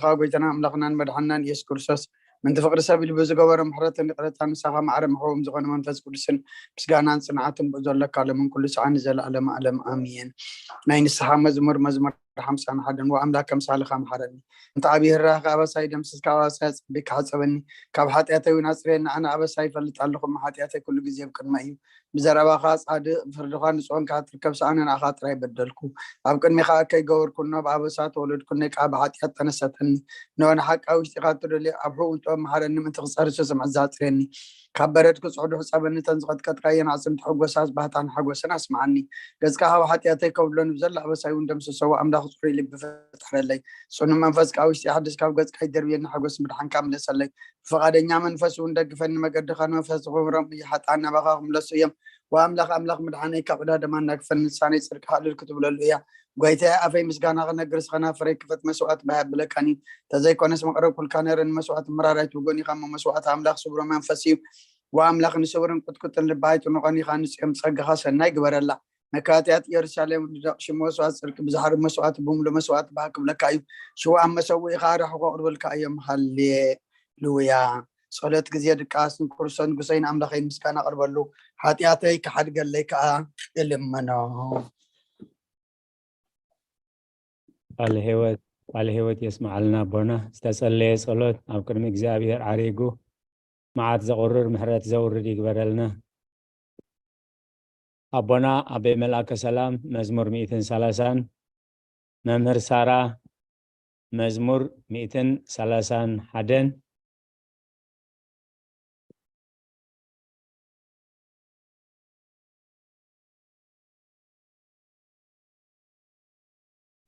ብሓይልኻ ጎይታና ኣምላኽናን መድሓንናን ኢየሱስ ክርስቶስ፣ ምንቲ ፍቕሪ ሰብ ኢሉ ብዝገበሮ ምሕረትን ይቕረታ ንሳኻ ማዕረ መሕቦም ዝኾነ መንፈስ ቅዱስን ምስጋናን ጽንዓትን ብኡ ዘለካ ሎምን ኩሉ ሰዓን ንዘለኣለም ኣለም ኣሜን። ናይ ንስሓ መዝሙር፣ መዝሙር ሓምሳን ሓደን። ወኣምላክ ከምሳልኻ መሓረኒ፣ እንተ ዓብዪ ህራኻ ኣበሳይ ደምስስካ ኣበሳይ ኣጸቢካ ሓጸበኒ፣ ካብ ሓጢኣተይ እውን ኣጽርየኒ። ኣነ ኣበሳይ ይፈልጥ ኣለኹ፣ እሞ ሓጢኣተይ ኩሉ ግዜ ኣብ ቅድመይ እዩ። ብዘረባኻ ጻድቕ፣ ፍርድኻ ንጹህ እንካ ትርከብ ሰኣነ ንኣኻ ጥራይ በደልኩ። ኣብ ቅድሚኻ ከይገበርኩ እነሆ ብኣበሳ ተወለድኩ፣ እነይ ከኣ ብሓጢኣት ተነሰተኒ። እነሆ ንሓቃ ውሽጢኻ ትደልዮ፣ ኣብ ሕቡን ጥበብ መሓረኒ፣ ምእንቲ ክጸርሱ ስምዕዛ ኣጽርየኒ። ካብ በረድ ክጽዕዱ ሕጸበኒ፣ እተን ዝቐጥቀጥካየን ኣዕጽምቲ ሕጎሳስ ባህታን ሓጎስን ኣስምዓኒ። ገጽካ ካብ ሓጢኣተይ ከብሎ፣ ንብዘሎ ኣበሳይ እውን ደምስሶ። ኣምላኽ ጽሩይ ልቢ ፍጠረለይ፣ ጽኑዕ መንፈስ ከኣ ውሽጢ ሓድስ። ካብ ገጽካ ይደርብየኒ፣ ሓጎስ ምድሓንካ ምለሰለይ። ብፍቓደኛ መንፈስ እውን ደግፈኒ፣ መገድኻ ንመፍሰስቲ ክምህሮም እዩ። ሓጥኣን ናባኻ ክምለሱ እዮም። ወኣምላኽ ኣምላኽ ምድሓነይ፣ ካብ ዕዳ ደማ እናግፈኒ፣ ልሳነይ ጽድቅኻ እልል ክትብለሉ እያ። ጐይታየ፣ ኣፈይ ምስጋና ክነግር፣ ስኸና ፍረይ ክፈት መስዋዕቲ ባህ የብለካን እዩ። ተዘይኮነስ መቕረብኩልካ ነይረ፣ ንመስዋዕቲ ምራር ኣይትውጎን ኢኻ እሞ፣ መስዋዕቲ ኣምላኽ ስውር መንፈስ እዩ። ወኣምላኽ ንስውርን ቁጥቁጥን ልቢ ኣይትንቖን ኢኻ፣ ንጽዮን ጸጋኻ ሰናይ ግበረላ። መካትያት ኢየሩሳሌም ንደቕ ሽም መስዋዕቲ ጽድቂ ብዝሓርድ መስዋዕቲ ብምሉእ መስዋዕቲ ባህ ክብለካ እዩ። ሽዋ ኣብ መሰውኢኻ ኣራሕቑ ኣቕርበልካ እዮም። ሃሌሉያ። ጸሎት ግዜ ድቃስ። ንክርስቶስ ንጉሰይን ኣምላኸይን ምስጋና ኣቕርበሉ፣ ሓጢኣተይ ክሓድገለይ ከኣ እልምኖ። ቃለ ህይወት፣ ቃለ ህይወት የስምዓልና ኣቦና። ዝተጸለየ ጸሎት ኣብ ቅድሚ እግዚኣብሔር ዓሪጉ መዓት ዘቑርር ምሕረት ዘውርድ ይግበረልና። ኣቦና ኣበይ መልኣከ ሰላም መዝሙር ሚእትን ሰላሳን፣ መምህር ሳራ መዝሙር ሚእትን ሰላሳን ሓደን፣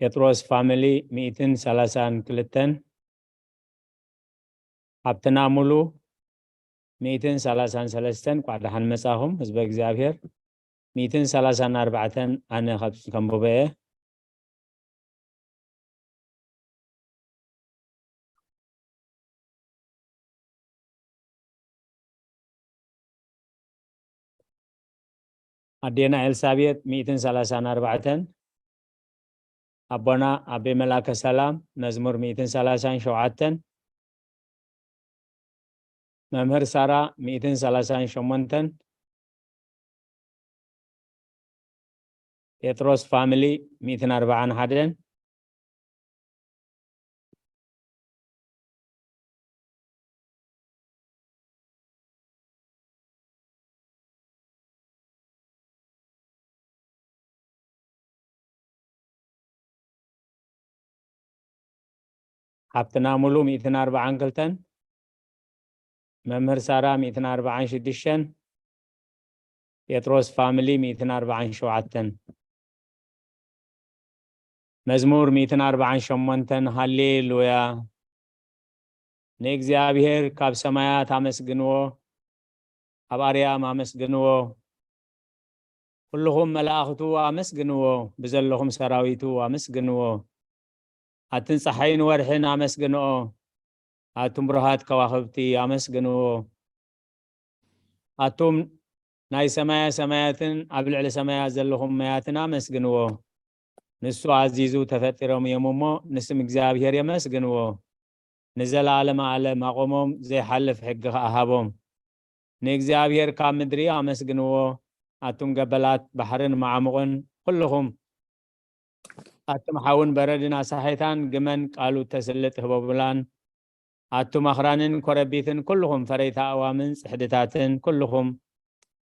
ጴጥሮስ ፋሚሊ ሚእትን ሰላሳን ክልተን፣ ሃብትና ሙሉ ሚእትን ሰላሳን ሰለስተን፣ ቋዕ ደሓን መጻኹም ህዝበ እግዚኣብሔር። ሚእትን ሰላሳን ኣርባዕተን ኣነ ካብ ከንብቦ እየ። ኣዴና ኤልሳቤጥ ሚእትን ሰላሳን ኣርባዕተን፣ ኣቦና ኣቤ መላከ ሰላም መዝሙር ሚእትን ሰላሳን ሸውዓተን፣ መምህር ሳራ ሚእትን ሰላሳን ሸሞንተን፣ ጴጥሮስ ፋሚሊ ሚእትን ኣርባዓን ሓደን፣ ሃብትና ሙሉ ሚእትን ኣርባዓን ክልተን፣ መምህር ሳራ ሚእትን ኣርባዓን ሽዱሽተን፣ ጴጥሮስ ፋሚሊ ሚእትን ኣርባዓን ሸውዓተን። መዝሙር ሚእትን ኣርባዓን ሸሞንተን። ሃሌሉያ። ንእግዚኣብሔር ካብ ሰማያት ኣመስግንዎ፣ ኣብ ኣርያም ኣመስግንዎ። ኩልኹም መላእኽቱ ኣመስግንዎ፣ ብዘለኹም ሰራዊቱ ኣመስግንዎ። ኣትን ጸሓይን ወርሕን ኣመስግንኦ፣ ኣቱም ብሩሃት ከዋኽብቲ ኣመስግንዎ። ኣቱም ናይ ሰማያ ሰማያትን ኣብ ልዕሊ ሰማያት ዘለኹም መያትን ኣመስግንዎ። ንሱ ኣዚዙ ተፈጢሮም እዮም እሞ፣ ንስም እግዚኣብሔር የመስግንዎ። ንዘለዓለመ ዓለም ኣቖሞም፣ ዘይሓልፍ ሕጊ ኸኣ ሃቦም። ንእግዚኣብሔር ካብ ምድሪ ኣመስግንዎ፣ ኣቱም ገበላት ባሕርን መዓሙቕን፣ ኩልኹም ኣቱም ሓውን በረድን ኣሳሒታን፣ ግመን ቃሉ እተስልጥ ህቦብላን፣ ኣቱም ኣኽራንን ኮረቢትን፣ ኩልኹም ፈረይቲ ኣእዋምን ጽሕድታትን፣ ኩልኹም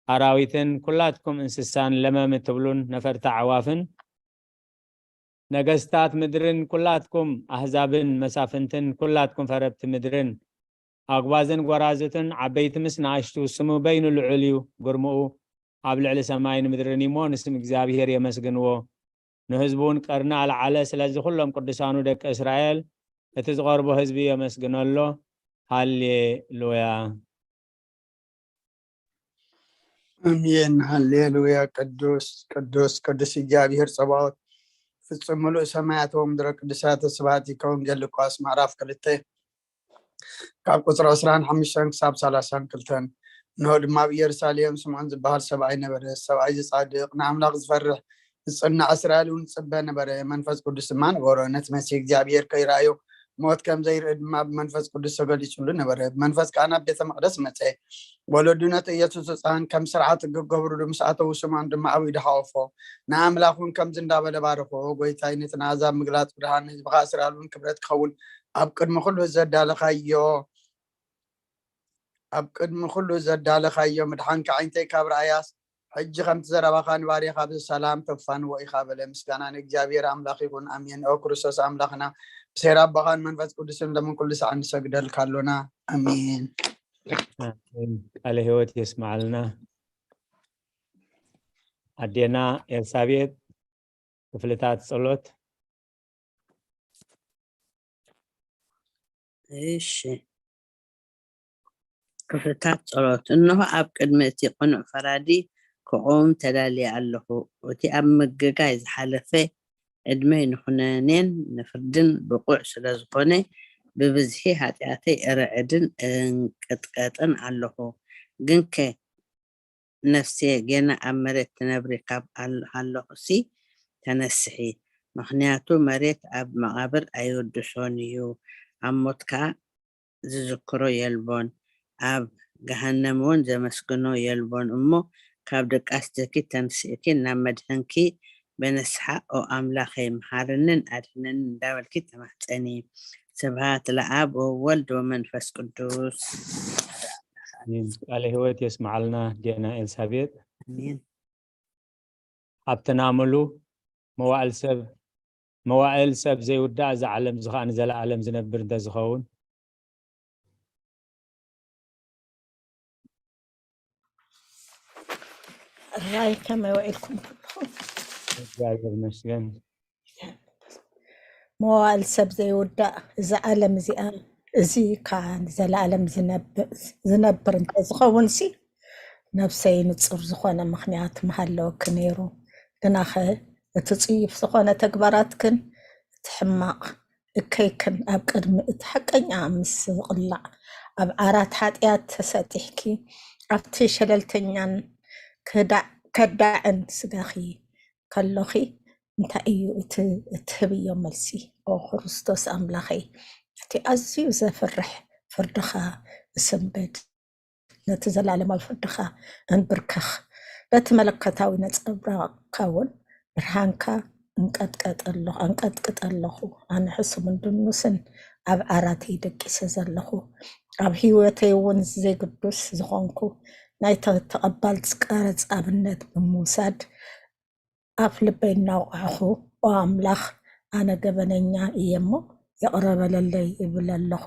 ኣራዊትን፣ ኩላትኩም እንስሳን ለመም እትብሉን ነፈርቲ ኣዕዋፍን፣ ነገስታት ምድርን፣ ኩላትኩም ኣህዛብን መሳፍንትን፣ ኩላትኩም ፈረብቲ ምድርን፣ ኣጉባዝን ጐራዙትን፣ ዓበይቲ ምስ ንኣሽቱ፣ ስሙ በይኑ ልዑል እዩ፣ ግርምኡ ኣብ ልዕሊ ሰማይን ምድርን እሞ፣ ንስም እግዚኣብሔር የመስግንዎ። ንህዝቡ እውን ቀርኒ ኣልዓለ። ስለዚ ኩሎም ቅዱሳኑ ደቂ እስራኤል፣ እቲ ዝቐርቦ ህዝቢ የመስግነሎ። ሃሌሉያ። ኣሜን። ሃሌሉያ። ቅዱስ፣ ቅዱስ፣ ቅዱስ እግዚኣብሔር ጸባኦት፣ ፍጹም ምሉእ ሰማያት ወምድረ ቅዱሳት። ስብሐት ይከውን። ገድሊ ሉቃስ ምዕራፍ ክልተ ካብ ቁጽሪ ዕስራን ሓሙሽተን ክሳብ ሰላሳን ክልተን። እንሆ ድማ ኣብ ኢየሩሳሌም ስምዖን ዝበሃል ሰብኣይ ነበረ። ሰብኣይ እዚ ጻድቕ፣ ንኣምላኽ ዝፈርሕ፣ ዝጽናዕ፣ እስራኤል እውን ዝጽበ ነበረ። መንፈስ ቅዱስ ድማ ነበሮ። ነቲ መሲሕ እግዚኣብሔር ከይረኣዮ ሞት ከም ዘይርኢ ድማ ብመንፈስ ቅዱስ ተገሊጹሉ ነበረ። ብመንፈስ ከኣ ናብ ቤተ መቕደስ መጸ። ወለዱ ነቲ ኢየሱስ ህጻን ከም ስርዓት ክገብሩሉ ምስ ኣተዉ፣ ስምዖን ድማ ኣብ ኢዱ ሓቖፎ። ንኣምላኽ እውን ከምዚ እንዳበለ ባረኾ፣ "ጎይታይ፣ ነቲ ንኣሕዛብ ምግላጽ ብርሃን፣ ንህዝብኻ እስራኤል እውን ክብረት ክኸውን ኣብ ቅድሚ ኩሉ ዘዳለኻዮ፣ ኣብ ቅድሚ ኩሉ ዘዳለኻዮ ምድሓንካ፣ ዓይነተይ ካብ ረኣያስ፣ ሕጂ ከምቲ ዘረባኻ ንባርያኻ ብሰላም ተፋንዎ ኢኻ" በለ። ምስጋና ንእግዚኣብሔር ኣምላኽ ይኹን፣ ኣሜን። ኦ ክርስቶስ ኣምላኽና፣ ብሴራ ኣቦኻን መንፈስ ቅዱስን ሎምን ኩሉ ሰዓት ንሰግደልካ ኣሎና። ኣሜን። ኣሜን። ቃለ ህይወት የስምዓልና። ኣዴና ኤልሳቤጥ፣ ክፍልታት ጸሎት። እሺ። ክፍልታት ጸሎት። እንሆ፣ ኣብ ቅድሚ እቲ ቅኑዕ ፈራዲ ክቖም ተዳልየ ኣለኹ። እቲ ኣብ ምግጋይ ዝሓለፈ ዕድመይ ንኹነኔን ንፍርድን ብቑዕ ስለ ዝኾነ፣ ብብዝሒ ኃጢኣተይ እርዕድን እንቅጥቀጥን ኣለኹ። ግንከ ነፍስየ፣ ጌና ኣብ መሬት ትነብሪ ካብ ኣል-፣ ሃለኹሲ ተነስሒ። ምኽንያቱ መሬት ኣብ መቓብር ኣይውድሶን እዩ። ኣብ ሞት ከኣ ዝዝክሮ የልቦን፣ ኣብ ገሃነም እውን ዘመስግኖ የልቦን። እሞ ካብ ድቃስ ጀኪ ተንስእኪ ናብ መድሕንኪ ብንስሓ "ኦ ኣምላኸይ፣ መሓርንን ኣድሕነንን" እንዳበልኪ ተማሕጸኒ። ስብሃት ለኣብ ወወልድ ወመንፈስ ቅዱስ። ኣሜን። ቃለ ህይወት የስምዓልና ዴና ኤልሳቤጥ። ኣሜን። ሃብትና ምሉ መዋእል ሰብ፣ መዋእል ሰብ ዘይውዳእ፣ እዛ ዓለም እዚ ኸኣ ንዘለኣለም ዝነብር እንተዝኸውን። ራይ ከመይ ውዒልኩም ኩልኹም? እግዚኣብሔር ይመስገን። መዋእል ሰብ ዘይውዳእ፣ እዛ ዓለም እዚኣ፣ እዚ ከኣ ንዘለኣለም ዝነብ-፣ ዝነብር እንተዝኸውን ሲ፣ ነብሰይ ንጹር ዝኾነ ምኽንያት ምሃለወኪ ነይሩ። ግናኸ እቲ ጽዩፍ ዝኾነ ተግባራትክን እቲ ሕማቕ እከይክን ኣብ ቅድሚ እቲ ሓቀኛ ምስ ዝቕላዕ፣ ኣብ ዓራት ሓጢኣት ተሰጢሕኪ፣ ኣብቲ ሸለልተኛን ከዳ-፣ ከዳዕን ስጋኺ ከሎኺ፣ እንታይ እዩ እቲ እትህብዮ መልሲ? ኦ ክርስቶስ ኣምላኸይ፣ እቲ ኣዝዩ ዘፍርሕ ፍርድኻ እሰንብድ፣ ነቲ ዘላለማዊ ፍርድኻ እንብርከኽ። በቲ መለኮታዊ ነጸብራቕካ እውን ብርሃንካ እንቀጥቀጠ ኣለኹ፣ ኣንቀጥቅጠ ኣለኹ። ኣነ ሕሱምን ድኑስን ኣብ ዓራተይ ደቂሰ ዘለኹ፣ ኣብ ህይወተይ እውን ዘይግዱስ ዝኾንኩ፣ ናይ ተ-፣ ተቐባል ቀረጽ ኣብነት ብምውሳድ፣ ኣፍ ልበይ እናወቕዕኹ፣ "ኦ ኣምላኽ፣ ኣነ ገበነኛ እየ እሞ ይቕረ በለለይ" እብል ኣለኹ።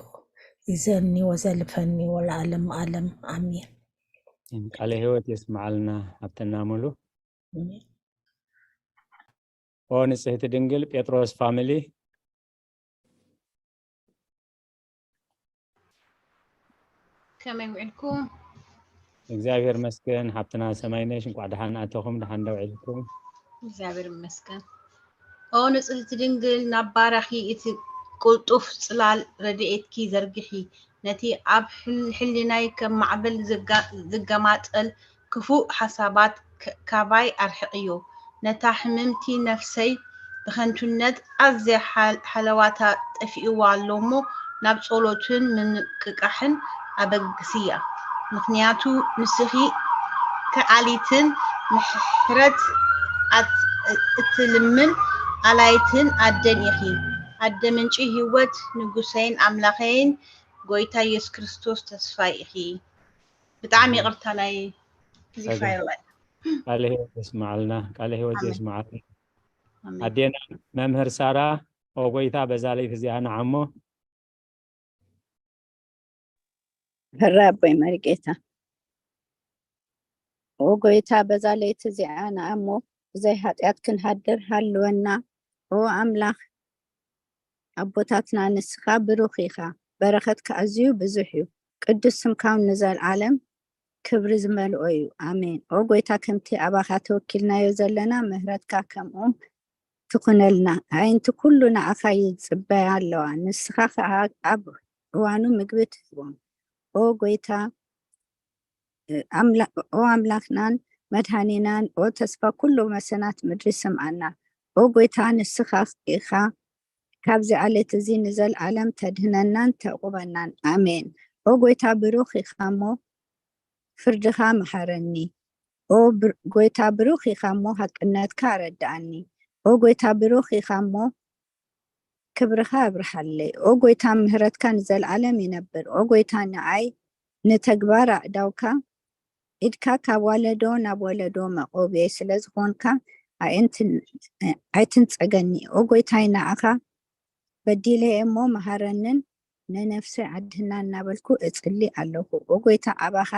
ይዘኒ ወዘልፈኒ ወለዓለመ ዓለም። ኣሜን። ቃለ ህይወት የስምዓልና ሃብትና ሙሉ። ኣሜን። ኦ ንጽህቲ ድንግል፣ ጴጥሮስ ፋሚሊ። ከመይ ውዕልኩም? እግዚኣብሔር መስገን። ሓብትና ሰማይነሽ፣ እንቋዕ ደሓን ኣተኹም፣ ደሓን ዶ ውዒልኩም? እግዚኣብሔር ይመስገን። ኦ ንጽህቲ ድንግል፣ ናብ ባራኺ እቲ ቅልጡፍ ጽላል ረድኤትኪ ዘርግሒ፣ ነቲ ኣብ ሕል-፣ ሕሊናይ ከም ማዕበል ዝጋ-፣ ዝገማጠል ክፉእ ሓሳባት ክ-፣ ካባይ ኣርሕቕዮ። ነታ ሕምምቲ ነፍሰይ ብኸንቱነት ኣዝያ ሓል-፣ ሓለዋታ ጠፊእዋ ኣሎ እሞ፣ ናብ ጸሎትን ምንቅቃሕን ኣበግስያ። ምኽንያቱ ንስኺ ከኣሊትን ምሕረት ኣት-፣ እትልምን ኣላይትን ኣደን ኢኺ። ኣደ ምንጪ ህይወት፣ ንጉሰይን ኣምላኸይን፣ ጎይታ ኢየሱስ ክርስቶስ ተስፋይ ኢኺ። ብጣዕሚ ይቕርታ ናይ ፕሊፋየር ላይ። ቃለ ህይወት የስምዓልና፣ ቃለ ህይወት ኣሜን። የስምዓልና። ኣሜን። ኣዴና መምህር ሳራ፣ ኦ ጎይታ፣ በዛ ለይቲ እዚኣ ንዓሞ። ሕራይ ኣቦይ መሪጌታ። ኦ ጎይታ፣ በዛ ለይቲ እዚኣ ንዓሞ ብዘይ ኃጢኣት ክንሃድር ሃልወና። ኦ ኣምላኽ ኣቦታትና፣ ንስኻ ብሩኽ ኢኻ፣ በረኸትካ ኣዝዩ ብዙሕ እዩ። ቅዱስ ስምካ እውን ንዘለዓለም ክብሪ ዝመልኦ እዩ። ኣሜን። ኦ ጎይታ፣ ከምቲ ኣባኻ ተወኪልናዮ ዘለና፣ ምሕረትካ ከምኡ ትኹነልና። ኣዒንቲ ኩሉ ንዓኻ ይጽበያ ኣለዋ፣ ንስኻ ኸኣ ኣብ እዋኑ ምግቢ ትህቦም። ኦ ጎይታ፣ ኣምላ-፣ ኦ ኣምላኽናን መድኃኒናን፣ ኦ ተስፋ ኩሉ መሰናት ምድሪ፣ ስምዓና። ኦ ጎይታ፣ ንስኻ ኢኻ ካብዚ ዓሌት እዚ ንዘልኣለም ተድህነናን ተዕቁበናን። ኣሜን። ኦ ጎይታ ብሩኽ ኢኻ እሞ ፍርድኻ መሓረኒ። ኦ ብር- ጎይታ ብሩኽ ኢኻ እሞ ሃቅነትካ ኣረድኣኒ። ኦ ጎይታ ብሩኽ ኢኻ እሞ ክብርኻ ኣብርሃለይ። ኦ ጎይታ ምህረትካ ንዘልኣለም ይነብር። ኦ ጎይታ ንኣይ ንተግባር ኣእዳውካ ኢድካ ካብ ዋለዶ ናብ ወለዶ መቆብየይ ስለ ዝኾንካ ኣይትንጸገኒ። ኦ ጎይታይ ንኣኻ በዲለ እሞ መሃረንን ንነፍሰይ ኣድህና እናበልኩ እጽሊ ኣለኹ። ኦ ጎይታ ኣባኻ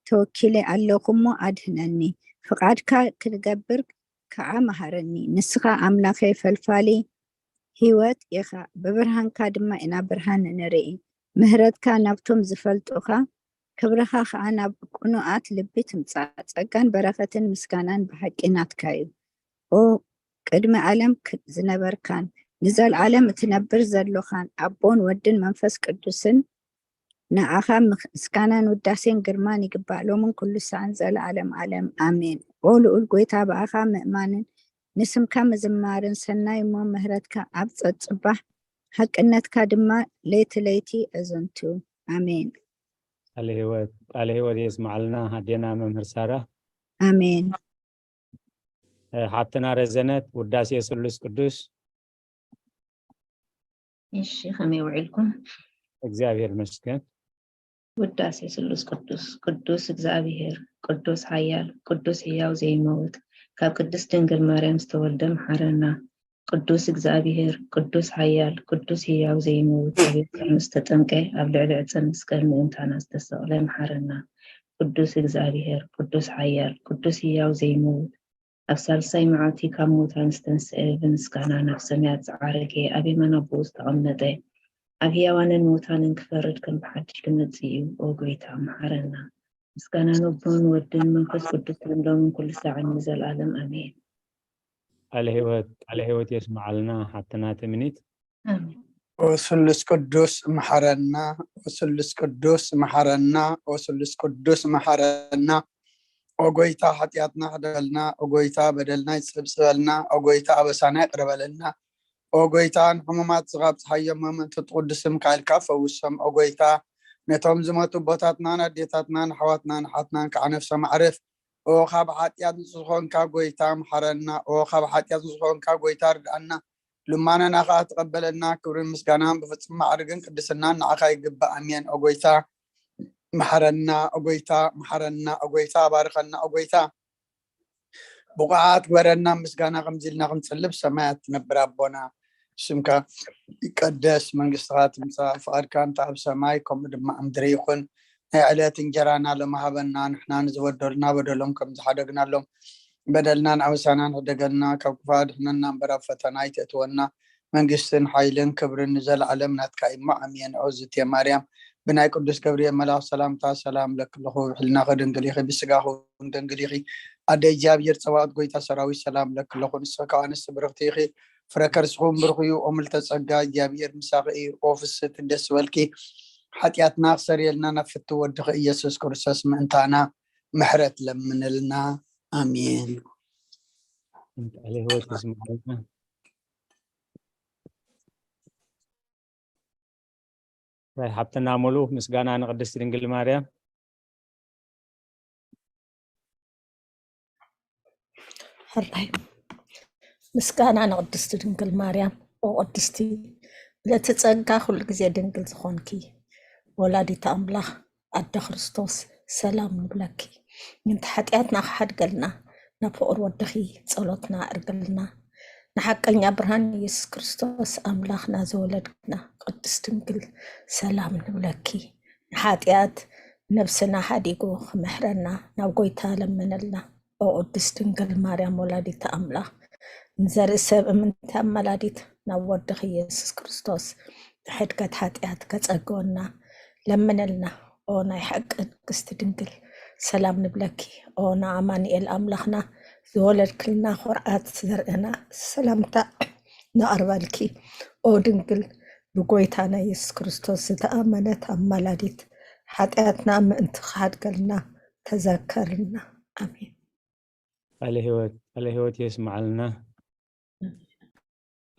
ተወኪለ ኣለኹ እሞ ኣድህነኒ። ፍቓድካ ክንገብር ከዓ መሃረኒ። ንስኻ ኣምላኸይ ፈልፋሊ ህይወት ኢኻ። ብብርሃንካ ድማ ኢና ብርሃን ንርኢ። ምህረትካ ናብቶም ዝፈልጡኻ ክብርኻ ከዓ ናብ ቅኑኣት ልቢ ትምጻእ። ጸጋን በረኸትን ምስጋናን ብሓቂ ናትካ እዩ። ኦ ቅድሚ ዓለም ክ- ዝነበርካን ንዘልኣለም እትነብር ዘሎኻን ኣቦን ወድን መንፈስ ቅዱስን ንኣኻ ምስጋናን ውዳሴን ግርማን ይግባእ ሎምን ኩሉ ሰዓን ዘለዓለም ዓለም ኣሜን። ኦ ልኡል ጎይታ ብኣኻ ምእማንን ንስምካ ምዝማርን ሰናይ እሞ ምህረትካ ኣብ ጸጽባሕ ሓቅነትካ ድማ ለይቲ ለይቲ እዝንቱ ኣሜን። ቃለ ህይወት ቃለ ህይወት የስማዓልና ኣዴና መምህር ሳራ። ኣሜን። ሓብትና ረዘነት ውዳሴ ስሉስ ቅዱስ። እሺ ከመይ ውዒልኩም? እግዚኣብሔር ይመስገን። ውዳሴ ስሉስ ቅዱስ። ቅዱስ እግዚኣብሔር ቅዱስ ሓያል ቅዱስ ህያው ዘይመውት ካብ ቅድስት ድንግል ማርያም ዝተወልደ መሓረና። ቅዱስ እግዚኣብሔር ቅዱስ ሓያል ቅዱስ ህያው ዘይመውት ኣብ ዮርዳኖስ ተጠምቀ ኣብ ልዕሊ ዕፀ መስቀል ምእንታና ዝተሰቕለ መሓረና። ቅዱስ እግዚኣብሔር ቅዱስ ሓያል ቅዱስ ህያው ዘይመውት ኣብ ሳልሳይ መዓልቲ ካብ ሙታን ዝተንስአ ብምስጋና ናብ ሰማያት ዝዓረገ ኣብ የማን ኣቦኡ ዝተቐመጠ ኣብ ህያዋንን ሙታንን ክፈርድ ከም ብሓድሽ ክመጽእ እዩ። ኦ ጎይታ መሓረና። ምስጋና ንቦን ወድን መንፈስ ቅዱስን ሎምን ኩሉ ሳዕን ንዘለኣለም ኣሜን። ቃለ ህይወት ቃለ ህይወት የስምዓልና ሓብትና ትምኒት። ኣሜን። ኦ ስሉስ ቅዱስ መሓረና፣ ኦ ስሉስ ቅዱስ መሓረና፣ ኦ ስሉስ ቅዱስ መሓረና። ኦ ጎይታ ሓጢኣትና ሕደገልና፣ ኦ ጎይታ በደልና ይጽብጽበልና፣ ኦ ጎይታ ኣበሳና ይቕረበለልና። ኦ ጎይታ ንሕሙማት ዝኻብ ፀሓዮም ምእንቲ ትቕዱስ ስምካ ኢልካ ፈውሶም። ኦ ጎይታ ነቶም ዝመቱ ኣቦታትናን ኣዴታትናን ኣሕዋትናን ኣሓትናን ከዓ ነፍሶም ኣዕርፍ። ኦ ካብ ሓጢኣት ንጹህ ዝኾንካ ጎይታ መሓረና። ኦ ካብ ሓጢኣት ንጹህ ዝኾንካ ጎይታ ርድኣና። ልማናና ከዓ ተቐበለና። ክብርን ምስጋናን ብፍጹም ማዕርግን ቅድስናን ንዓኻ ይግባእ። ኣሜን። ኦ ጎይታ መሓረና፣ ኦ ጎይታ መሓረና፣ ኦ ጎይታ ባርኸና፣ ኦ ጎይታ ብቑዓት ግበረና። ምስጋና ከምዚ ኢልና ክንጽልብ ሰማያት ትነብር ኣቦና ስምካ ይቀደስ፣ መንግስትኻ ትምጻእ፣ ፍቓድካ እንተ ኣብ ሰማይ ከምኡ ድማ ኣብ ምድሪ ይኹን። ናይ ዕለት እንጀራና ሎሚ ሃበና፣ ንሕና ንዝበደሉና በደሎም ከም ዝሓደግናሎም በደልናን ኣበሳናን ሕደገልና፣ ካብ ክፉእ ኣድሕነና እምበር ኣብ ፈተና ኣይተእትወና፣ መንግስትን ሓይልን ክብርን ንዘለዓለም ናትካ እዩ እሞ ኣሜን። ኦ ዝቴ ማርያም ብናይ ቅዱስ ገብርኤል መልኣኽ ሰላምታ ሰላም እለኪ ኣለኹ፣ ብሕልናኺ ድንግል ኢኺ፣ ብስጋኺ እውን ድንግል ኢኺ። ኣደ እግዚኣብሔር ጸባኦት ጎይታ ሰራዊት ሰላም እለኪ ኣለኹ፣ ንስኺ ከኣ ኣንስቲ ብርኽቲ ኢኺ፣ ፍረ ከርስኺ እውን ብሩኽ እዩ። ኦ ምልዕተ ጸጋ እግዚኣብሔር ምሳኺ እዩ። ኦ ፍስሕቲ ደስ ይበልኪ፣ ሓጢኣትና ክሰርየልና ናብ ፍትው ወድኺ ኢየሱስ ክርስቶስ ምእንታና ምሕረት ለምንልና። ኣሜን። ቃለ ህይወት የስምዓልና። ናይ ሓብትና ሙሉ ምስጋና ንቅድስቲ ድንግል ማርያም። ሕራይ ምስጋና ንቅድስቲ ድንግል ማርያም። ኦ ቅድስቲ ምልዕቲ ጸጋ ኩሉ ግዜ ድንግል ዝኾንኪ ወላዲት ኣምላኽ ኣደ ክርስቶስ ሰላም ንብለኪ። ምእንቲ ሓጢኣትና ክሓድገልና ናብ ፍቑር ወድኺ ጸሎትና ኣዕርግልና። ንሓቀኛ ብርሃን ኢየሱስ ክርስቶስ ኣምላኽና ዘወለድክና ቅድስት ድንግል ሰላም ንብለኪ። ንሓጢኣት ነብስና ሓዲጉ ክምሕረና ናብ ጎይታ ለምነልና። ኦ ቅድስት ድንግል ማርያም ወላዲተ ኣምላኽ ንዘርኢ ሰብ እምንቲ ኣማላዲት ናብ ወድኺ ኢየሱስ ክርስቶስ ሕድገት ሓጢኣት ከጸግወና ለምነልና። ኦ ናይ ሓቂ ንግስቲ ድንግል ሰላም ንብለኪ። ኦ ንኣማኑኤል ኣምላኽና ዝወለድክልና ኩርዓት ዘርእና ሰላምታ ነቕርበልኪ። ኦ ድንግል ብጎይታና ኢየሱስ ክርስቶስ ዝተኣመነት ኣማላዲት ሓጢኣትና ምእንቲ ክሓድገልና ተዘከርልና። ኣሜን። ቃለ ህይወት ቃለ ህይወት የስምዓልና።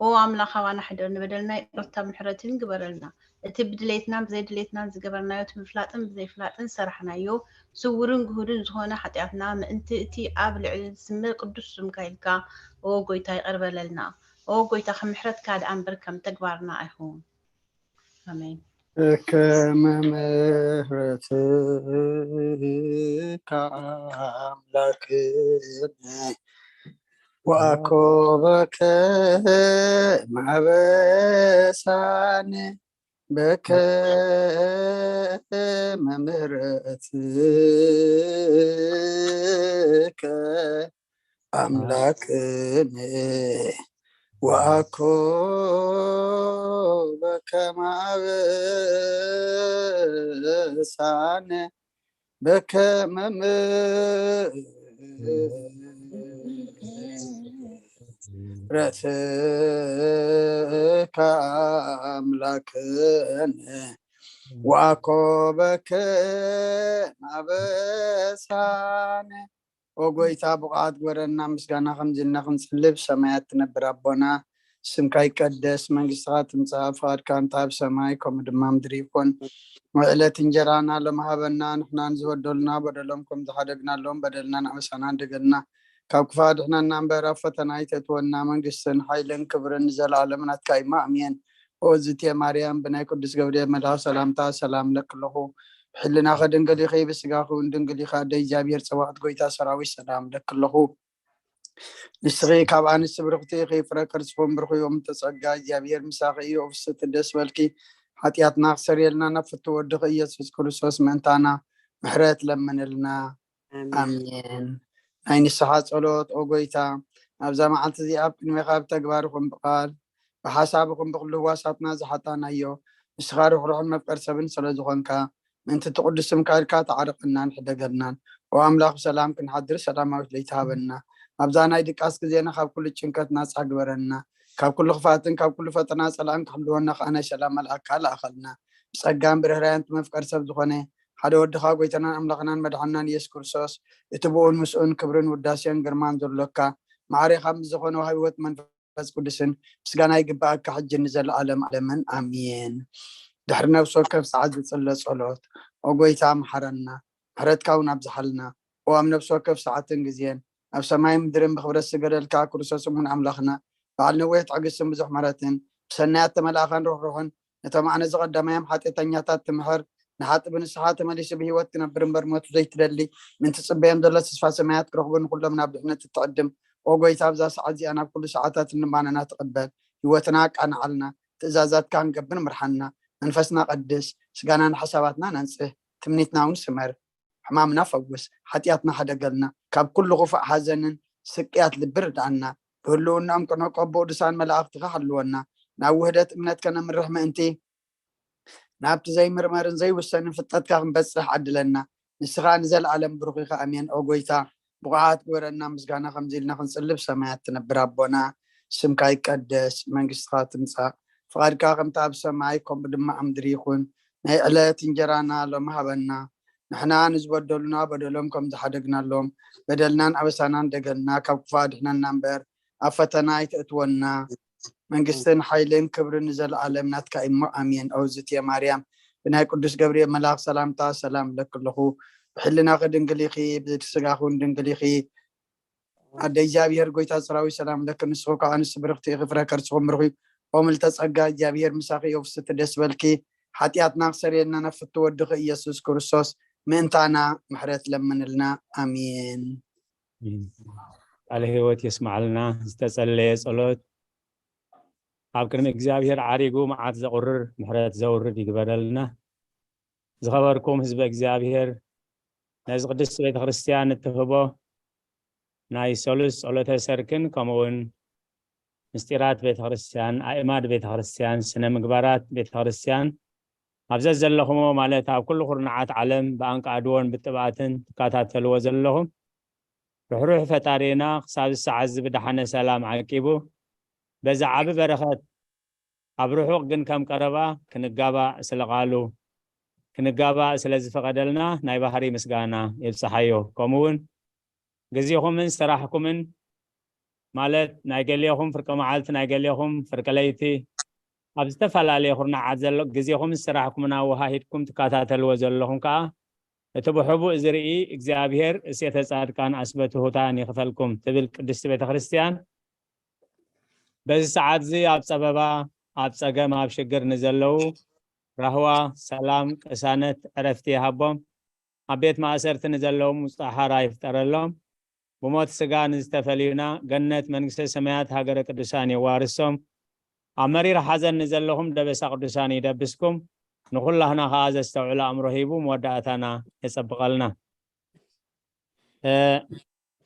ኦ ኣምላኽ ኣባና ሕደር፣ ንበደልና ይቕርታ ምሕረትን ግበረልና። እቲ ብድሌትናን ብዘይድሌትናን ዝገበርናዮ፣ እቲ ምፍላጥን ብዘይፍላጥን ዝሰራሕናዮ፣ ስውርን ግሁድን ዝኾነ ሓጢኣትና፣ ምእንቲ እቲ ኣብ ልዕሊ ዝስመ ቅዱስ ስምካ ኢልካ፣ ኦ ጎይታ፣ ይቕር በለልና። ኦ ጎይታ፣ ከም ምሕረትካ ደኣ እምበር ከም ተግባርና ኣይኹን። ኣሜን። በከመ ምሕረትካ ኣምላክነ ወአኮበከ ማበሳነ በከመ ምሕረትከ ኣምላክነ ወአኮበከ ማበሳነ በከመ ምሕረትከ ኣምላክነ ወአኮበከ ማበሳነ። ኦ ጎይታ፣ ብቕዓት ግበረና፣ ምስጋና ከምዚ ኢልና ክንጽልብ። ሰማያት ትነብር ኣቦና፣ ስምካ ይቀደስ፣ መንግስትኻ ትምጻእ፣ ፍቓድካ እንተ ኣብ ሰማይ ከምኡ ድማ ምድሪ ይኹን። ዕለት እንጀራና ሎም ሃበና፣ ንሕና ንዝበደሉና በደሎም ከም ዝሓደግናሎም በደልና ንኣበሳና እንደገልና፣ ካብ ክፋ ድሕነና እምበር ኣብ ፈተና ኣይተእትወና፣ መንግስትን ሓይልን ክብርን ንዘለኣለም ናትካ እዩ። ኣሜን። ኦ ዝቴ ማርያም፣ ብናይ ቅዱስ ገብርኤል መልኣኽ ሰላምታ ሰላም ለክለኹ። ብሕልናኸ ድንግል ኢኺ፣ ብስጋኺ እውን ድንግል ኢኻ። ኣደ እግዚኣብሔር ጸባኦት፣ ጎይታ ሰራዊት፣ ሰላም ለክለኹ። ንስኺ ካብ ኣንስቲ ብርኽቲ ኢኺ፣ ፍረ ከርስኹም ብሩኽ እዩ። እምተ ጸጋ እግዚኣብሔር ምሳኺ እዩ። ኦፍስቲ ደስ በልኪ፣ ሓጢኣትና ክሰርየልና ናብ ፍትው ወድኺ ኢየሱስ ክርስቶስ ምእንታና ምሕረት ለምንልና። ኣሜን። ናይ ንስሓ ጸሎት። ኦ ጎይታ፣ ኣብዛ መዓልቲ እዚኣ ኣብ ቅድሜኻ ብተግባር ይኹን ብቓል ብሓሳብ ይኹን ብኹሉ ህዋሳትና ዝሓጣናዮ፣ ንስኻ ርሕሩሕን መፍቀር ሰብን ስለ ዝኾንካ፣ ምእንቲ እቲ ቅዱስ ስምካ ኢልካ ተዓረቐናን ሕደገናን። ኦ ኣምላኽ፣ ብሰላም ክንሓድር ሰላማዊት ለይቲ ሃበና። ኣብዛ ናይ ድቃስ ግዜና ካብ ኩሉ ጭንቀት ናጻ ግበረና። ካብ ኩሉ ክፍኣትን ካብ ኩሉ ፈተና ጸላእን ክሕልወና ከኣ ናይ ሰላም መልኣካ ለኣኸልና። ብጸጋን ብርህራያን እቲ መፍቀር ሰብ ዝኾነ ሓደ ወድኻ ጎይታናን ኣምላኽናን መድሓንናን ኢየሱስ ክርስቶስ፣ እቲ ብኡን ምስኡን ክብርን ውዳሴን ግርማን ዘሎካ፣ ማዕሬኻ ምስ ዝኾነ ወሃቢ ህይወት መንፈስ ቅዱስን ምስጋና ይግብኣካ፣ ሕጂ ንዘለኣለም ኣለምን ኣሜን። ድሕሪ ነፍሲ ወከፍ ሰዓት ዝጽለ ጸሎት። ኦ ጎይታ፣ መሓረና፣ ምሕረትካ እውን ኣብዝሓልና። ኦ ኣብ ነፍሲ ወከፍ ሰዓትን ግዜን ኣብ ሰማይን ምድርን ብኽብረት ዝገደልካ ክርስቶስ እሙን ኣምላኽና፣ በዓል ነዊሕ ትዕግስትን ብዙሕ ምሕረትን፣ ብሰናያት ተመልኣኻን ርሕሩሕን፣ ነቶም ኣነ ዝቐደማዮም ሓጢኣተኛታት ትምሕር፣ ንሓጢ ብንስሓ ተመሊሱ ብህይወት ክነብር እምበር ሞቱ ዘይትደሊ፣ ምእንቲ ጽበዮም ዘሎ ተስፋ ሰማያት ክረኽቡ፣ ንኹሎም ናብ ድሕነት እትዕድም። ኦ ጎይታ፣ ኣብዛ ሰዓት እዚኣ ናብ ኩሉ ሰዓታት እንባነና ትቕበል። ህይወትና ኣቃንዓልና፣ ትእዛዛትካ ክንገብር ምርሓና። መንፈስና ቀድስ፣ ስጋናን ሓሳባትናን ኣንጽህ፣ ትምኒትና እውን ስመር። ሕማምና ፈውስ፣ ሓጢኣትና ሕደገልና፣ ካብ ኩሉ ክፉእ ሓዘንን ስቅያት ልቢ ርድኣና። ብህልውናኦም ቅኑዕ ቅቡእ ቅዱሳን መላእኽትኻ ሓልወና። ናብ ውህደት እምነት ከነምርሕ ምእንቲ፣ ናብቲ ዘይምርመርን ዘይውሰንን ፍልጠትካ ክንበጽሕ ዓድለና። ንስኻ ንዘለኣለም ብሩኽ ኢኻ። ኣሜን። ኦ ጎይታ፣ ብቑዓት ግበረና፣ ምስጋና ከምዚ ኢልና ክንጽልብ። ሰማያት ትነብር ኣቦና፣ ስምካ ይቀደስ፣ መንግስትኻ ትምጻእ፣ ፍቓድካ ከምቲ ኣብ ሰማይ ከምኡ ድማ ኣብ ምድሪ ይኹን። ናይ ዕለት እንጀራና ሎሚ ሃበና። ንሕና ንዝበደሉና በደሎም ከም ዝሓደግናሎም በደልናን ኣበሳናን ደገልና፣ ካብ ክፉእ ኣድሕነና እምበር ኣብ ፈተና ኣይተእትወና። መንግስትን ሓይልን ክብርን ንዘለኣለም ናትካ እሞ ኣሜን። ኦ ዝትየ ማርያም፣ ብናይ ቅዱስ ገብርኤል መልኣኽ ሰላምታ ሰላም እብለኪ ኣለኹ። ብሕልናኺ ድንግል ኢኺ፣ ብስጋኺ እውን ድንግል ኢኺ። ኣደ እግዚኣብሔር ጎይታ ሰራዊት ሰላም ለኪ፣ ንስኺ ከኣ ኣንስቲ ብርኽቲ ኢኺ፣ ፍረ ከርስኹም ብሩኽ እዩ። ኦ ምልዕተ ጸጋ፣ እግዚኣብሔር ምሳኺ እዩ፣ ፍስቲ ደስ በልኪ። ሓጢኣትና ክሰርየልና ናብ ፍቱ ወድኺ ኢየሱስ ክርስቶስ ምእንታና ምሕረት ለምንልና። ኣሜን። ቃለ ሕይወት የስማዕልና። ዝተጸለየ ጸሎት ኣብ ቅድሚ እግዚኣብሔር ዓሪጉ መዓት ዘቑርር ምሕረት ዘውርድ ይግበረልና። ዝኸበርኩም ህዝበ እግዚኣብሔር፣ ነዚ ቅድስቲ ቤተ ክርስቲያን እትህቦ ናይ ሰሉስ ጸሎተ ሰርክን ከምኡውን ምስጢራት ቤተ ክርስቲያን፣ ኣእማድ ቤተ ክርስቲያን፣ ስነ ምግባራት ቤተ ክርስቲያን ኣብ ዘዘለኹሞ ማለት ኣብ ኩሉ ኩርናዓት ዓለም ብኣንቃድዎን ብጥብኣትን ትከታተልዎ ዘለኹም ርሕሩሕ ፈጣሪና ክሳብ ሰዓት እዚ ብደሓነ ሰላም ዓቂቡ በዚ ዓቢ በረኸት ኣብ ርሑቕ ግን ከም ቀረባ ክንጋባእ ስለ ቃሉ ክንጋባእ ስለ ዝፈቐደልና ናይ ባህሪ ምስጋና ይብጽሓዮ። ከምኡ እውን ግዜኹምን ስራሕኩምን ማለት ናይ ገሌኹም ፍርቂ መዓልቲ፣ ናይ ገሌኹም ፍርቂ ለይቲ፣ ኣብ ዝተፈላለየ ኩርናዓት ዘሎ ግዜኹምን ስራሕኩምን ኣወሃሂድኩም ትከታተልዎ ዘለኹም ከኣ፣ እቲ ብሕቡእ ዝርኢ እግዚኣብሔር እሴተ ጻድቃን ኣስበ ትሑታን ይኽፈልኩም ትብል ቅድስቲ ቤተ ክርስቲያን፣ በዚ ሰዓት እዚ ኣብ ጸበባ፣ ኣብ ጸገም፣ ኣብ ሽግር ንዘለዉ ራህዋ፣ ሰላም፣ ቅሳነት፣ ዕረፍቲ ይሃቦም። ኣብ ቤት ማእሰርቲ ንዘለዉ ውጽእ ሓራ ይፍጠረሎም። ብሞት ስጋ ንዝተፈልዩና ገነት መንግስተ ሰማያት ሃገረ ቅዱሳን የዋርሶም። ኣብ መሪር ሓዘን ንዘለኹም ደበሳ ቅዱሳን ይደብስኩም። ንኹላህና ከኣ ዘስተውዕል ኣእምሮ ሂቡ መወዳእታና የጸብቐልና። እ፣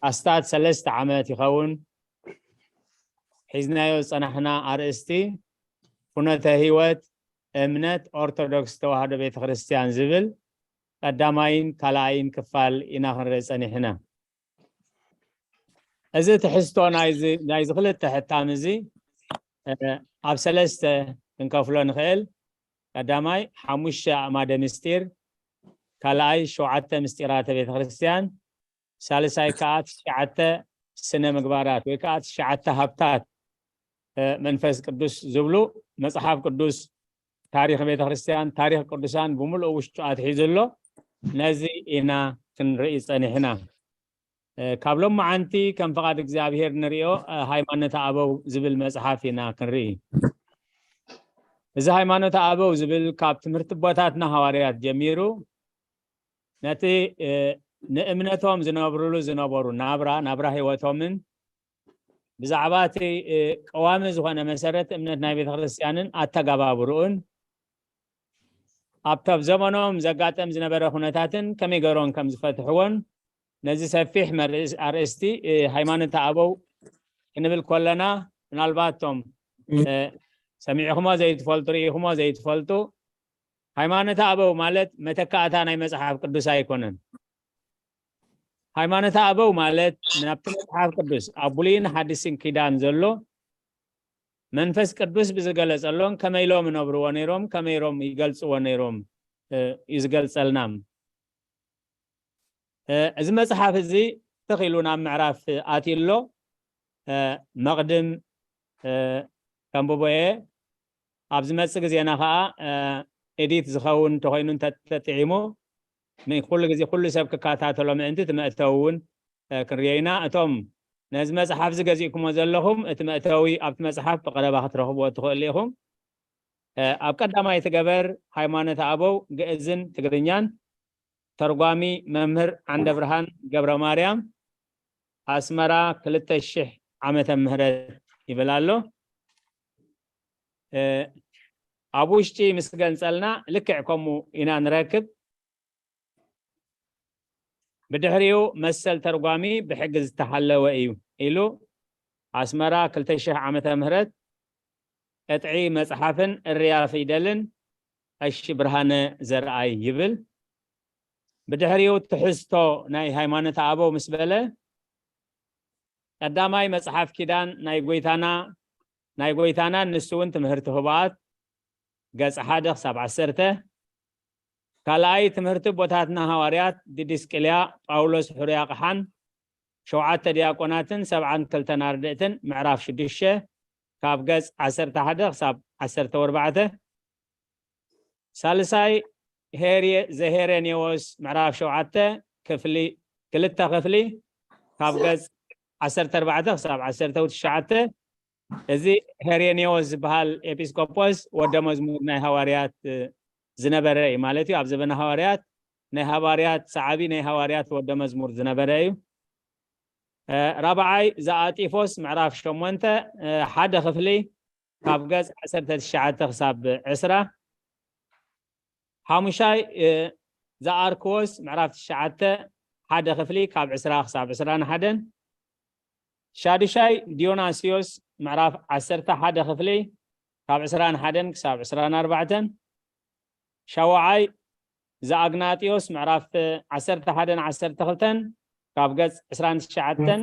ኣስታት ሰለስተ ዓመት ይኸውን ሒዝናዮ ዝጸናሕና ኣርእስቲ ፍኖተ ህይወት እምነት ኦርቶዶክስ ተዋህዶ ቤተ ክርስቲያን ዝብል ቀዳማይን ካልኣይን ክፋል ኢና ክንርኢ ጸኒሕና። እዚ ትሕዝቶ ናይዚ፣ ናይዚ ክልተ ሕታም እዚ፣ እ፣ ኣብ ሰለስተ ክንከፍሎ ንኽእል። ቀዳማይ ሓሙሽተ ኣእማደ ምስጢር፣ ካልኣይ ሸውዓተ ምስጢራተ ቤተ ክርስቲያን፣ ሳልሳይ ከኣ ትሽዓተ ስነ ምግባራት ወይ ከኣ ትሽዓተ ሃብታት፣ እ፣ መንፈስ ቅዱስ ዝብሉ መጽሓፍ ቅዱስ ታሪኽ ቤተ ክርስቲያን፣ ታሪኽ ቅዱሳን ብምሉኡ ውሽጡ ኣትሒዙ ኣሎ። ነዚ ኢና ክንርኢ ጸኒሕና። እ፣ ካብ ሎማዓንቲ ከም ፍቓድ እግዚኣብሔር ንርእዮ፣ እ፣ ሃይማኖተ ኣበው ዝብል መጽሓፍ ኢና ክንርኢ። እዚ ሃይማኖተ ኣበው ዝብል ካብ ትምህርቲ ኣቦታትና ሃዋርያት ጀሚሩ ነቲ፣ እ፣ ንእምነቶም ዝነብርሉ ዝነበሩ ናብራ፣ ናብራ ህይወቶምን ብዛዕባ እቲ፣ እ፣ ቀዋሚ ዝኾነ መሰረት እምነት ናይ ቤተ ክርስቲያንን ኣተጋባብርኡን ኣብቲ ኣብ ዘመኖም ዘጋጠም ዝነበረ ኩነታትን ከመይ ገይሮም ከም ዝፈትሕዎን ነዚ ሰፊሕ መርእስ-፣ ኣርእስቲ፣ እ፣ ሃይማኖተ ኣበው ክንብል ከለና ምናልባት እቶም፣ እ፣ ሰሚዕኹሞ ዘይትፈልጡ፣ ርኢኹሞ ዘይትፈልጡ፣ ሃይማኖተ ኣበው ማለት መተካእታ ናይ መጽሓፍ ቅዱስ ኣይኮነን። ሃይማኖተ ኣበው ማለት ናብቲ መጽሓፍ ቅዱስ ኣብ ብሉይን ሓዲስን ኪዳን ዘሎ መንፈስ ቅዱስ ብዝገለጸሎን ከመይ ኢሎም ይነብርዎ ነይሮም፣ ከመይ ኢሎም ይገልጽዎ ነይሮም፣ እ፣ እዩ ዝገልጸልና። እ፣ እዚ መጽሓፍ እዚ ትኽ ኢሉ ናብ ምዕራፍ ኣትዩ ኣሎ። እ፣ መቕድም፣ እ፣ ከንብቦ እየ። ኣብ ዝመጽእ ግዜና ኸኣ፣ እ፣ ኤዲት ዝኸውን እንተኾይኑ እንተተጥዒሙ፣ ምን-፣ ኩሉ ግዜ ኩሉ ሰብ ክከታተሎ ምእንቲ እቲ መእተዊ እውን፣ እ፣ ክንርእዮ ኢና። እቶም ነዚ መጽሓፍ እዚ ገዚእኩሞ ዘለኹም፣ እቲ መእተዊ ኣብቲ መጽሓፍ ብቐረባ ክትረኽብዎ ትኽእሉ ኢኹም። እ፣ ኣብ ቀዳማይ እቲ ገበር ሃይማኖተ ኣበው ግእዝን ትግርኛን፣ ተርጓሚ መምህር ዓንደ ብርሃን ገብረ ማርያም፣ ኣስመራ ክልተ ሽሕ ዓመተ ምህረት ይብል ኣሎ። እ፣ ኣብ ውሽጢ ምስ ገንጸልና ልክዕ ከምኡ ኢና ንረክብ። ብድሕሪኡ መሰል ተርጓሚ ብሕጊ ዝተሓለወ እዩ ኢሉ ኣስመራ ክልተ ሽሕ ዓመተ ምህረት ቅጥዒ መጽሓፍን እርያ ፊደልን ቀሺ ብርሃነ ዘርኣይ ይብል። ብድሕሪኡ ትሕዝቶ ናይ ሃይማኖተ ኣበው ምስ በለ፣ ቀዳማይ መጽሓፍ ኪዳን ናይ ጎይታና፣ ናይ ጎይታናን ንሱ እውን ትምህርቲ ህቡኣት፣ ገጽ ሓደ ክሳብ ዓሰርተ፣ ካልኣይ ትምህርቲ ኣቦታትና ሃዋርያት ዲድስቅልያ ጳውሎስ ሕሩይ ኣቕሓን ሸውዓተ ዲያቆናትን ሰብዓን ክልተን ኣርድእትን ምዕራፍ ሽዱሽተ ካብ ገጽ ዓሰርተ ሓደ ክሳብ ዓሰርተ ኣርባዕተ፣ ሳልሳይ ሄርየ-፣ ዘሄሬኔዎስ ምዕራፍ ሸውዓተ ክፍሊ፣ ክልተ ክፍሊ ካብ ገጽ ዓሰርተ ኣርባዕተ ክሳብ ዓሰርተ ትሽዓተ። እዚ ሄሬኔዎስ ዝበሃል ኤጲስቆጶስ ወደ መዝሙር ናይ ሃዋርያት፣ እ፣ ዝነበረ እዩ ማለት እዩ። ኣብ ዘበነ ሃዋርያት ናይ ሃዋርያት ሰዓቢ፣ ናይ ሃዋርያት ወደ መዝሙር ዝነበረ እዩ። እ፣ ራብዓይ ዘኣጢፎስ ምዕራፍ ሸሞንተ፣ እ፣ ሓደ ክፍሊ ካብ ገጽ ዓሰርተ ትሽዓተ ክሳብ ዕስራ። ሓሙሻይ፣ እ፣ ዘኣርክዎስ ምዕራፍ ትሽዓተ ሓደ ክፍሊ ካብ ዕስራ ክሳብ ዕስራን ሓደን። ሻዱሻይ ዲዮናስዮስ ምዕራፍ ዓሰርተ ሓደ ክፍሊ ካብ ዕስራን ሓደን ክሳብ ዕስራን ኣርባዕተን። ሻውዓይ ዘኣግናጥዮስ ምዕራፍ ዓሰርተ ሓደን ዓሰርተ ክልተን ካብ ገጽ ዕስራን ትሽዓተን።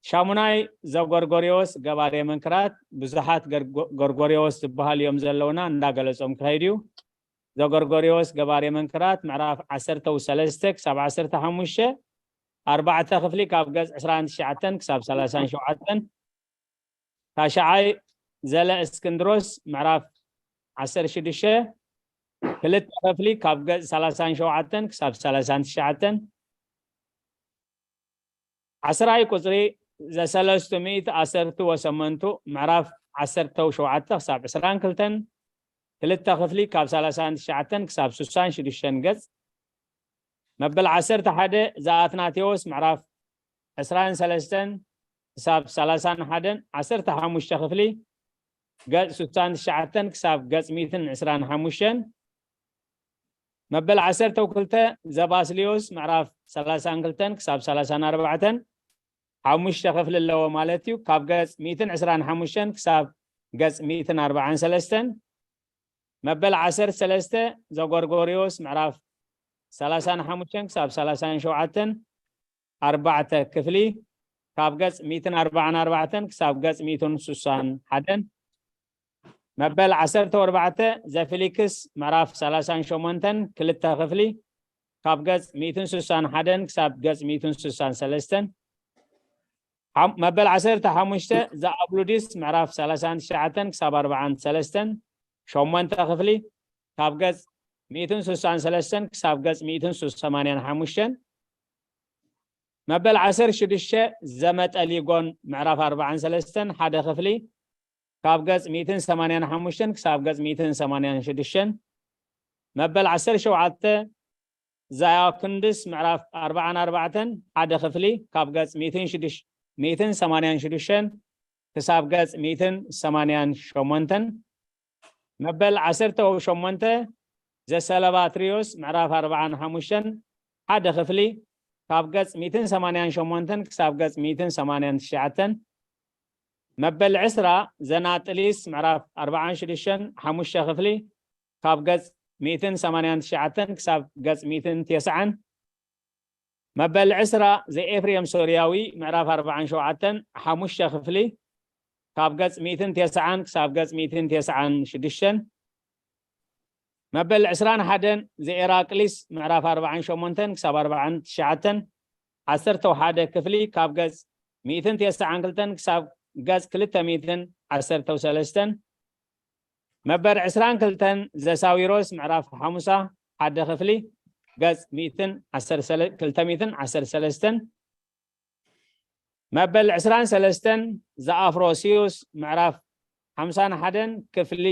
ሻሙናይ ዘጎርጎርዮስ ገባሬ መንክራት፣ ብዙሓት ገርጎ-፣ ጎርጎርዮስ ዝበሃል እዮም ዘለውና፣ እንዳገለጾም ክኸይድ እዩ። ዘጎርጎርዮስ ገባሬ መንክራት ምዕራፍ ዓሰርተ ሰለስተ ክሳብ ዓሰርተ ሓሙሽተ፣ ኣርባዕተ ክፍሊ ካብ ገጽ ዕስራን ትሽዓተን ክሳብ ሰላሳን ሸውዓተን። ታሽዓይ ዘለ እስክንድሮስ ምዕራፍ ዓሰርተ ሽዱሽተ ክልተ ክፍሊ ካብ ገጽ ሰላሳን ሸውዓተን ክሳብ ሰላሳን ትሽዓተን። ዓስራይ ቁጽሪ ዘሰለስቱ ሚእቲ ኣሰርቱ ወሰመንቱ ምዕራፍ ዓሰርተ ሸውዓተ ክሳብ ዕስራን ክልተን ክልተ ክፍሊ ካብ ሰላሳን ትሽዓተን ክሳብ ስሳን ሽዱሽተን ገጽ። መበል ዓሰርተ ሓደ ዘኣትናቴዎስ ምዕራፍ ዕስራን ሰለስተን ክሳብ ሰላሳን ሓደን ዓሰርተ ሓሙሽተ ክፍሊ ገጽ ስሳን ትሽዓተን ክሳብ ገጽ ሚእትን ዕስራን ሓሙሽተን። መበል ዓሰርተ ክልተ ዘባስልዮስ ምዕራፍ ሰላሳን ክልተን ክሳብ ሰላሳን ኣርባዕተን ሓሙሽተ ክፍሊ ኣለዎ ማለት እዩ። ካብ ገጽ ሚእትን ዕስራን ሓሙሽተን ክሳብ ገጽ ሚእትን ኣርባዓን ሰለስተን። መበል ዓሰርተ ሰለስተ ዘጎርጎርዮስ ምዕራፍ ሰላሳን ሓሙሽተን ክሳብ ሰላሳን ሸውዓተን ኣርባዕተ ክፍሊ ካብ ገጽ ሚእትን ኣርባዓን ኣርባዕተን ክሳብ ገጽ ሚእትን ስሳን ሓደን። መበል ዓሰርተ ኣርባዕተ ዘፊሊክስ ምዕራፍ ሰላሳን ሸሞንተን ክልተ ክፍሊ ካብ ገጽ ሚእትን ስሳን ሓደን ክሳብ ገጽ ሚእትን ስሳን ሰለስተን። ሓም- መበል ዓሰርተ ሓሙሽተ ዘኣብሉዲስ ምዕራፍ ሰላሳን ትሽዓተን ክሳብ ኣርባዓን ሰለስተን ሸሞንተ ክፍሊ ካብ ገጽ ሚእትን ስሳን ሰለስተን ክሳብ ገጽ ሚእትን ሰማንያን ሓሙሽተን። መበል ዓሰርተ ሽዱሽተ ዘመጠሊጎን ምዕራፍ ኣርባዓን ሰለስተን ሓደ ክፍሊ ካብ ገጽ ሚእትን ሰማንያን ሓሙሽተን ክሳብ ገጽ ሚእትን ሰማንያን ሽዱሽተን። መበል ዓሰርተ ሸውዓተ ዛያክንድስ ምዕራፍ ኣርባዓን ኣርባዕተን ሓደ ክፍሊ ካብ ገጽ ሚእትን ሽዱሽተ ሚእትን ሰማንያን ሽዱሽተን ክሳብ ገጽ ሚእትን ሰማንያን ሸሞንተን። መበል ዓሰርተ ሸሞንተ ዘሰለባትሪዮስ ምዕራፍ ኣርባዓን ሓሙሽተን ሓደ ክፍሊ ካብ ገጽ ሚእትን ሰማንያን ሸሞንተን ክሳብ ገጽ ሚእትን ሰማንያን ትሽዓተን። መበል ዕስራ ዘናጥሊስ ምዕራፍ ኣርባዓን ሽዱሽተን ሓሙሽተ ክፍሊ ካብ ገጽ ሚእትን ሰማንያን ትሽዓተን ክሳብ ገጽ ሚእትን ተስዓን። መበል ዕስራ ዘኤፍሬም ሶርያዊ ምዕራፍ ኣርባዓን ሸውዓተን ሓሙሽተ ክፍሊ ካብ ገጽ ሚእትን ተስዓን ክሳብ ገጽ ሚእትን ተስዓን ሽዱሽተን። መበል ዕስራን ሓደን ዘኤራቅሊስ ምዕራፍ ኣርባዓን ሸሞንተን ክሳብ ኣርባዓን ትሽዓተን ዓሰርተ ሓደ ክፍሊ ካብ ገጽ ሚእትን ተስዓን ክልተን ክሳብ ገጽ ክልተ ሚእትን ዓሰርተ ሰለስተን። መበል ዕስራን ክልተን ዘሳዊሮስ ምዕራፍ ሓሙሳ ሓደ ክፍሊ ገጽ ሚእትን ዓሰርተ ሰለ- ክልተ ሚእትን ዓሰርተ ሰለስተን። መበል ዕስራን ሰለስተን ዘኣፍሮሲዮስ ምዕራፍ ሓምሳን ሓደን ክፍሊ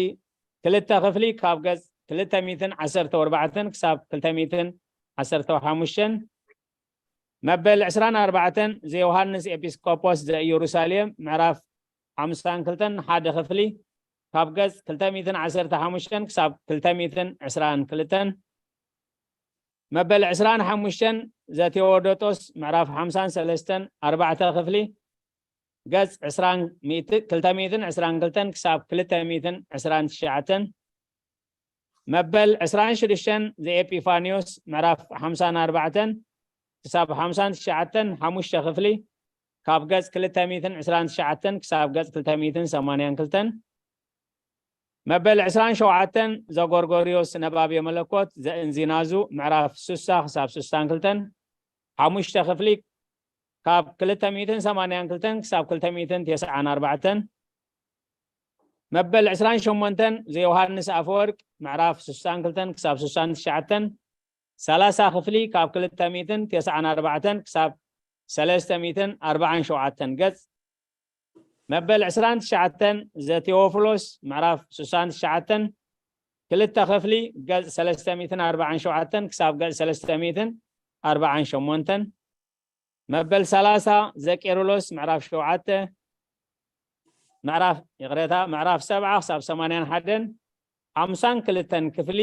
ክልተ ክፍሊ ካብ ገጽ ክልተ ሚእትን ዓሰርተ ኣርባዕተን ክሳብ ክልተ ሚእትን ዓሰርተ ሓሙሽተን። መበል ዕስራን ኣርባዕተን ዘዮሃንስ ኤጲስቆጶስ ዘኢየሩሳሌም ምዕራፍ ሓምሳን ክልተን ሓደ ክፍሊ ካብ ገጽ ክልተ ሚእትን ዓሰርተ ሓሙሽተን ክሳብ ክልተ ሚእትን ዕስራን ክልተን። መበል ዕስራን ሓሙሽተን ዘቴዎዶጦስ ምዕራፍ ሓምሳን ሰለስተን ኣርባዕተ ክፍሊ ገጽ ዕስራን ሚእቲ- ክልተ ሚእትን ዕስራን ክልተን ክሳብ ክልተ ሚእትን ዕስራን ትሽዓተን። መበል ዕስራን ሽዱሽተን ዘኤጲፋንዮስ ምዕራፍ ሓምሳን ኣርባዕተን ክሳብ ሓምሳን ትሽዓተን ሓሙሽተ ክፍሊ ካብ ገጽ ክልተ ሚእትን ዕስራን ትሽዓተን ክሳብ ገጽ ክልተ ሚእትን ሰማንያን ክልተን። መበል ዕስራን ሸውዓተን ዘጎርጎርዮስ ነባብዮ መለኮት ዘእንዚናዙ ምዕራፍ ስሳ ክሳብ ስሳን ክልተን ሓሙሽተ ክፍሊ ካብ ክልተ ሚእትን ሰማንያን ክልተን ክሳብ ክልተ ሚእትን ተስዓን ኣርባዕተን። መበል ዕስራን ሸሞንተን ዘዮሃንስ ኣፈወርቅ ምዕራፍ ስሳን ክልተን ክሳብ ስሳን ትሽዓተን ሰላሳ ክፍሊ ካብ ክልተ ሚእትን ተስዓን ኣርባዕተን ክሳብ ሰለስተ ሚእትን ኣርባዓን ሸውዓተን ገጽ። መበል ዕስራን ትሽዓተን ዘቴዎፍሎስ ምዕራፍ ስሳን ትሽዓተን ክልተ ክፍሊ ገጽ ሰለስተ ሚእትን ኣርባዓን ሸውዓተን ክሳብ ገጽ ሰለስተ ሚእትን ኣርባዓን ሸሞንተን። መበል ሰላሳ ዘቄርሎስ ምዕራፍ ሸውዓተ ምዕራፍ ይቕሬታ ምዕራፍ ሰብዓ ክሳብ ሰማንያን ሓደን ሓምሳን ክልተን ክፍሊ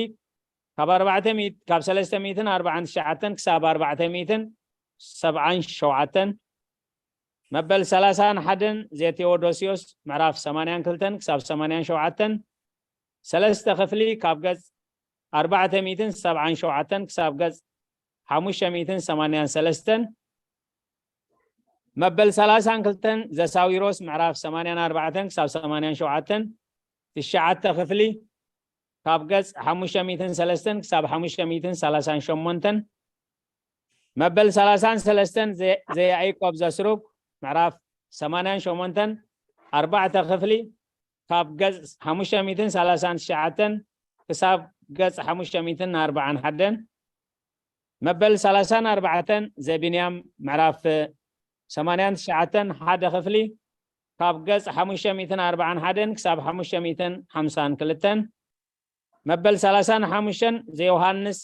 ካብ ኣርባዕተ ሚእቲ ካብ ሰለስተ ሚእትን ኣርባዓን ትሽዓተን ክሳብ ኣርባዕተ ሚእትን ሰብዓን ሸውዓተን። መበል ሰላሳን ሓደን ዘቴዎዶስዮስ ምዕራፍ ሰማንያን ክልተን ክሳብ ሰማንያን ሸውዓተን ሰለስተ ክፍሊ ካብ ገጽ ኣርባዕተ ሚእትን ሰብዓን ሸውዓተን ክሳብ ገጽ ሓሙሽተ ሚእትን ሰማንያን ሰለስተን። መበል ሰላሳን ክልተን ዘሳዊሮስ ምዕራፍ ሰማንያን ኣርባዕተን ክሳብ ሰማንያን ሸውዓተን ትሽዓተ ክፍሊ ካብ ገጽ ሓሙሽተ ሚእትን ሰለስተን ክሳብ ሓሙሽተ ሚእትን ሰላሳን ሸሞንተን። መበል ሰላሳን ሰለስተን ዘ- ዘያኢቆብ ዘስሩግ ምዕራፍ ሰማንያን ሸሞንተን ኣርባዕተ ክፍሊ ካብ ገጽ ሓሙሽተ ሚእትን ሰላሳን ትሽዓተን ክሳብ ገጽ ሓሙሽተ ሚእትን ኣርባዓን ሓደን። መበል ሰላሳን ኣርባዕተን ዘቢንያም ምዕራፍ ሰማንያን ትሽዓተን ሓደ ክፍሊ ካብ ገጽ ሓሙሽተ ሚእትን ኣርባዓን ሓደን ክሳብ ሓሙሽተ ሚእትን ሓምሳን ክልተን። መበል ሰላሳን ሓሙሽተን ዘዮሃንስ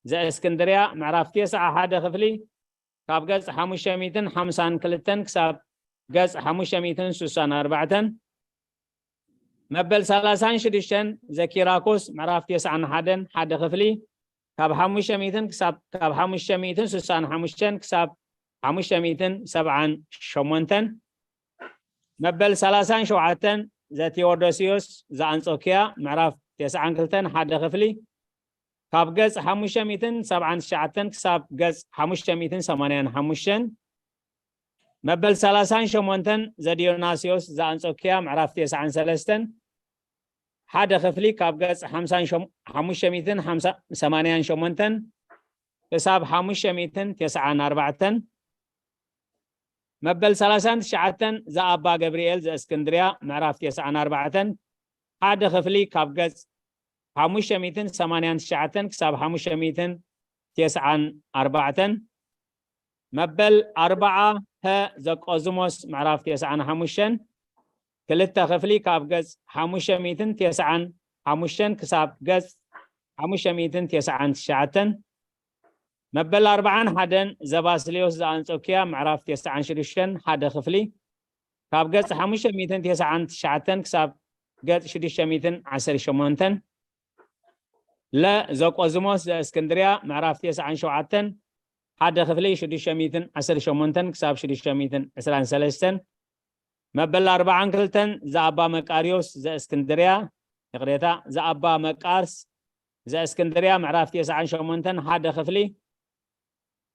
ዘእስክንድርያ ምዕራፍ ተስዓ ሓደ ክፍሊ ካብ ገጽ ሓሙሽተ ሚእትን ሓምሳን ክልተን ክሳብ ገጽ ሓሙሽተ ሚእትን ስሳን ኣርባዕተን። መበል ሰላሳን ሽዱሽተን ዘኪራኮስ ምዕራፍ ተስዓን ሓደን ሓደ ክፍሊ ካብ ሓሙሽተ ሚእትን ክሳብ ካብ ሓሙሽተ ሚእትን ስሳን ሓሙሽተን ክሳብ ሓሙሽተ ሚእትን ሰብዓን ሸሞንተን። መበል ሰላሳን ሸውዓተን ዘቴዎዶስዮስ ዘኣንጾኪያ ምዕራፍ ተስዓን ክልተን ሓደ ክፍሊ ካብ ገጽ ሓሙሽተ ሚእትን ሰብዓን ትሽዓተን ክሳብ ገጽ ሓሙሽተ ሚእትን ሰማንያን ሓሙሽተን። መበል ሰላሳን ሸሞንተን ዘዲዮናስዮስ ዘኣንጾኪያ ምዕራፍ ተስዓን ሰለስተን ሓደ ክፍሊ ካብ ገጽ ሓሙሽተ ሚእትን ሰማንያን ሸሞንተን ክሳብ ሓሙሽተ ሚእትን ተስዓን ኣርባዕተን። መበል ሰላሳን ትሽዓተን ዘኣባ ገብርኤል ዘእስክንድርያ ምዕራፍ ተስዓን ኣርባዕተን ሓደ ክፍሊ ካብ ገጽ ሓሙሽተ ሚእትን ሰማንያን ትሽዓተን ክሳብ ሓሙሽተ ሚእትን ተስዓን ኣርባዕተን። መበል ኣርባዓ ሀ ዘቆዝሞስ ምዕራፍ ተስዓን ሓሙሽተን ክልተ ክፍሊ ካብ ገጽ ሓሙሽተ ሚእትን ተስዓን ሓሙሽተን ክሳብ ገጽ ሓሙሽተ ሚእትን ተስዓን ትሽዓተን። መበል ኣርባዓን ሓደን ዘባስልዮስ ዘኣንጾኪያ ምዕራፍ ተስዓን ሽዱሽተን ሓደ ክፍሊ ካብ ገጽ ሓሙሽተ ሚእትን ተስዓን ትሽዓተን ክሳብ ገጽ ሽዱሽተ ሚእትን ዓሰርተ ሸሞንተን። ለ ዘቆዝሞስ ዘእስክንድርያ ምዕራፍ ተስዓን ሸውዓተን ሓደ ክፍሊ ሽዱሽተ ሚእትን ዓሰርተ ሸሞንተን ክሳብ ሽዱሽተ ሚእትን ዕስራን ሰለስተን። መበል ኣርባዓን ክልተን ዘኣባ መቃርዮስ ዘእስክንድርያ፣ ይቕሬታ፣ ዘኣባ መቃርስ ዘእስክንድርያ ምዕራፍ ተስዓን ሸሞንተን ሓደ ክፍሊ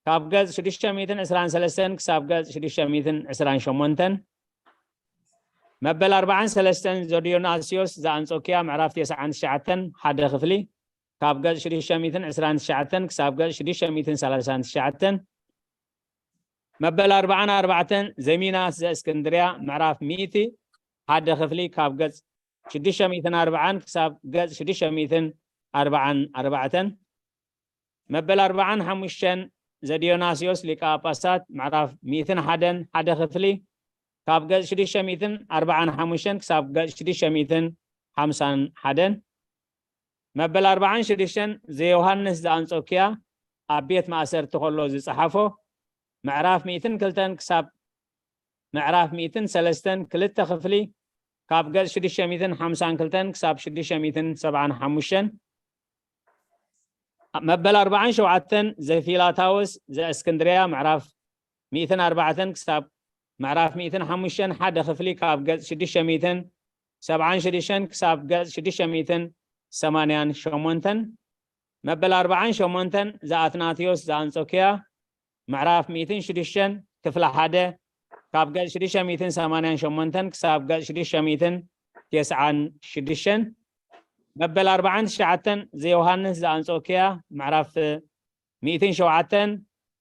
ካብ ገጽ ሽዱሽተ ሚእትን ዕስራን ሰለስተን ክሳብ ገጽ ሽዱሽተ ሚእትን ዕስራን ሸሞንተን። መበል ኣርባዓን ሰለስተን ዘዲዮናስዮስ ዘኣንጾኪያ ምዕራፍ ተስዓን ትሽዓተን ሓደ ክፍሊ ካብ ገጽ ሽዱሽተ ሚእትን ዕስራን ትሽዓተን ክሳብ ገጽ ሽዱሽተ ሚእትን ሰላሳን ትሽዓተን። መበል ኣርባዓን ኣርባዕተን ዘሚናስ ዘእስክንድርያ ምዕራፍ ሚእቲ ሓደ ክፍሊ ካብ ገጽ ሽዱሽተ ሚእትን ኣርባዓን ክሳብ ገጽ ሽዱሽተ ሚእትን ኣርባዓን ኣርባዕተን። መበል ኣርባዓን ሓሙሽተን ዘዲዮናስዮስ ሊቀ ጳጳሳት ምዕራፍ ሚእትን ሓደን ሓደ ክፍሊ ካብ ገጽ ሽዱሽተ ሚእትን ኣርባዓን ሓሙሽተን ክሳብ ገጽ ሽዱሽተ ሚእትን ሓምሳን ሓደን። መበል ኣርባዓን ሽዱሽተን ዘዮሃንስ ዘኣንጾኪያ ኣብ ቤት ማእሰርቲ ከሎ ዝጸሓፎ ምዕራፍ ሚእትን ክልተን ክሳብ ምዕራፍ ሚእትን ሰለስተን ክልተ ክፍሊ ካብ ገጽ ሽዱሽተ ሚእትን ሓምሳን ክልተን ክሳብ ሽዱሽተ ሚእትን ሰብዓን ሓሙሽተን። መበል ኣርባዓን ሸውዓተን ዘፊላታዎስ ዘእስክንድርያ ምዕራፍ ሚእትን ኣርባዕተን ክሳብ ምዕራፍ ሚእትን ሓሙሽተን ሓደ ክፍሊ ካብ ገጽ ሽዱሽተ ሚእትን ሰብዓን ሽዱሽተን ክሳብ ገጽ ሽዱሽተ ሚእትን ሰማንያን ሸሞንተን። መበል ኣርባዓን ሸሞንተን ዘኣትናቴዎስ ዘኣንጾኪያ ምዕራፍ ሚእትን ሽዱሽተን ክፍሊ ሓደ ካብ ገጽ ሽዱሽተ ሚእትን ሰማንያን ሸሞንተን ክሳብ ገጽ ሽዱሽተ ሚእትን ተስዓን ሽዱሽተን። መበል ኣርባዓን ትሽዓተን ዘዮሃንስ ዘኣንጾኪያ ምዕራፍ ሚእትን ሸውዓተን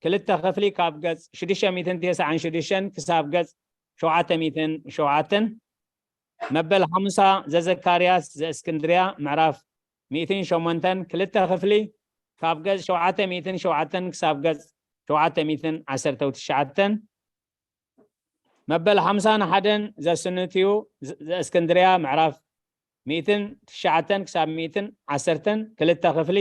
ክልተ ክፍሊ ካብ ገጽ ሽዱሽተ ሚእትን ተስዓን ሽዱሽተን ክሳብ ገጽ ሸውዓተ ሚእትን ሸውዓተን። መበል ሓሙሳ ዘዘካርያስ ዘእስክንድርያ ምዕራፍ ሚእትን ሸሞንተን ክልተ ክፍሊ ካብ ገጽ ሸውዓተ ሚእትን ሸውዓተን ክሳብ ገጽ ሸውዓተ ሚእትን ዓሰርተ ትሽዓተን። መበል ሓምሳን ሓደን ዘስንትዩ ዘእስክንድርያ ምዕራፍ ሚእትን ትሽዓተን ክሳብ ሚእትን ዓሰርተን ክልተ ክፍሊ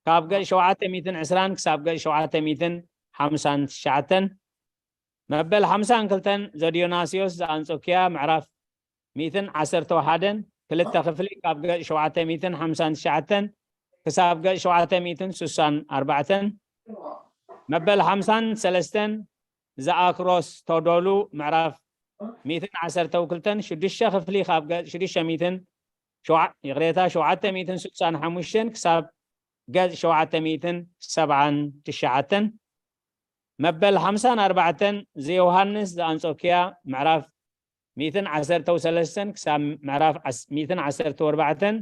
ካብ ገጽ ሸውዓተ ሚእትን ዕስራን ክሳብ ገጽ ሸውዓተ ሚእትን ሓምሳን ትሽዓተን። መበል ሓምሳን ክልተን ዘዲዮናስዮስ ዘኣንጾኪያ ምዕራፍ ሚእትን ዓሰርተ ሓደን ክልተ ክፍሊ ካብ ገጽ ሸውዓተ ሚእትን ሓምሳን ትሽዓተን ክሳብ ገጽ ሸውዓተ ሚእትን ስሳን ኣርባዕተን። መበል ሓምሳን ሰለስተን ዘኣክሮስ ተዶሉ ምዕራፍ ሚእትን ዓሰርተ ክልተን ሽዱሽተ ክፍሊ ካብ ገጽ ሽዱሽተ ሚእትን ሸውዓ- ይቕሬታ፣ ሸውዓተ ሚእትን ስሳን ሓሙሽተን ክሳብ ገጽ ሸውዓተ ሚእትን ሰብዓን ትሽዓተን። መበል ሓምሳን ኣርባዕተን ዘዮሃንስ ዘኣንጾኪያ ምዕራፍ ሚእትን ዓሰርተ ሰለስተን ክሳብ ምዕራፍ ዓስ- ሚእትን ዓሰርተ ኣርባዕተን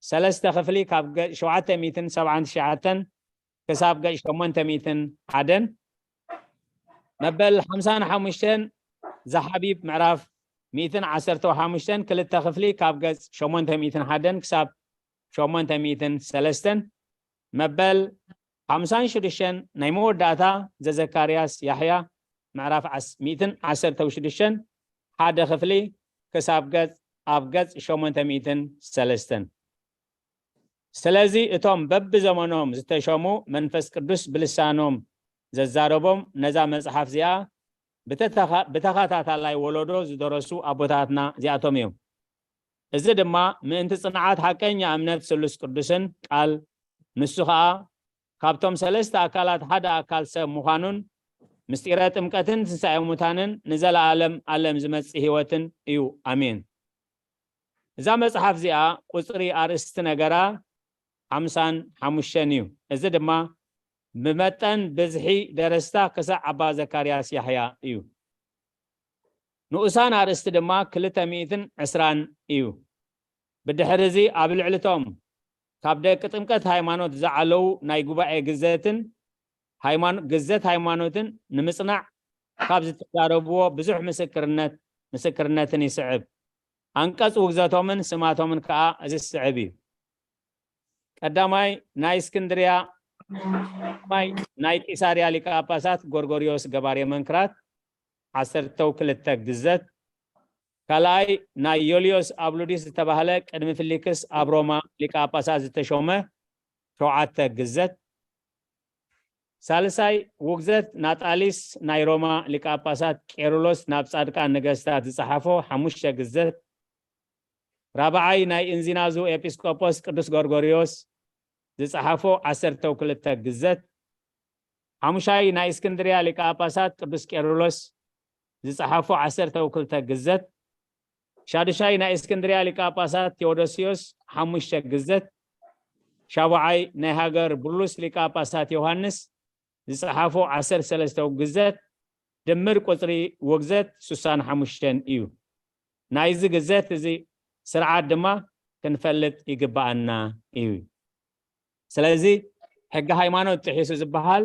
ሰለስተ ክፍሊ ካብ ገጽ ሸውዓተ ሚእትን ሰብዓን ትሽዓተን ክሳብ ገጽ ሸሞንተ ሚእትን ሓደን፣ መበል ሓምሳን ሓሙሽተን ዘሓቢብ ምዕራፍ ሚእትን ዓሰርተ ሓሙሽተን ክልተ ክፍሊ ካብ ገጽ ሸሞንተ ሚእትን ሓደን ክሳብ ሸሞንተ ሚእትን ሰለስተን፣ መበል ሓምሳን ሽዱሽተን ናይ መወዳእታ ዘዘካርያስ ያሕያ ምዕራፍ ዓስ-፣ ሚእትን ዓሰርተ ሽዱሽተን ሓደ ክፍሊ ክሳብ ገጽ ኣብ ገጽ ሸሞንተ ሚእትን ሰለስተን። ስለዚ እቶም በብዘመኖም ዝተሾሙ መንፈስ ቅዱስ ብልሳኖም ዘዛረቦም ነዛ መጽሓፍ እዚኣ ብተተኻ-፣ ብተኸታታላይ ወለዶ ዝደረሱ ኣቦታትና እዚኣቶም እዮም። እዚ ድማ ምእንቲ ጽንዓት ሓቀኛ እምነት ስሉስ ቅዱስን ቃል፣ ንሱ ኸኣ ካብቶም ሰለስተ ኣካላት ሓደ ኣካል ሰብ ምዃኑን ምስጢረ ጥምቀትን ትንሳኤ ሙታንን ንዘለኣለም ኣለም ዝመጽእ ህይወትን እዩ። ኣሜን። እዛ መጽሓፍ እዚኣ ቁጽሪ ኣርእስቲ ነገራ ሓምሳን ሓሙሽተን እዩ። እዚ ድማ ብመጠን ብዝሒ ደረስታ ክሳዕ ኣባ ዘካርያስ ያሕያ እዩ። ንኡሳን ኣርእስቲ ድማ ክልተ ሚእትን ዕስራን እዩ። ብድሕሪ እዚ ኣብ ልዕሊ እቶም ካብ ደቂ ጥምቀት ሃይማኖት ዝዓለዉ ናይ ጉባኤ ግዘትን ሃይማኖ-፣ ግዘት ሃይማኖትን ንምጽናዕ ካብ ዝተዛረብዎ ብዙሕ ምስክርነት፣ ምስክርነትን ይስዕብ። ኣንቀጽ ውግዘቶምን ስማቶምን ከኣ እዚ ዝስዕብ እዩ። ቀዳማይ ናይ እስክንድርያ፣ ቀዳማይ ናይ ቂሳርያ ሊቀ ጳጳሳት ጎርጎርዮስ ገባሬ መንክራት ዓሰርተው ክልተ ግዘት፣ ካልኣይ ናይ ዮልዮስ ኣብሉዲስ ዝተባህለ ቅድሚ ፊሊክስ ኣብ ሮማ ሊቀ ጳጳሳት ዝተሾመ ሸውዓተ ግዘት፣ ሳልሳይ ውግዘት ናጣሊስ ናይ ሮማ ሊቀ ጳጳሳት ቄርሎስ ናብ ጻድቃን ነገስታት ዝጸሓፎ ሓሙሽተ ግዘት፣ ራብዓይ ናይ እንዚናዙ ኤጲስቆጶስ ቅዱስ ጎርጎርዮስ ዝጸሓፎ ዓሰርተው ክልተ ግዘት፣ ሓሙሻይ ናይ እስክንድርያ ሊቀ ጳጳሳት ቅዱስ ቄርሎስ ዝጸሓፎ ዓሰርተው ክልተ ግዘት፣ ሻዱሻይ ናይ እስክንድርያ ሊቀ ጳጳሳት ቴዎዶስዮስ ሓሙሽተ ግዘት፣ ሻቡዓይ ናይ ሃገር ብሉስ ሊቀ ጳጳሳት ዮሃንስ ዝጸሓፎ ዓሰርተ ሰለስተ ግዘት፣ ድምር ቁጽሪ ውግዘት ሱሳን ሓሙሽተን እዩ። ናይዚ ግዘት እዚ ስርዓት ድማ ክንፈልጥ ይግብኣና እዩ። ስለዚ ሕጊ ሃይማኖት ጥሒሱ ዝበሃል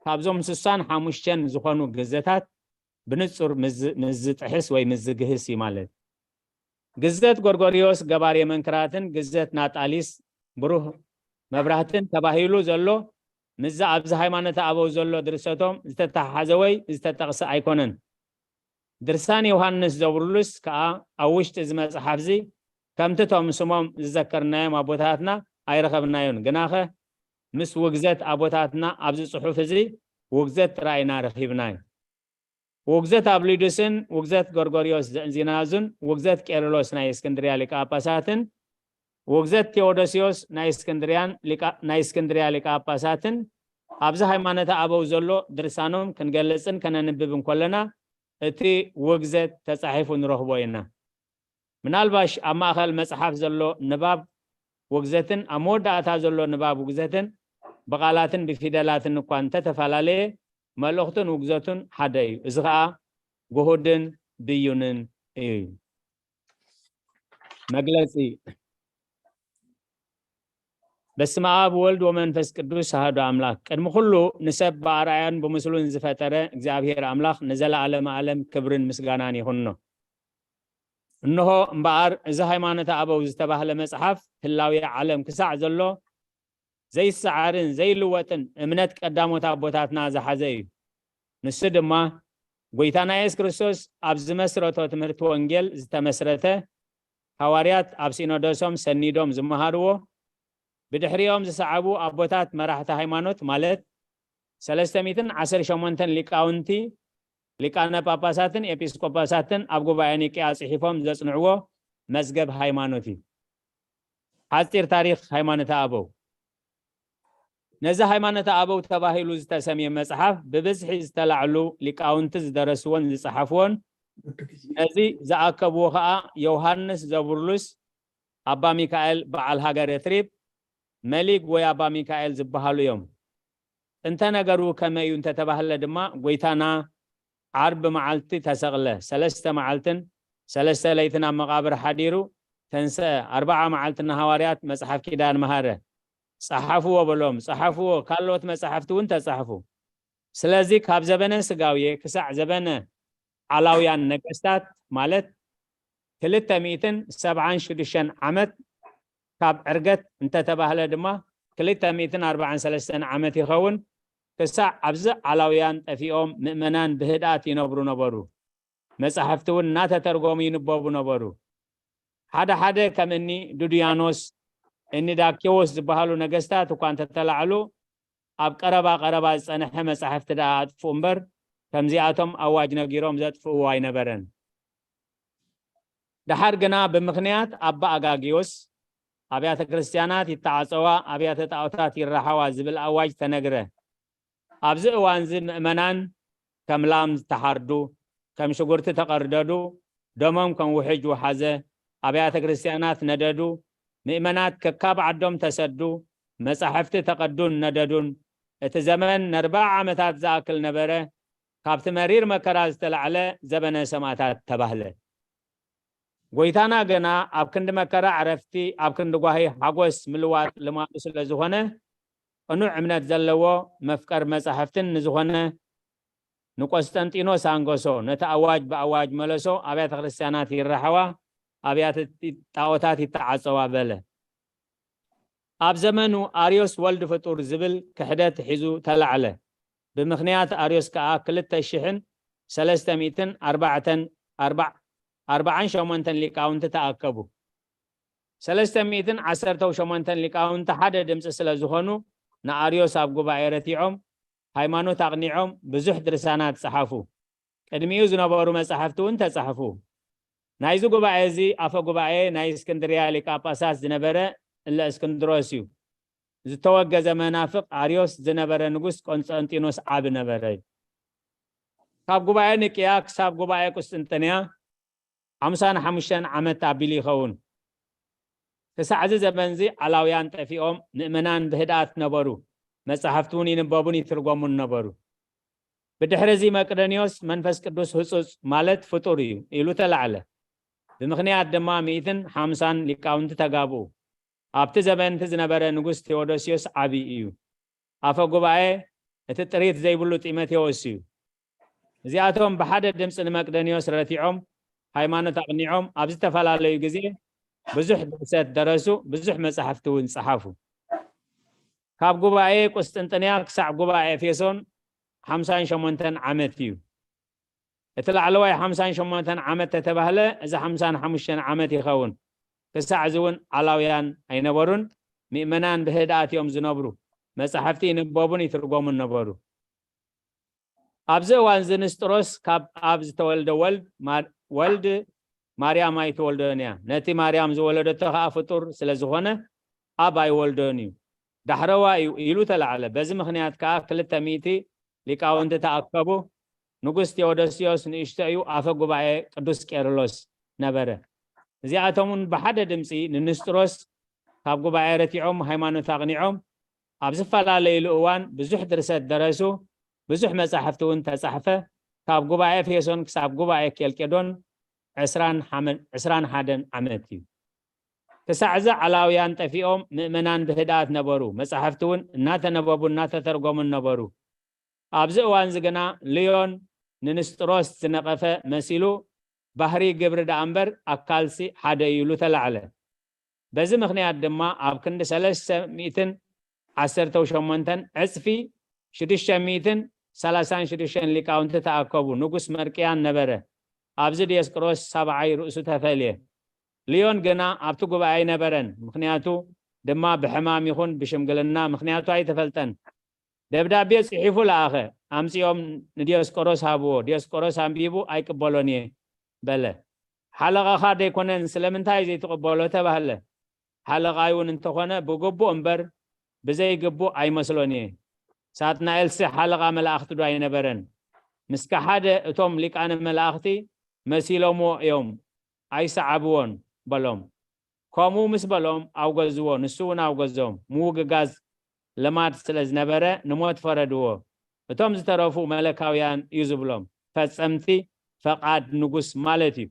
ካብዞም ሱሳን ሓሙሽተን ዝኾኑ ግዘታት ብንጹር ምስ ዝ-፣ ምስ ዝጥሕስ ወይ ምስ ዝግህስ እዩ ማለት። ግዘት ጎርጎርዮስ ገባሬ መንክራትን ግዘት ናጣሊስ ብሩህ መብራህትን ተባሂሉ ዘሎ ምስዚ ኣብዚ ሃይማኖተ ኣበው ዘሎ ድርሰቶም ዝተተሓሓዘ ወይ ዝተጠቕሰ ኣይኮነን። ድርሳን ዮሃንስ ዘብሩሉስ ከኣ ኣብ ውሽጢ እዚ መጽሓፍዚ ከምቲ እቶም ስሞም ዝዘከርናዮም ኣቦታትና ኣይረኸብናዮን። ግናኸ ምስ ውግዘት ኣቦታትና ኣብዚ ጽሑፍ እዚ ውግዘት ጥራይ ኢና ረኺብናዮ። ውግዘት ኣብሉዲስን ውግዘት ጎርጎርዮስ ዘእንዚናዙን ውግዘት ቄርሎስ ናይ እስክንድርያ ሊቀ ጳጳሳትን ውግዘት ቴዎዶስዮስ ናይ እስክንድርያን ሊቀ-፣ ናይ እስክንድርያ ሊቀ ጳጳሳትን ኣብዚ ሃይማኖተ ኣበው ዘሎ ድርሳኖም ክንገልጽን ከነንብብ እንከለና እቲ ውግዘት ተጻሒፉ ንረኽቦ ኢና። ምናልባሽ ኣብ ማእኸል መጽሓፍ ዘሎ ንባብ ውግዘትን ኣብ መወዳእታ ዘሎ ንባብ ውግዘትን ብቓላትን ብፊደላትን እኳ እንተተፈላለየ፣ መልእኽቱን ውግዘቱን ሓደ እዩ። እዚ ኸኣ ግሁድን ብዩንን እዩ። መግለጺ። በስመ ኣብ ወልድ ወመንፈስ ቅዱስ ኣሐዱ ኣምላክ። ቅድሚ ኩሉ ንሰብ ብኣርኣያን ብምስሉን ዝፈጠረ እግዚኣብሔር ኣምላኽ ንዘለዓለመ ዓለም ክብርን ምስጋናን ይኹኖ። እንሆ እምበኣር፣ እዚ ሃይማኖተ ኣበው ዝተባህለ መጽሓፍ ህላዌ ዓለም ክሳዕ ዘሎ ዘይሰዓርን ዘይልወጥን እምነት ቀዳሞት ኣቦታትና ዝሓዘ እዩ። ንሱ ድማ፣ ጐይታና የሱስ ክርስቶስ ኣብ ዝመስረቶ ትምህርቲ ወንጌል ዝተመስረተ፣ ሃዋርያት ኣብ ሲኖዶሶም ሰኒዶም ዝመሃርዎ፣ ብድሕሪኦም ዝሰዓቡ ኣቦታት መራሕቲ ሃይማኖት፣ ማለት ሰለስተ ሚእትን ዓሰርተ ሸሞንተን ሊቃውንቲ፣ ሊቃነ ጳጳሳትን ኤጲስቆጶሳትን ኣብ ጉባኤ ኒቅያ ጽሒፎም ዘጽንዕዎ መዝገብ ሃይማኖት እዩ። ሓጺር ታሪኽ ሃይማኖተ ኣበው። ነዚ ሃይማኖተ ኣበው ተባሂሉ ዝተሰምየ መጽሓፍ ብብዝሒ ዝተላዕሉ ሊቃውንቲ ዝደረስዎን ዝጸሓፍዎን፣ ነዚ ዝኣከብዎ ኸኣ ዮሃንስ ዘብሩሉስ፣ ኣባ ሚካኤል በዓል ሃገረ ትሪብ፣ መሊግ ወይ ኣባ ሚካኤል ዝበሃሉ እዮም። ጥንተ ነገሩ ከመይ እዩ እንተተባህለ ድማ፣ ጐይታና ዓርቢ መዓልቲ ተሰቕለ፣ ሰለስተ መዓልትን ሰለስተ ለይትን ኣብ መቓብር ሓዲሩ ተንስአ፣ ኣርብዓ መዓልቲ ንሃዋርያት መጽሓፍ ኪዳን መሃረ፣ ጸሓፍዎ በሎም፣ ጸሓፍዎ፣ ካልኦት መጻሕፍቲ እውን ተጻሕፉ። ስለዚ ካብ ዘበነ ስጋውየ ክሳዕ ዘበነ ዓላውያን ነገስታት፣ ማለት ክልተ ሚእትን ሰብዓን ሽዱሽተን ዓመት፣ ካብ ዕርገት እንተተባህለ ድማ ክልተ ሚእትን ኣርባዓን ሰለስተን ዓመት ይኸውን፣ ክሳዕ ኣብዚ ዓላውያን ጠፊኦም ምእመናን ብህድኣት ይነብሩ ነበሩ። መጻሕፍቲ እውን እናተተርጎሙ ይንበቡ ነበሩ። ሓደ ሓደ ከም እኒ ዱድያኖስ፣ እኒ ዳኪዎስ ዝበሃሉ ነገስታት እኳ እንተተላዕሉ፣ ኣብ ቀረባ ቀረባ ዝጸንሐ መጻሕፍቲ ደኣ ኣጥፍኡ እምበር፣ ከምዚኣቶም ኣዋጅ ነጊሮም ዘጥፍእዎ ኣይነበረን። ደሓር ግና ብምኽንያት ኣባ ኣጋጊዮስ ኣብያተ ክርስቲያናት ይተዓጸዋ፣ ኣብያተ ጣዖታት ይረሓዋ ዝብል ኣዋጅ ተነግረ። ኣብዚ እዋንዚ ምእመናን ከም ላም ተሓርዱ፣ ከም ሽጉርቲ ተቐርደዱ፣ ደሞም ከም ውሕጅ ወሓዘ፣ ኣብያተ ክርስቲያናት ነደዱ፣ ምእመናት ከካብ ዓዶም ተሰዱ፣ መጻሕፍቲ ተቐዱን ነደዱን። እቲ ዘመን ነርብዓ ዓመታት ዝኣክል ነበረ። ካብቲ መሪር መከራ ዝተላዕለ ዘበነ ሰማእታት ተባህለ። ጎይታና ገና ኣብ ክንዲ መከራ ዕረፍቲ፣ ኣብ ክንዲ ጓሂ ሓጎስ ምልዋጥ ልማዱ ስለ ዝኾነ፣ ቅኑዕ እምነት ዘለዎ መፍቀር መጻሕፍትን ንዝኾነ ንቆስጠንጢኖስ ኣንገሶ። ነቲ ኣዋጅ ብኣዋጅ መለሶ፣ ኣብያተ ክርስቲያናት ይረሓዋ፣ ኣብያተ ጣዖታት ይተዓጸዋ በለ። ኣብ ዘመኑ ኣርዮስ ወልድ ፍጡር ዝብል ክሕደት ሒዙ ተላዕለ። ብምኽንያት ኣርዮስ ከኣ ክልተ ሽሕን ሰለስተ ሚእትን ኣርባዕተን ኣርባ-፣ ኣርባዓን ሸሞንተን ሊቃውንቲ ተኣከቡ። ሰለስተ ሚእትን ዓሰርተው ሸሞንተን ሊቃውንቲ ሓደ ድምፂ ስለ ዝኾኑ ንኣርዮስ ኣብ ጉባኤ ረቲዖም ሃይማኖት ኣቕኒዖም ብዙሕ ድርሳናት ጸሓፉ። ቅድሚኡ ዝነበሩ መጻሕፍቲ እውን ተጻሕፉ። ናይዚ ጉባኤ እዚ ኣፈ ጉባኤ ናይ እስክንድርያ ሊቀ ጳጳሳት ዝነበረ እለ እስክንድሮስ እዩ። ዝተወገዘ መናፍቕ ኣርዮስ ዝነበረ ንጉስ ቆንስጠንጢኖስ ዓቢ ነበረ። ካብ ጉባኤ ንቅያ ክሳብ ጉባኤ ቁስጥንጥንያ ሓምሳን ሓሙሽተን ዓመት ኣቢሉ ይኸውን። ክሳዕ እዚ ዘመንዚ ዓላውያን ጠፊኦም ምእመናን ብህድኣት ነበሩ። መጻሕፍቲ እውን ይንበቡን ይትርጎሙን ነበሩ። ብድሕሪ እዚ መቅደንዮስ መንፈስ ቅዱስ ህጹጽ ማለት ፍጡር እዩ ኢሉ ተላዕለ። ብምኽንያት ድማ ሚእትን ሓምሳን ሊቃውንቲ ተጋብኡ። ኣብቲ ዘመን እቲ ዝነበረ ንጉስ ቴዎዶስዮስ ዓቢ እዩ። ኣፈ ጉባኤ እቲ ጥሪት ዘይብሉ ጢሞቴዎስ እዩ። እዚኣቶም ብሓደ ድምፂ ንመቅደንዮስ ረቲዖም ሃይማኖት ኣቕኒዖም ኣብ ዝተፈላለዩ ግዜ ብዙሕ ድርሰት ደረሱ፣ ብዙሕ መጻሕፍቲ እውን ጸሓፉ። ካብ ጉባኤ ቁስጥንጥንያ ክሳዕ ጉባኤ ኤፌሶን ሓምሳን ሸሞንተን ዓመት እዩ። እቲ ላዕለዋይ ሓምሳን ሸሞንተን ዓመት ተተባህለ፣ እዚ ሓምሳን ሓሙሽተን ዓመት ይኸውን። ክሳዕ እዚ እውን ዓላውያን ኣይነበሩን። ምእመናን ብህድኣት እዮም ዝነብሩ። መጻሕፍቲ ይንበቡን ይትርጎሙን ነበሩ። ኣብዚ እዋን እዚ ንስጥሮስ ካብ ኣብ ዝተወልደ ወልድ ማር-፣ ወልድ ማርያም ኣይትወልዶን እያ። ነቲ ማርያም ዝወለደቶ ከኣ ፍጡር ስለ ዝኾነ ኣብ ኣይወልዶን እዩ። ዳሕረዋ እዩ ኢሉ ተላዕለ። በዚ ምኽንያት ከኣ ክልተ ሚእቲ ሊቃውንቲ ተኣከቡ። ንጉስ ቴዎዶስዮስ ንእሽቶ እዩ፣ ኣፈ ጉባኤ ቅዱስ ቄርሎስ ነበረ። እዚኣቶም እውን ብሓደ ድምፂ ንንስጥሮስ ካብ ጉባኤ ረቲዖም ሃይማኖት ኣቕኒዖም ኣብ ዝፈላለዩሉ እዋን ብዙሕ ድርሰት ደረሱ፣ ብዙሕ መጻሕፍቲ እውን ተጻሕፈ። ካብ ጉባኤ ኤፌሶን ክሳብ ጉባኤ ኬልቄዶን ዕስራን ሓመ-፣ ዕስራን ሓደን ዓመት እዩ። ክሳዕ እዚ ዓላውያን ጠፊኦም ምእመናን ብህድኣት ነበሩ። መጻሕፍቲ እውን እናተነበቡ እናተተርጎሙን ነበሩ። ኣብዚ እዋን እዚ ግና ልዮን ንንስጥሮስ ዝነቐፈ መሲሉ ባህሪ ግብሪ ደኣ እምበር ኣካልሲ ሓደ እዩ ኢሉ ተላዕለ። በዚ ምኽንያት ድማ ኣብ ክንዲ ሰለስተ ሚእትን ዓሰርተው ሸሞንተን ዕጽፊ ሽዱሽተ ሚእትን ሰላሳን ሽዱሽተን ሊቃውንቲ ተኣከቡ። ንጉስ መርቅያን ነበረ። ኣብዚ ዲዮስቆሮስ ሳብዓይ ርእሱ ተፈልየ። ልዮን ግና ኣብቲ ጉባኤ ኣይነበረን፣ ምኽንያቱ ድማ ብሕማም ይኹን ብሽምግልና ምኽንያቱ ኣይተፈልጠን። ደብዳቤ ጽሒፉ ለኣኸ። ኣምጺኦም ንዲዮስቆሮስ ሃብዎ። ዲዮስቆሮስ ኣንቢቡ ኣይቅበሎን እየ በለ። ሓለቓኻ ደይኮነን ስለምንታይ ዘይትቕበሎ ተባህለ። ሓለቓይ እውን እንተኾነ ብግቡእ እምበር ብዘይግቡእ ኣይመስሎን እየ። ሳጥናኤልሲ ሓለቓ መላእኽቲ ዶ ኣይነበረን? ምስከ ሓደ እቶም ሊቃነ መላእኽቲ መሲሎምዎ እዮም፣ ኣይሰዓብዎን በሎም። ከምኡ ምስ በሎም ኣውገዝዎ፣ ንሱ እውን ኣውገዞም። ምውግጋዝ ልማድ ስለ ዝነበረ ንሞት ፈረድዎ። እቶም ዝተረፉ መለካውያን እዩ ዝብሎም። ፈጸምቲ ፈቓድ ንጉስ ማለት እዩ።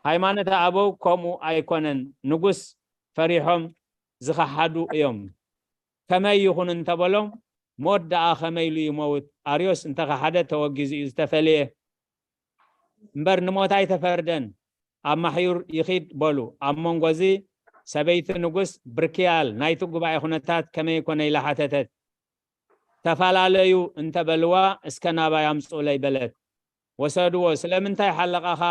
ሃይማኖተ ኣበው ከምኡ ኣይኮነን። ንጉስ ፈሪሖም ዝኸሓዱ እዮም። ከመይ ይኹን እንተበሎም፣ ሞት ደኣ ከመይ ኢሉ ይመውት? ኣርዮስ እንተኸሓደ ተወጊዙ እዩ ዝተፈልየ። እምበር ንሞት ኣይተፈርደን። ኣብ ማሕዩር ይኺድ በሉ። ኣብ መንጎ እዚ ሰበይቲ ንጉስ ብርክያል ናይቲ ጉባኤ ኩነታት ከመይ ኮነ ኢላ ሓተተት። ተፈላለዩ እንተበልዋ እስከ ናባይ ኣምጽኡለይ በለት። ወሰድዎ። ስለምንታይ ሓለቓኻ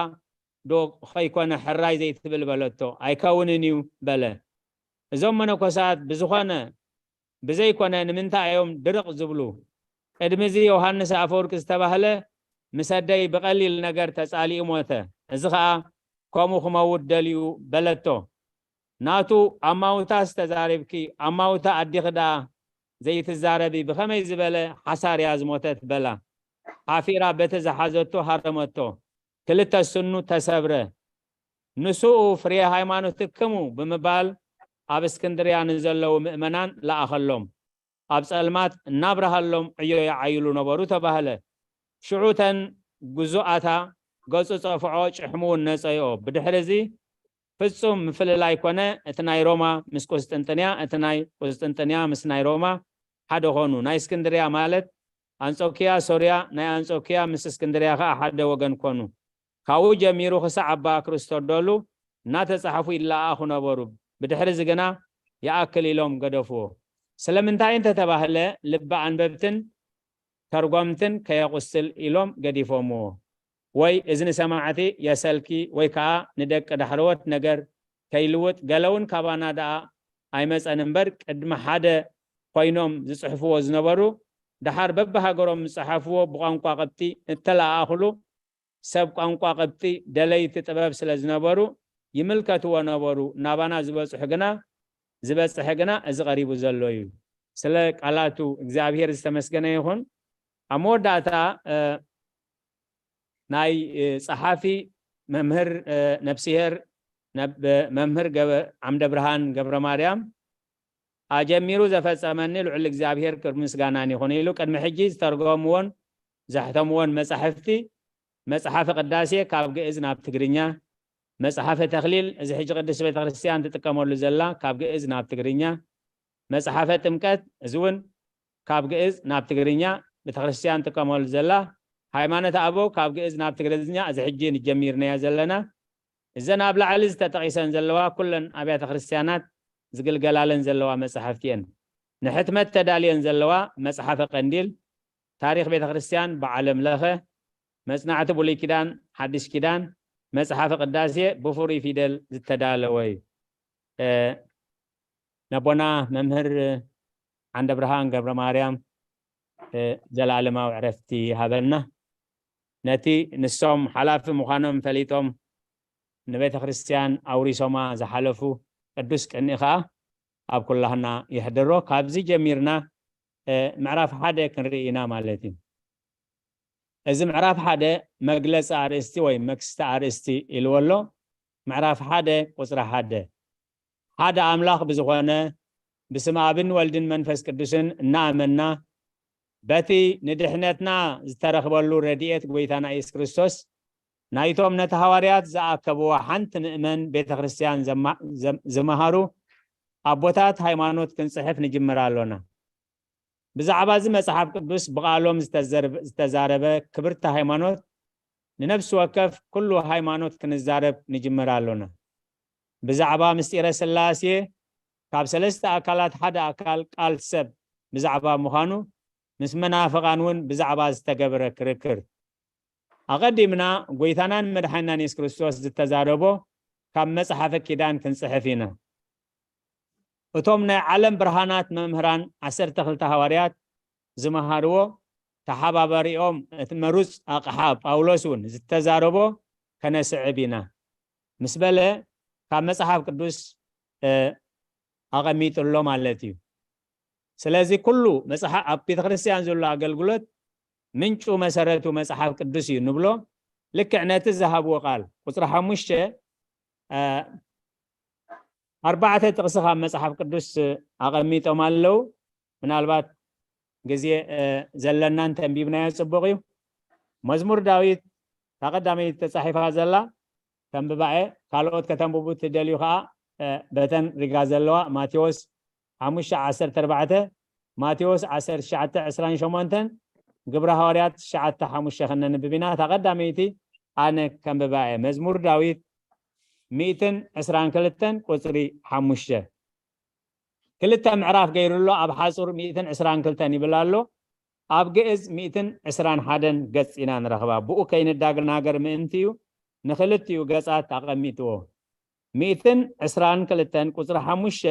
ዶ ኸይኮነ ሕራይ ዘይትብል በለቶ። ኣይከውንን እዩ በለ። እዞም መነኮሳት ብዝኾነ ብዘይኮነ ንምንታይ እዮም ድርቕ ዝብሉ? ቅድሚ እዚ ዮሃንስ ኣፈወርቂ ዝተባህለ ምስ ኣደይ ብቐሊል ነገር ተጻሊኡ ሞተ። እዚ ኸኣ ከምኡ ክመውት ደልዩ በለቶ። ናቱ ኣማውታስ ተዛሪብኪ፣ ኣማውታ ኣዲኺ ደኣ ዘይትዛረቢ ብኸመይ ዝበለ ሓሳር እያ ዝሞተት በላ። ሓፊራ በቲ ዝሓዘቶ ሃረመቶ። ክልተ ስኑ ተሰብረ። ንስኡ ፍሬ ሃይማኖትክሙ ብምባል ኣብ እስክንድርያ ንዘለዉ ምእመናን ለኣኸሎም። ኣብ ጸልማት እናብርሃሎም ዕዮ ይዓይሉ ነበሩ ተባህለ። ሽዑ እተን ግዙኣታ ገጹ ጸፍዖ፣ ጭሕሙ እውን ነጸይኦ። ብድሕሪ እዚ ፍጹም ምፍልላይ ኮነ። እቲ ናይ ሮማ ምስ ቁስጥንጥንያ፣ እቲ ናይ ቁስጥንጥንያ ምስ ናይ ሮማ ሓደ ኾኑ። ናይ እስክንድርያ ማለት ኣንጾኪያ ሶርያ፣ ናይ ኣንጾኪያ ምስ እስክንድርያ ኸኣ ሓደ ወገን ኮኑ። ካብኡ ጀሚሩ ክሳዕ ኣባ ክርስቶዶሉ እናተጻሕፉ ይለኣኣኹ ነበሩ። ብድሕሪ እዚ ግና ይኣክል ኢሎም ገደፍዎ። ስለምንታይ እንተተባህለ ልቢ ኣንበብትን ተርጎምትን ከየቑስል ኢሎም ገዲፎምዎ። ወይ እዝኒ ሰማዕቲ የሰልኪ ወይ ከኣ ንደቂ ዳሕረዎት ነገር ከይልውጥ። ገለ እውን ካባና ደኣ ኣይመጸን እምበር ቅድሚ ሓደ ኮይኖም ዝጽሕፍዎ ዝነበሩ ደሓር በብሃገሮም ዝጸሓፍዎ ብቋንቋ ቅብጢ እተለኣኣኹሉ ሰብ ቋንቋ ቅብጢ ደለይቲ ጥበብ ስለ ዝነበሩ ይምልከትዎ ነበሩ። ናባና ዝበጽሑ ግና ዝበጽሐ ግና እዚ ቀሪቡ ዘሎ እዩ። ስለ ቃላቱ እግዚኣብሔር ዝተመስገነ ይኹን። ኣብ መወዳእታ ናይ ጸሓፊ መምህር ነፍስሄር መምህር ዓምደ ብርሃን ገብረ ማርያም ኣጀሚሩ ዘፈጸመኒ ልዑል እግዚኣብሔር ክብርን ምስጋናን ይኹን ኢሉ ቅድሚ ሕጂ ዝተርጎምዎን ዘሕተምዎን መጻሕፍቲ መጽሓፈ ቅዳሴ ካብ ግእዝ ናብ ትግርኛ፣ መጽሓፈ ተክሊል እዚ ሕጂ ቅድስት ቤተክርስትያን ትጥቀመሉ ዘላ ካብ ግእዝ ናብ ትግርኛ፣ መጽሓፈ ጥምቀት እዚ እውን ካብ ግእዝ ናብ ትግርኛ ቤተክርስትያን ትጥቀመሉ ዘላ፣ ሃይማኖተ ኣበው ካብ ግእዝ ናብ ትግርኛ እዚ ሕጂ ንጀሚርናዮ ዘለና። እዘን ኣብ ላዕሊ ዝተጠቒሰን ዘለዋ ኩለን ኣብያተ ክርስትያናት ዝግልገላለን ዘለዋ መጻሕፍቲ እየን። ንሕትመት ተዳልየን ዘለዋ መጽሓፈ ቀንዲል፣ ታሪኽ ቤተ ክርስትያን ብዓለም ለኸ፣ መጽናዕቲ ብሉይ ኪዳን ሓድሽ ኪዳን፣ መጽሓፈ ቅዳሴ ብፍሩይ ፊደል ዝተዳለወ እዩ። ነቦና መምህር ዓንደ ብርሃን ገብረ ማርያም ዘለዓለማዊ ዕረፍቲ ይሃበልና። ነቲ ንሶም ሓላፊ ምዃኖም ፈሊጦም ንቤተ ክርስትያን ኣውሪሶማ ዝሓለፉ ቅዱስ ቅንኢ ኸኣ ኣብ ኩላህና ይሕደሮ። ካብዚ ጀሚርና ምዕራፍ ሓደ ክንርኢ ኢና ማለት እዩ። እዚ ምዕራፍ ሓደ መግለጺ ኣርእስቲ ወይ መክስቲ ኣርእስቲ ኢልዎ ኣሎ። ምዕራፍ ሓደ ቁጽሪ ሓደ ሓደ ኣምላኽ ብዝኾነ ብስም ኣብን ወልድን መንፈስ ቅዱስን እናኣመንና በቲ ንድሕነትና ዝተረኽበሉ ረድኤት ጎይታና ኢየሱስ ክርስቶስ ናይቶም ነቲ ሃዋርያት ዝኣከብዋ ሓንቲ ምእመን ቤተ ክርስትያን ዝመሃሩ ኣቦታት ሃይማኖት ክንጽሕፍ ንጅምር ኣሎና። ብዛዕባ እዚ መጽሓፍ ቅዱስ ብቓሎም ዝተዛረበ ክብርቲ ሃይማኖት ንነፍሲ ወከፍ ኩሉ ሃይማኖት ክንዛረብ ንጅምር ኣሎና። ብዛዕባ ምስጢረ ስላሴ ካብ ሰለስተ ኣካላት ሓደ ኣካል ቃል ሰብ ብዛዕባ ምዃኑ ምስ መናፍቓን እውን ብዛዕባ ዝተገበረ ክርክር ኣቐዲምና ጎይታናን መድሓኒናን የሱስ ክርስቶስ ዝተዛረቦ ካብ መጽሓፈ ኪዳን ክንጽሕፍ ኢና። እቶም ናይ ዓለም ብርሃናት መምህራን ዓሰርተ ክልተ ሃዋርያት ዝመሃርዎ ተሓባባሪኦም እቲ መሩጽ ኣቕሓ ጳውሎስ እውን ዝተዛረቦ ከነስዕብ ኢና ምስ በለ ካብ መጽሓፍ ቅዱስ ኣቐሚጡ ኣሎ ማለት እዩ። ስለዚ ኩሉ መጽሓ ኣብ ቤተ ክርስቲያን ዘሎ ኣገልግሎት ምንጩ መሰረቱ መጽሓፍ ቅዱስ እዩ ንብሎ። ልክዕ ነቲ ዝሃብዎ ቃል ቁጽሪ ሓሙሽተ ኣርባዕተ ጥቕሲ ካብ መጽሓፍ ቅዱስ ኣቐሚጦም ኣለዉ። ምናልባት ግዜ ዘለናን ተንቢብናዮ ጽቡቕ እዩ። መዝሙር ዳዊት እታ ቀዳመይቲ ተጻሒፋ ዘላ ተንብባኤ ካልኦት ከተንብቡ ትደልዩ ከዓ በተን ሪጋ ዘለዋ ማቴዎስ ሓሙሽተ ዓሰርተ ኣርባዕተ፣ ማቴዎስ ዓሰርተ ትሽዓተ ዕስራን ሸሞንተን፣ ግብረ ሃዋርያት ትሽዓተ ሓሙሽተ ከነንብብ ኢና። እታ ቀዳመይቲ ኣነ ከንብባ እየ። መዝሙር ዳዊት ሚእትን ዕስራን ክልተን ቁጽሪ ሓሙሽተ። ክልተ ምዕራፍ ገይሩ ኣሎ። ኣብ ሓጹር ሚእትን ዕስራን ክልተን ይብል ኣሎ። ኣብ ግእዝ ሚእትን ዕስራን ሓደን ገጽ ኢና ንረኽባ። ብኡ ከይንዳግናገር ምእንቲ እዩ ንኽልቲኡ ገጻት ኣቐሚጥዎ። ሚእትን ዕስራን ክልተን ቁጽሪ ሓሙሽተ፣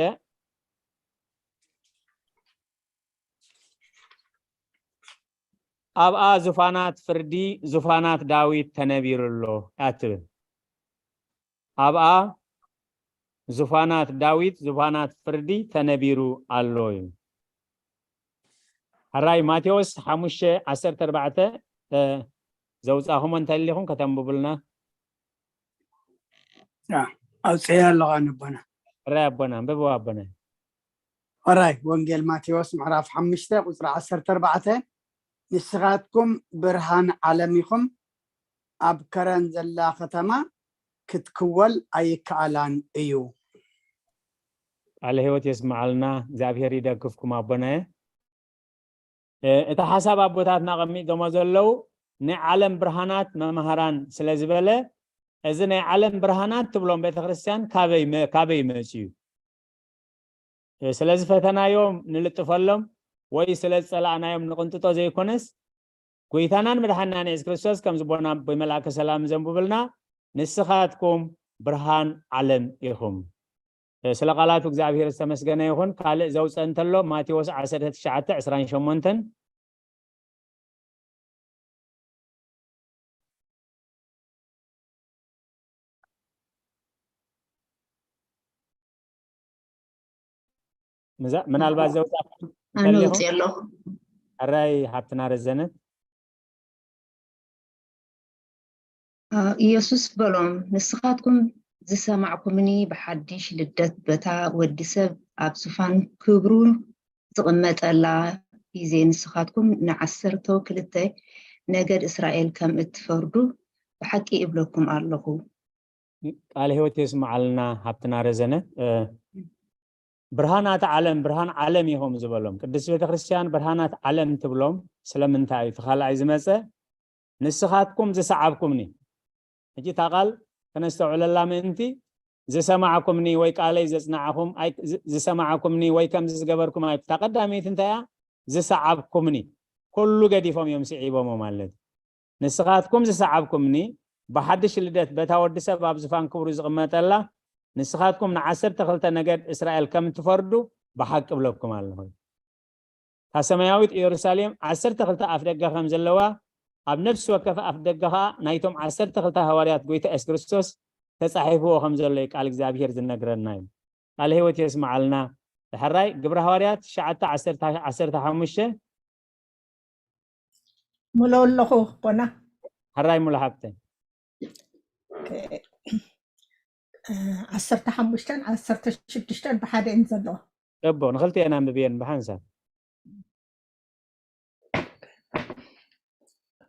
ኣብኣ ዙፋናት ፍርዲ፣ ዙፋናት ዳዊት ተነቢሩ ኣሎ እያ ትብል። ኣብኣ ዙፋናት ዳዊት፣ ዙፋናት ፍርዲ ተነቢሩ ኣሎ እዩ። ሕራይ ማቴዎስ ሓሙሽተ ዓሰርተ ኣርባዕተ፣ እ፣ ዘውጻእኹሞ እንተሊኹም ከተንብቡልና። ያ፣ ኣውፅኤ ኣለኻ ነቦና። ሕራይ ኣቦና፣ ኣንብብዎ ኣቦና። ሕራይ ወንጌል ማቴዎስ ምዕራፍ ሓሙሽተ ቁፅሪ ዓሰርተ ኣርባዕተ፣ ንስኻትኩም ብርሃን ዓለም ኢኹም፣ ኣብ ከረን ዘላ ከተማ ክትክወል ኣይከኣላን እዩ። ቃለ ህይወት የስምዓልና፣ እግዚኣብሔር ይደግፍኩም ኣቦናየ። እ፣ እቲ ሓሳብ ኣቦታትና ኣቐሚጦሞ ዘለዉ ናይ ዓለም ብርሃናት መምሃራን ስለ ዝበለ፣ እዚ ናይ ዓለም ብርሃናት ትብሎም ቤተክርስትያን ካበይ መ-፣ ካበይ መፅዩ እዩ? እ፣ ስለ ዝፈተናዮም ንልጥፈሎም ወይ ስለ ዝጸላእናዮም ንቕንጥጦ ዘይኮነስ፣ ጎይታናን መድሓናን የሱስ ክርስቶስ ከምዚ ቦና ብመልኣከ ሰላም ዘንብብልና፣ ንስኻትኩም ብርሃን ዓለም ኢኹም። እ፣ ስለ ቃላቱ እግዚኣብሔር ዝተመስገነ ይኹን። ካልእ ዘውፀ እንተሎ ማቴዎስ ዓሰርተ ትሽዓተ ዕስራን ሸሞንተን። ምዛ-፣ ምናልባት ዘውፃ ኣነ እንተሊኹም? ውፅእ ኣለኹ። ሕራይ ሓብትና ረዘነት። አ፣ ኢየሱስ በሎም፣ ንስኻትኩም ዝሰማዕኩምኒ ብሓድሽ ልደት በታ ወዲ ሰብ ኣብ ዙፋን ክብሩ ዝቕመጠላ ግዜ ንስኻትኩም ንዓሰርተ ክልተ ነገድ እስራኤል ከም እትፈርዱ ብሓቂ እብለኩም ኣለኹ። ቃለ ህይወት የስምዓልና ሓብትና ረዘነ። እ፣ ብርሃናት ዓለም፣ ብርሃን ዓለም ኢኹም ዝበሎም። ቅድስት ቤተክርስትያን ብርሃናት ዓለም ትብሎም ስለምንታይ እዩ? እቲ ካልኣይ ዝመፀ፣ ንስኻትኩም ዝሰዓብኩምኒ። ሕጂ እታ ቃል ከነስተውዕለላ ምእንቲ፣ ዝሰማዕኩምኒ ወይ ቃለይ ዘጽናዕኹም ኣይ-፣ ዝ-፣ ዝሰማዕኩምኒ ወይ ከምዚ ዝገበርኩም ኣይ-፣ እታ ቀዳመይቲ እንታይ እያ? ዝሰዓብኩምኒ። ኩሉ ገዲፎም እዮም ስዒቦሞ ማለት እዩ። ንስኻትኩም ዝሰዓብኩምኒ፣ ብሓድሽ ልደት በታ ወዲ ሰብ ኣብ ዝፋን ክብሩ ዝቕመጠላ፣ ንስኻትኩም ንዓሰርተ ክልተ ነገድ እስራኤል ከም ትፈርዱ ብሓቂ እብለኩም ኣለኹ። እታ ሰማያዊት ኢየሩሳሌም ዓሰርተ ክልተ ኣፍ ደገ ከም ዘለዋ፣ ኣብ ነፍሲ ወከፍ ኣፍ ደገ ኸኣ ናይቶም ዓሰርተ ክልተ ሃዋርያት ጐይታ የሱስ ክርስቶስ ተጻሒፍዎ ከም ዘሎ እዩ ቃል እግዚኣብሔር ዝነግረና እዩ። ቃል ህይወት የስምዓልና። ሕራይ ግብረ ሃዋርያት ትሽዓተ ዓሰርተ፣ ዓሰርተ ሓሙሽተ። ሙሉ ኣለኹ ኣቦና። ሕራይ ሙሉ ሓብተይ። ኦኬ። እ፣ ዓሰርተ ሓሙሽተን ዓሰርተ ሽዱሽተን ብሓደ እየን ዘለዋ። ጽቡቕ፣ ንኽልቲኤን ኣንብብየን ብሓንሳብ።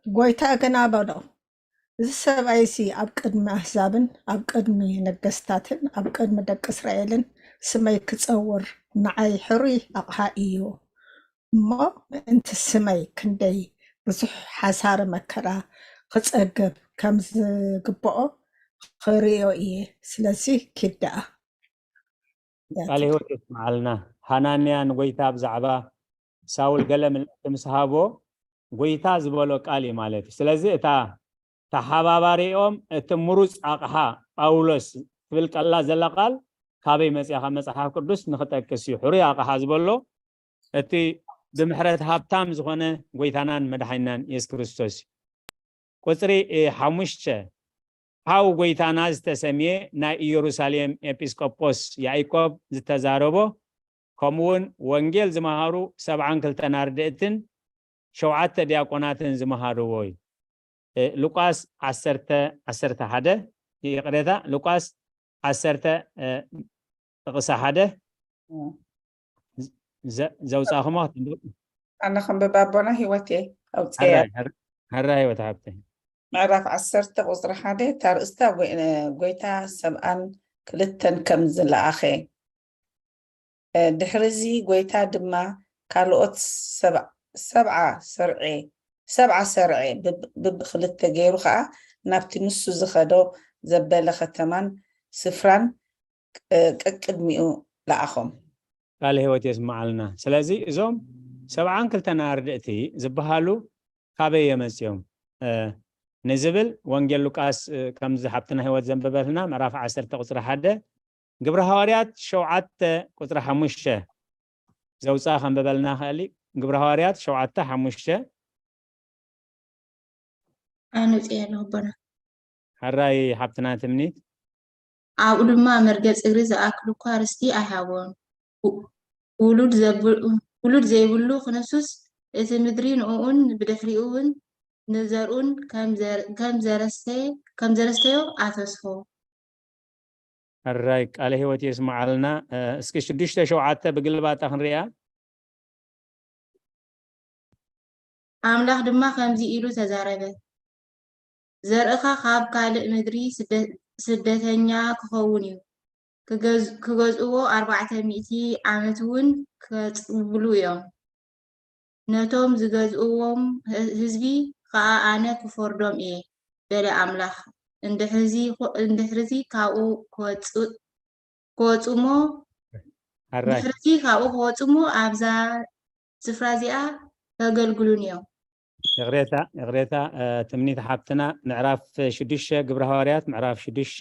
ጐይታ ግና በሎ፣ እዚ ሰብኣይሲ ኣብ ቅድሚ ኣህዛብን ኣብ ቅድሚ ነገስታትን ኣብ ቅድሚ ደቂ እስራኤልን ስመይ ክጸውር ንዓይ ሕሩይ ኣቕሓ እዩ። እሞ ምእንቲ ስመይ ክንደይ ብዙሕ ሓሳረ መከራ ክጸግብ ከም ዝግብኦ ክርእዮ እየ። ስለዚ ኪድ ደኣ። ቃለ ህይወት የስምዓልና። ሃናንያ ንጎይታ ብዛዕባ ሳውል ገለ ምልእቲ ምስ ሃቦ፣ ጎይታ ዝበሎ ቃል እዩ ማለት እዩ። ስለዚ እታ ተሓባባሪኦም እቲ ምሩፅ ኣቕሓ ጳውሎስ ትብል ቀላ ዘላ ቃል ካበይ መፅያ? ካብ መፅሓፍ ቅዱስ ንኽጠቅስ እዩ። ሕሩይ ኣቕሓ ዝበሎ እቲ ብምሕረት ሃብታም ዝኾነ ጎይታናን መድሓኒናን የሱስ ክርስቶስ እዩ። ቁፅሪ፣ እ፣ ሓሙሽተ፣ ሓው ጎይታና ዝተሰምየ ናይ ኢየሩሳሌም ኤጲስቆጶስ ያዕቆብ ዝተዛረቦ፣ ከምኡውን ወንጌል ዝመሃሩ ሰብዓን ክልተን ኣርድእትን ሸውዓተ ዲያቆናትን ዝመሃርዎ እዩ። እ፣ ሉቃስ ዓሰርተ፣ ዓሰርተ ሓደ፣ ይቕሬታ፣ ሉቃስ ዓሰርተ፣ እ፣ ጥቕሲ ሓደ፣ እ። ዘ-፣ ዘውጻእኹሞ ክትንብብ? ኣነ ከንብብ ኣቦና ህይወት እየ፣ ኣውጽኤ። ሕራይ፣ ሕራይ ህይወት ሓብተይ። ምዕራፍ ዓሰርተ ቁጽሪ ሓደ፣ እታ ኣርእስታ ጎ-፣ እ፣ ጎይታ ሰብኣን ክልተን ከም ዝለኣኸ። ድሕርዚ ጎይታ ድማ ካልኦት ሰብዓ ሰርዔ ሰብዓ ሰርዔ ብብክልተ ገይሩ ኸዓ ናብቲ ንሱ ዝኸዶ ዘበለ ኸተማን ስፍራን ቀቅድሚኡ ለኣኾም። ቃለ ህይወት የስምዓልና። ስለዚ እዞም ሰብዓን ክልተን ኣርድእቲ ዝበሃሉ ካበይ የመፅኦም ንዝብል ወንጌል ሉቃስ ከምዚ ሓብትና ህይወት ዘንበበልና ምዕራፍ ዓሰርተ ቁፅሪ ሓደ፣ ግብረ ሃዋርያት ሸውዓተ ቁፅሪ ሓሙሽተ ዘውፅኣ ከንበበልና ኸእሊ። ግብረ ሃዋርያት ሸውዓተ ሓሙሽተ። ኣነውፅእ ኣለኹ ኣቦና። ሕራይ ሓብትና ትምኒት። ኣብኡ ድማ መርገፂ እግሪ ዝኣክል እኳ ርስቲ ኣይሃቦን። ውሉድ ዘይብሉ ክነሱስ እቲ ምድሪ ንእኡን ብድሕሪኡ እውን ንዘርኡን ከም ዘረስተዮ ኣተስፎ። ሕራይ ቃለ ህይወት የስምዓልና። እስኪ ሽዱሽተ ሸውዓተ ብግልባጣ ክንሪኣ። ኣምላኽ ድማ ከምዚ ኢሉ ተዛረበ፣ ዘርእኻ ካብ ካልእ ምድሪ ስደተኛ ክኸውን እዩ፣ ክገዝእዎ ኣርባዕተ ሚእቲ ዓመት እውን ከጽብሉ እዮም፣ ነቶም ዝገዝእዎም ህዝቢ ኸኣ ኣነ ክፈርዶም እየ፣ በለ ኣምላኽ። እንድሕርዚ ካብኡ ክወጽእ ክወፁ እሞ ሕራይ ድሕርቲ ካብኡ ክወፁ እሞ ኣብዛ ስፍራ እዚኣ ከገልግሉን እዮም። ይቕሬታ ይቕሬታ ትምኒት ሓብትና ምዕራፍ ሽዱሽተ ግብረ ሃዋርያት ምዕራፍ ሽዱሽተ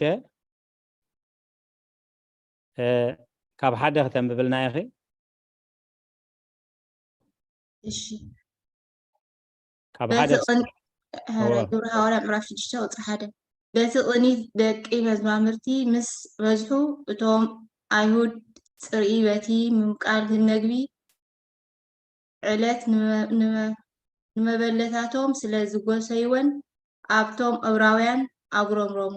ካብ ሓደ ክተንብብልና ኢኺ። እሺ ካብ ሓደ ግብረ ሃዋርያ ምዕራፍ ሽዱሽተ ቁፅሪ ሓደ በቲ ቅኒት ደቂ መዛምርቲ ምስ በዝሑ እቶም ኣይሁድ ፅርኢ በቲ ምምቃል መግቢ ዕለት ንመበለታቶም ስለ ዝጎሰይወን ኣብቶም ዕብራውያን ኣጉረምረሙ።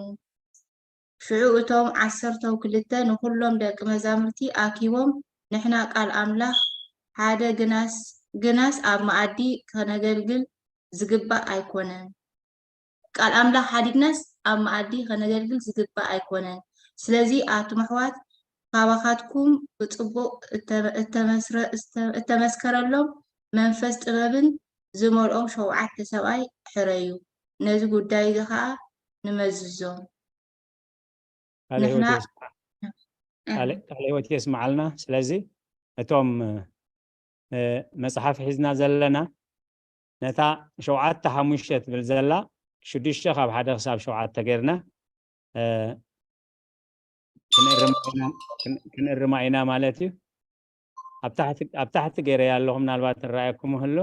ሽዑ እቶም ዓሰርተው ክልተ ንኹሎም ደቂ መዛሙርቲ ኣኪቦም፣ ንሕና ቃል ኣምላኽ ሓደ ግናስ ግናስ ኣብ መኣዲ ከነገልግል ዝግባእ ኣይኮነን። ቃል ኣምላኽ ሓዲግናስ ኣብ መኣዲ ከነገልግል ዝግባእ ኣይኮነን። ስለዚ ኣቱም ኣሕዋት ካባኻትኩም ብጽቡቕ እተመስከረሎም መንፈስ ጥበብን ዝመልኦም ሸውዓተ ሰብኣይ ሕረዩ፣ ነዚ ጉዳይ እዚ ኸኣ ንመዝዞም። ቃለ ህይወት የስምዓልና። ስለዚ እቶም መፅሓፍ ሒዝና ዘለና ነታ ሸውዓተ ሓሙሽተ ትብል ዘላ ሽዱሽተ ካብ ሓደ ክሳብ ሸውዓተ ጌርና ክንእርማ ኢና ማለት እዩ። ኣብ ታሕቲ ገይረያ ኣለኹ፣ ምናልባት ንረኣየኩም ይህሉ።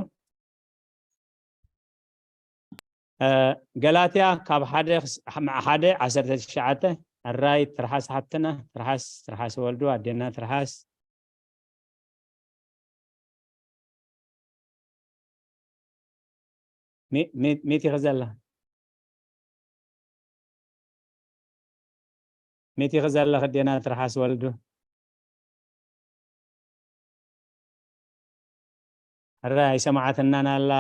ገላትያ ካብ ሓደ ዓሰርተ ትሽዓተ። ሕራይ ትርሓስ ሓብትና፣ ትርሓስ ትርሓስ ወልዱ ኣዴና ትርሓስ። ሚት ይኽዘላ ሚት ይኽዘላ ክዴና ትርሓስ ወልዱ። ሕራይ ኣይሰማዓትናን ኣላ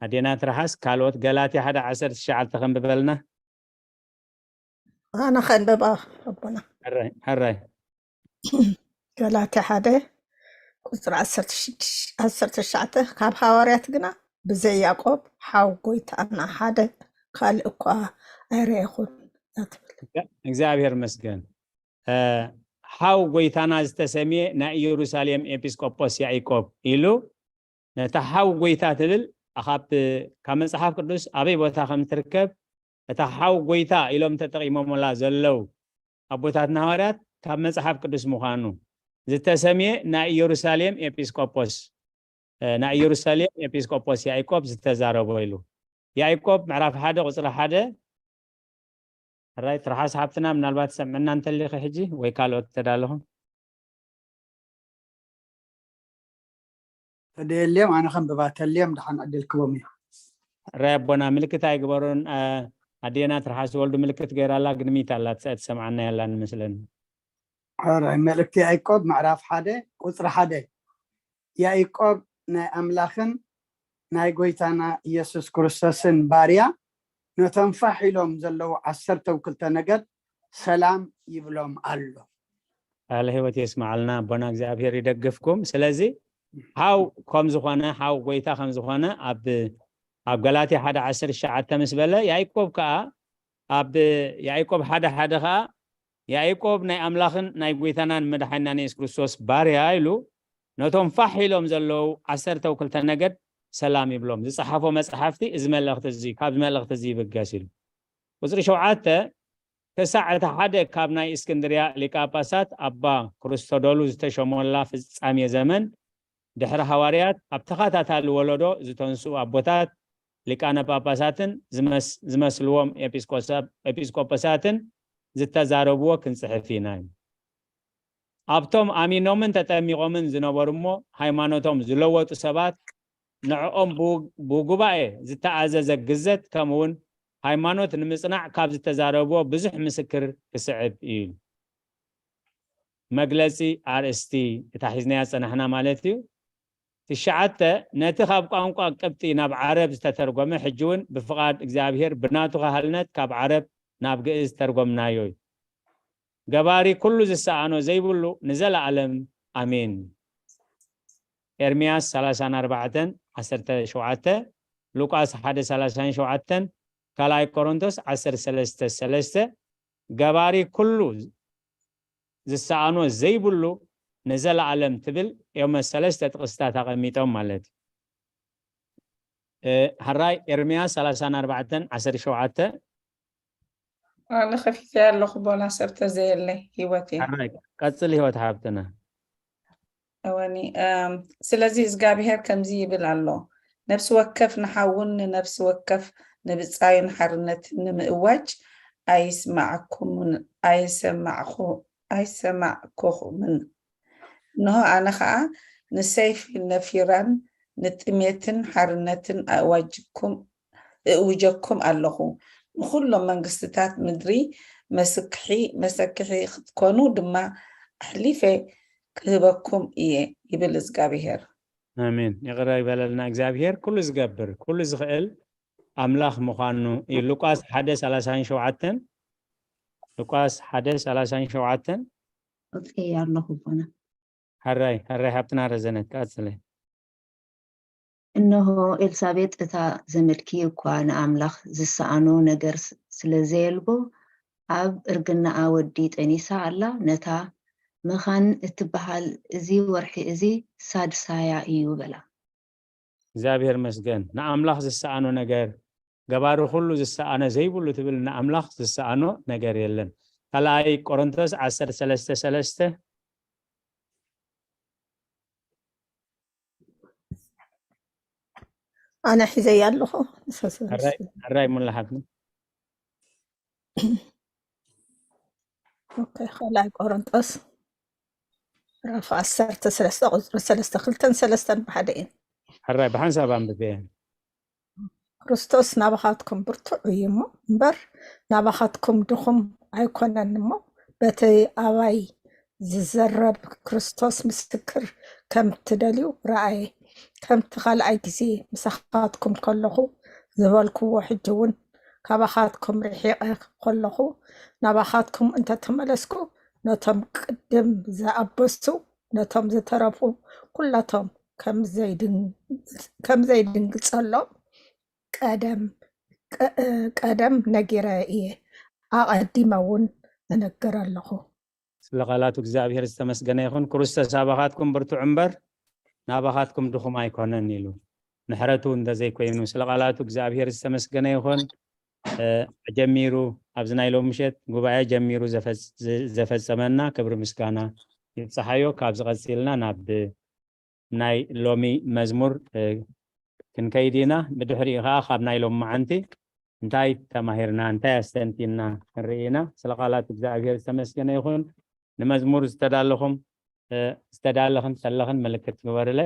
ኣዴና ትርሓስ። ካልኦት ገላትያ ሓደ ዓሰርተ ትሽዓተ ከንብበልና። ኣነ ከንብባ ኣቦና። ሕራይ ገላትያ ሓደ ቁፅሪ ዓሰርተ ትሽዓተ። ካብ ሃዋርያት ግና ብዘይ ያዕቆብ ሓው ጎይታና ሓደ ካልእ እኳ ኣይረኣኹን እያ ትብል። እግዚኣብሔር መስገን። ሓው ጎይታና ዝተሰምየ ናይ ኢየሩሳሌም ኤጲስቆጶስ ያዕቆብ ኢሉ ነታ ሓው ጎይታ ትብል ካብ መጽሓፍ ቅዱስ ኣበይ ቦታ ከም ትርከብ እታ ሓው ጎይታ ኢሎም ተጠቂሞምላ ዘለዉ ኣቦታትና ሃዋርያት ካብ መጽሓፍ ቅዱስ ምዃኑ ዝተሰምየ ናይ ኢየሩሳሌም ኤጲስቆጶስ ናይ ኢየሩሳሌም ኤጲስቆጶስ ያዕቆብ ዝተዛረቦ ኢሉ። ያዕቆብ ምዕራፍ ሓደ ቁፅሪ ሓደ። ሕራይ ትርሓስ ሓብትና ምናልባት ሰምዕና እንተሊኺ ሕጂ ወይ ካልኦት ተዳለኹም ተደየልዮም ኣነ ከንብባ ተልዮም ደሓን ዕድል ክቦም እዩ። ሕራይ ኣቦና ምልክት ኣይግበሩን። ኣዴና ትርሓስ ወልዱ ምልክት ገይራላ ግድሚት ኣላ ትሰምዓና ያላን መስለኒ። ሕራይ መልእክቲ ያዕቆብ ምዕራፍ ሓደ ቁፅሪ ሓደ። ያዕቆብ ናይ ኣምላኽን ናይ ጎይታና ኢየሱስ ክርስቶስን ባርያ ነቶም ፋሕ ኢሎም ዘለዉ ዓሰርተው ክልተ ነገድ ሰላም ይብሎም ኣሎ። ቃለ ህይወት የስማዓልና ኣቦና እግዚኣብሔር ይደግፍኩም። ስለዚ ሓው ከም ዝኾነ ሓው ጎይታ ከም ዝኾነ ኣብ ኣብ ገላትያ ሓደ ዓሰርተ ትሽዓተ ምስ በለ ያዕቆብ ከኣ ኣብ ያዕቆብ ሓደ ሓደ ከኣ ያዕቆብ ናይ ኣምላኽን ናይ ጎይታናን መድሓኒናን የሱስ ክርስቶስ ባርያ ኢሉ ነቶም ፋሕ ኢሎም ዘለዉ ዓሰርተው ክልተ ነገድ ሰላም ይብሎም። ዝጸሓፎ መጽሓፍቲ እዚ መልእኽቲ እዚ ካብዚ መልእኽቲ እዚ ይብገስ ኢሉ ቁጽሪ ሸውዓተ ክሳዕ እቲ ሓደ ካብ ናይ እስክንድርያ ሊቀ ጳጳሳት ኣባ ክርስቶዶሉ ዝተሸሞላ ፍጻሜ ዘመን ድሕሪ ሃዋርያት ኣብ ተኸታታሊ ወለዶ ዝተንስኡ ኣቦታት ሊቃነ ጳጳሳትን ዝመስልዎም ኤጲስቆሳት- ኤጲስቆጶሳትን ዝተዛረብዎ ክንጽሕፍ ኢና። ኣብቶም ኣሚኖምን ተጠሚቖምን ዝነበሩ እሞ ሃይማኖቶም ዝለወጡ ሰባት ንዕኦም ብው- ብጉባኤ ዝተኣዘዘ ግዘት ከምኡውን ሃይማኖት ንምጽናዕ ካብ ዝተዛረብዎ ብዙሕ ምስክር ክስዕብ እዩ። መግለጺ ኣርእስቲ እታ ሒዝናያ ዝጸናሕና ማለት እዩ። ትሽዓተ ነቲ ካብ ቋንቋ ቅብጢ ናብ ዓረብ ዝተተርጎመ ሕጂ እውን ብፍቓድ እግዚኣብሔር ብናቱ ካህልነት ካብ ዓረብ ናብ ግእዝ ዝተርጎምናዮ እዩ። ገባሪ ኩሉ ዝሰኣኖ ዘይብሉ ንዘለኣለም ኣሜን። ኤርምያስ ሰላሳን ኣርባዕተን ዓሰርተ ሸውዓተ፣ ሉቃስ ሓደ ሰላሳን ሸውዓተን፣ ካልኣይ ቆሮንቶስ ዓሰርተ ሰለስተ ሰለስተ፣ ገባሪ ኩሉ ዝሰኣኖ ዘይብሉ ንዘለኣለም ትብል እዮም ሰለስተ ጥቕስታት ኣቐሚጦም ማለት እዩ። እ፣ ሕራይ ኤርምያስ ሰላሳን ኣርባዕተን ዓሰርተ ሸውዓተ። ኣነ ከፊተ ኣለኹ ቦላ ሰብ ተዘየለ ህይወት እየ። ሕራይ ቀጽል ህይወት ሓብትና። እወኒ እም፣ ስለዚ እግዚኣብሔር ከምዚ ይብል ኣሎ፣ ነፍሲ ወከፍ ንሓውን ንነፍሲ ወከፍ ንብጻዩን ሓርነት ንምእዋጅ ኣይስማዕኩምን ኣይሰማዕኹ ኣይሰማዕኩኹምን። እንሆ ኣነ ኸኣ ንሰይፊ ነፊራን ንጥሜትን ሓርነትን ኣእዋጅኩም እእውጀኩም ኣለኹ። ንኹሎም መንግስትታት ምድሪ መስክሒ መሰክሒ ክትኮኑ ድማ ኣሕሊፈ ክህበኩም እየ ይብል እግዚኣብሄር። ኣሜን። ይቕረ ይበለልና እግዚኣብሄር ኩሉ ዝገብር ኩሉ ዝኽእል ኣምላኽ ምዃኑ እዩ። ሉቃስ ሓደ ሰላሳን ሸውዓተን ሉቃስ ሓደ ሰላሳን ሸውዓተን እጽእያ ኣለኹ ኣቦና። ሕራይ ሕራይ ሓብትና ረዘነት ቀጽለ። እነሆ ኤልሳቤጥ እታ ዘመድኪ እኳ ንኣምላኽ ዝሰኣኖ ነገር ስ- ስለ ዘየልቦ ኣብ እርግናኣ ወዲ ጠኒሳ ኣላ። ነታ መኻን እትበሃል እዚ ወርሒ እዚ ሳድሳያ እዩ በላ። እግዚኣብሔር መስገን። ንኣምላኽ ዝሰኣኖ ነገር ገባሪ ኩሉ ዝሰኣነ ዘይብሉ ትብል ንኣምላኽ ዝሰኣኖ ነገር የለን። ካልኣይ ቆሮንቶስ ዓሰርተ ሰለስተ ሰለስተ ኣነ ሒዘያ ኣለኹ። ንሳ ስለ ሕራይ ሙላ ሓፍቲ። ኦኬ፣ ካልኣይ ቆሮንጦስ ምዕራፍ ዓሰርተ ሰለስተ ቁፅሪ ሰለስተ ክልተን ሰለስተን ብሓደ እየን። ሕራይ ብሓንሳብ ኣንብበ እየን። ክርስቶስ ናባኻትኩም ብርቱዕ እዩ እሞ እምበር ናባኻትኩም ድኹም ኣይኮነን እሞ በቲ ኣባይ ዝዘረብ ክርስቶስ ምስክር ከም ትደልዩ ረኣየ። ከምቲ ካልኣይ ግዜ ምሳኻትኩም ከለኹ ዝበልክዎ ሕጂ እውን ካባኻትኩም ርሒቐ ከለኹ ናባኻትኩም እንተተመለስኩ ነቶም ቅድም ዝኣበሱ ነቶም ዝተረፉ ኩላቶም ከም ዘይድን- ከም ዘይድንግጸሎም ቀደም ቀ- ቀደም ነጊረ እየ፣ ኣቐዲመ እውን እነግር ኣለኹ። ስለ ቃላቱ እግዚኣብሔር ዝተመስገነ ይኹን። ክርስቶስ ኣባኻትኩም ብርቱዕ እምበር ናባኻትኩም ድኹም ኣይኮነን ኢሉ ምሕረቱ እንተዘይኮይኑ። ስለ ቃላቱ እግዚኣብሔር ዝተመስገነ ይኹን። እ፣ ጀሚሩ ኣብዚ ናይ ሎሚ ምሸት ጉባኤ ጀሚሩ ዘፈጽ- ዘፈጸመና ክብሪ ምስጋና ይብጽሓዮ። ካብዚ ቀጺልና ናብ ናይ ሎሚ መዝሙር እ፣ ክንከይድ ኢና። ብድሕሪኡ ከዓ ካብ ናይ ሎሚ መዓንቲ እንታይ ተማሂርና እንታይ ኣስተንቲና ክንርኢ ኢና። ስለ ቃላት እግዚኣብሔር ዝተመስገነ ይኹን። ንመዝሙር ዝተዳለኹም እ፣ ዝተዳለኽን ዘለኽን ምልክት ግበርለ።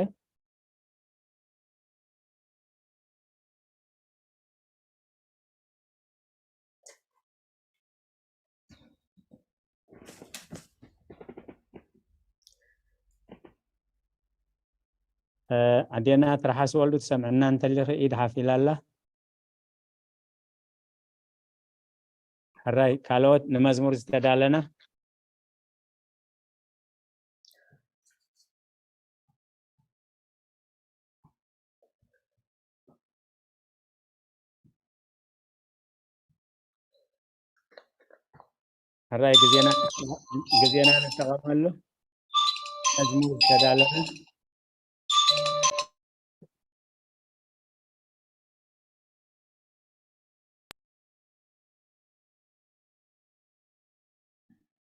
እ፣ ኣዴና ትርሓስ ወልዱ ትሰምዕና እንተሊኺ ኢድ ሓፍ ኢላ ኣላ። ሕራይ ካልኦት ንመዝሙር ዝተዳለና ሕራይ ግዜና ግዜና ንጠቐመሉ። መዝሙር ዝተዳለወ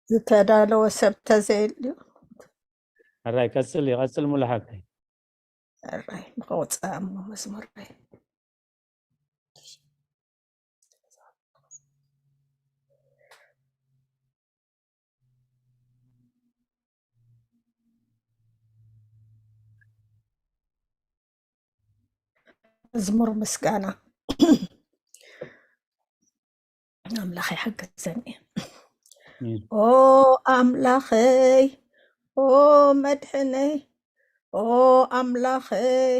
ዝተዳለወ ሰብ ተዘየልዩ። ሕራይ ቀጽል ይቐጽል ሙሉ ሓብተይ። ሕራይ ንኸውፅኣ እሞ መዝሙር በይ። መዝሙር ምስጋና። ኣምላኽ ይሓግዘኒ። ኦ ኣምላኸይ፣ ኦ መድሕነይ፣ ኦ ኣምላኸይ፣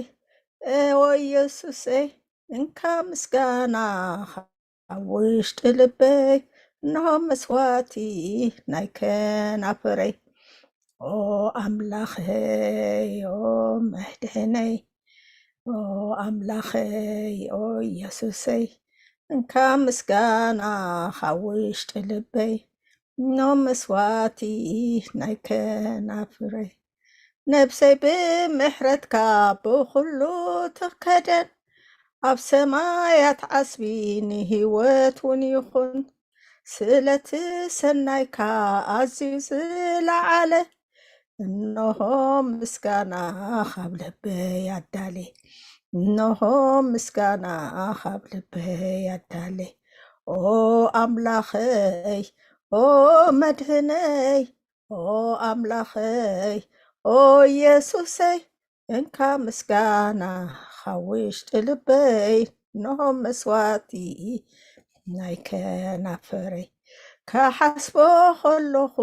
ኦ ኢየሱሰይ፣ እንካ ምስጋና ኣብ ውሽጢ ልበይ፣ እንሆ መስዋዕቲ ናይ ከናፍረይ። ኦ ኣምላኸይ፣ ኦ መድሕነይ፣ ኦ ኣምላኸይ፣ ኦ ኢየሱሰይ፣ እንካ ምስጋና ካብ ውሽጢ ልበይ፣ እንሆ መስዋዕቲ ናይ ከናፍረይ። ነብሰይ ብምሕረትካ ብኹሉ ትኸደን፣ ኣብ ሰማያት ዓስቢ ንህይወት እውን ይኹን። ስለቲ ሰናይካ ኣዝዩ ዝለዓለ፣ እንሆ ምስጋና ካብ ልበይ ኣዳለ፣ እንሆ ምስጋና ካብ ልበይ ኣዳለ። ኦ ኣምላኸይ፣ ኦ መድህነይ፣ ኦ ኣምላኸይ፣ ኦ ኢየሱሰይ፣ እንካ ምስጋና ካብ ውሽጢ ልበይ፣ እንሆ መስዋዕቲ ናይ ከናፍረይ። ክሓስቦ ከለኹ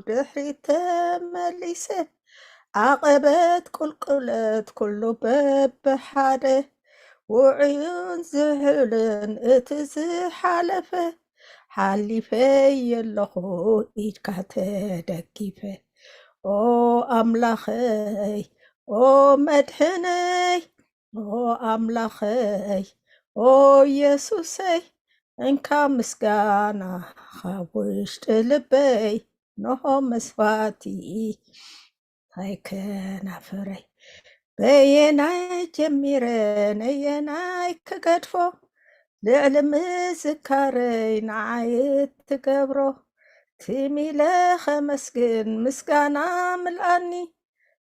ድሕሪት ተመሊሰ፣ ዓቐበት ቁልቁለት ኩሉ በብሓደ፣ ውዑይን ዝሑልን እቲ ዝሓለፈ፣ ሓሊፈ የለኹ ኢድካ ተደጊፈ። ኦ ኣምላኸይ፣ ኦ መድሕነይ፣ ኦ ኣምላኸይ፣ ኦ ኢየሱሰይ፣ እንካ ምስጋና ካብ ውሽጢ ልበይ፣ እንሆ መስዋዕቲ ናይ ከናፍረይ። በየናይ ጀሚረ ነየናይ ክገድፎ፣ ልዕሊ ምዝካረይ ንዓይ እትገብሮ፣ ትም ኢለ ኸመስግን ምስጋና ምልኣኒ።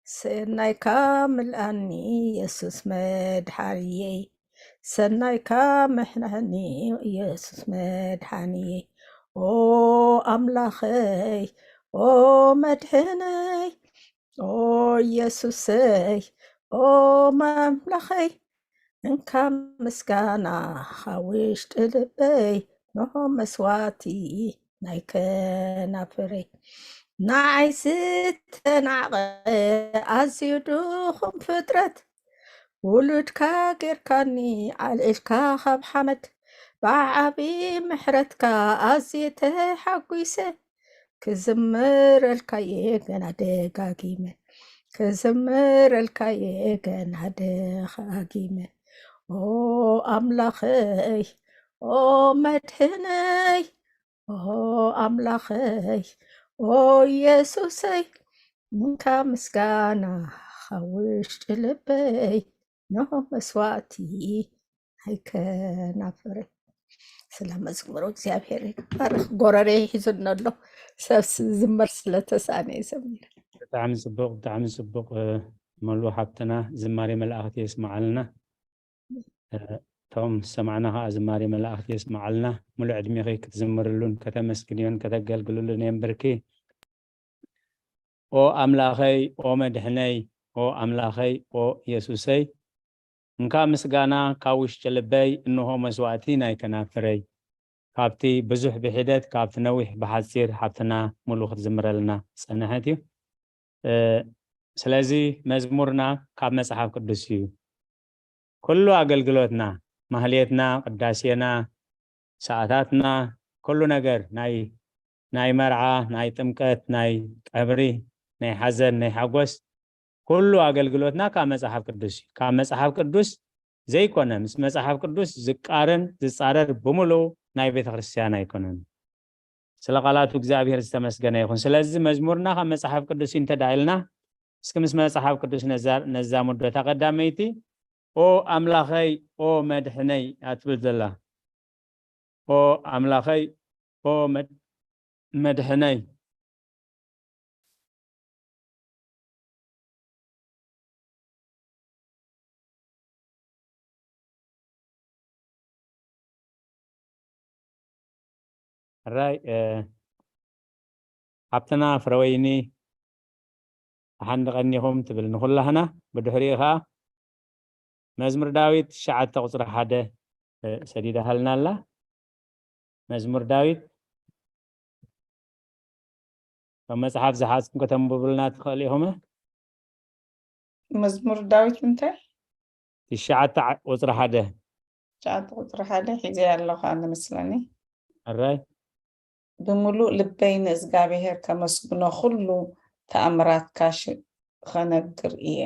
ሰናይካ ምልኣኒ የሱስ መድሓንየይ፣ ሰናይካ ምሕነኒ የሱስ መድሓንየይ። ኦ ኣምላኸይ፣ ኦ መድሕነይ፣ ኦ ኢየሱሰይ፣ ኦ ኣምላኸይ፣ እንካ ምስጋና ካብ ውሽጢ ልበይ፣ ንሆ መስዋዕቲ ናይ ከናፍረይ። ንዓይ ዝተናዕቐ ኣዝዩ ድኹም ፍጥረት፣ ውሉድካ ጌርካኒ ኣልዒልካ ካብ ሓመድ፣ ብዓቢ ምሕረትካ ኣዝየ ተሓጒሰ። ክዝምረልካየ ገና ደጋጊመ፣ ክዝምረልካየ ገና ደጋጊመ። ኦ ኣምላኸይ፣ ኦ መድሕነይ፣ ኦ ኣምላኸይ፣ ኦ ኢየሱሰይ፣ እንካ ምስጋና ካብ ውሽጢ ልበይ፣ ንሆ መስዋዕቲ ናይ ከናፍረይ። ስለ መዝሙሩ እግዚኣብሔር ይባረክ። ጎረሬ ሒዙኒ ኣሎ፣ ሰብ ዝመር ስለተሳነ ይዘምር። ብጣዕሚ ጽቡቕ፣ ብጣዕሚ ጽቡቕ። መሉ ሓብትና ዝማሬ መላእኽቲ የስምዓልና። እቶም ዝሰማዕና ኸዓ ዝማሬ መላእኽቲ የስምዓልና። ሙሉእ ዕድሜኺ ክትዝምርሉን ከተመስግንዮን ከተገልግልሉን የንብርኪ። ኦ ኣምላኸይ፣ ኦ መድሕነይ፣ ኦ ኣምላኸይ፣ ኦ ኢየሱሰይ፣ እንካ ምስጋና ካብ ውሽጢ ልበይ፣ እንሆ መስዋዕቲ ናይ ከናፍረይ። ካብቲ ብዙሕ ብሒደት፣ ካብቲ ነዊሕ ብሓጺር ሓብትና ሙሉ ክትዝምረልና ዝጸንሐት እዩ። እ፣ ስለዚ መዝሙርና ካብ መጽሓፍ ቅዱስ እዩ። ኩሉ ኣገልግሎትና፣ ማህሌትና፣ ቅዳሴና፣ ሰዓታትና፣ ኩሉ ነገር ናይ፣ ናይ መርዓ፣ ናይ ጥምቀት፣ ናይ ቀብሪ፣ ናይ ሓዘን፣ ናይ ሓጎስ፣ ኩሉ ኣገልግሎትና ካብ መጽሓፍ ቅዱስ እዩ። ካብ መጽሓፍ ቅዱስ ዘይኮነ፣ ምስ መጽሓፍ ቅዱስ ዝቃረን ዝጻረር ብምሉኡ ናይ ቤተ ክርስቲያን ኣይኮነን። ስለ ቃላቱ እግዚኣብሔር ዝተመስገነ ይኹን። ስለዚ መዝሙርና ካብ መጽሓፍ ቅዱስ እዩ እንተ ደኣ ኢልና፣ እስኪ ምስ መጽሓፍ ቅዱስ ነዛ-፣ ነዛምዶ። እታ ቀዳመይቲ፣ "ኦ ኣምላኸይ፣ ኦ መድሕነይ" እያ ትብል ዘላ። "ኦ ኣምላኸይ፣ ኦ መድ-፣ መድሕነይ" ሕራይ፣ እ፣ ሓብትና ፍረወይኒ፣ ደሓን ቀኒኹም ትብል ንኹላህና። ብድሕሪኡ ኸኣ መዝሙር ዳዊት ትሽዓተ ቁጽሪ ሓደ፣ እ፣ ሰዲዳሃልና ኣላ። መዝሙር ዳዊት፣ ካብ መጽሓፍ ዝሓዝኩም ከተንብቡልና ትኽእል ኢኹም። መዝሙር ዳዊት እንታይ? ትሽዓተ ዓ-፣ ቁጽሪ ሓደ። ትሽዓተ ቁጽሪ ሓደ ሒዘ ኣለኹ ኣነ መስለኒ። ሕራይ። ብምሉእ ልበይ ንእዝጋብሄር ከመስግኖ፣ ኩሉ ተኣምራትካ ሽ-፣ ኸነግር እየ።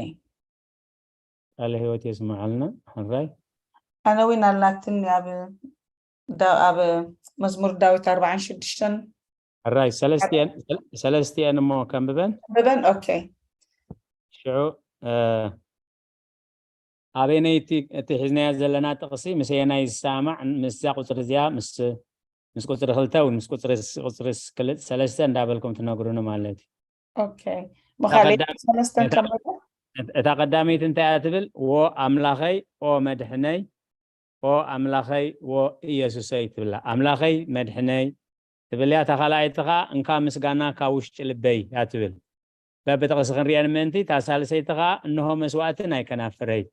ቃለ ህይወት የስምዓልና። ሕራይ። ኣነ እውን ኣላትኒ ኣብ ዳ-፣ ኣብ መዝሙር ዳዊት ኣርባዓን ሽዱሽተን። ሕራይ፣ ሰለስቲአን፣ ሰለስቲአን እሞ ከንብበን። ከንብበን? ኦኬ። ሽዑ፣ እ፣ ኣበየነይቲ እቲ ሒዝናዮ ዘለና ጥቕሲ ምስ ኣየናይ ዝሰማማዕ፣ ምስዛ ቁጽሪ እዚኣ፣ ምስ፣ ምስ ቁጽሪ ክልተ እውን ምስ ቁጽሪ ስ-፣ ቁጽሪ ስ-፣ ክል-፣ ሰለስተ እንዳበልኩም ትነግሩኒ ማለት እዩ። ኦኬ። እታ ምኻለይ ቀዳም-፣ ሰለስተን እታ፣ ከመይ? እታ ቀዳመይቲ እንታይ እያ ትብል? "ዎ ኣምላኸይ፣ ኦ መድሕነይ፣ ኦ ኣምላኸይ፣ ዎ ኢየሱሰይ" ትብላ። ኣምላኸይ መድሕነይ ትብል እያ። እታ ካልኣይቲ ኸኣ "እንካ ምስጋና ካብ ውሽጢ ልበይ" እያ ትብል። በብጥቕሲ ክንሪአን ምእንቲ፣ እታ ሳልሰይቲ ኸኣ "እንሆ መስዋእቲ ናይ ከናፍረይ"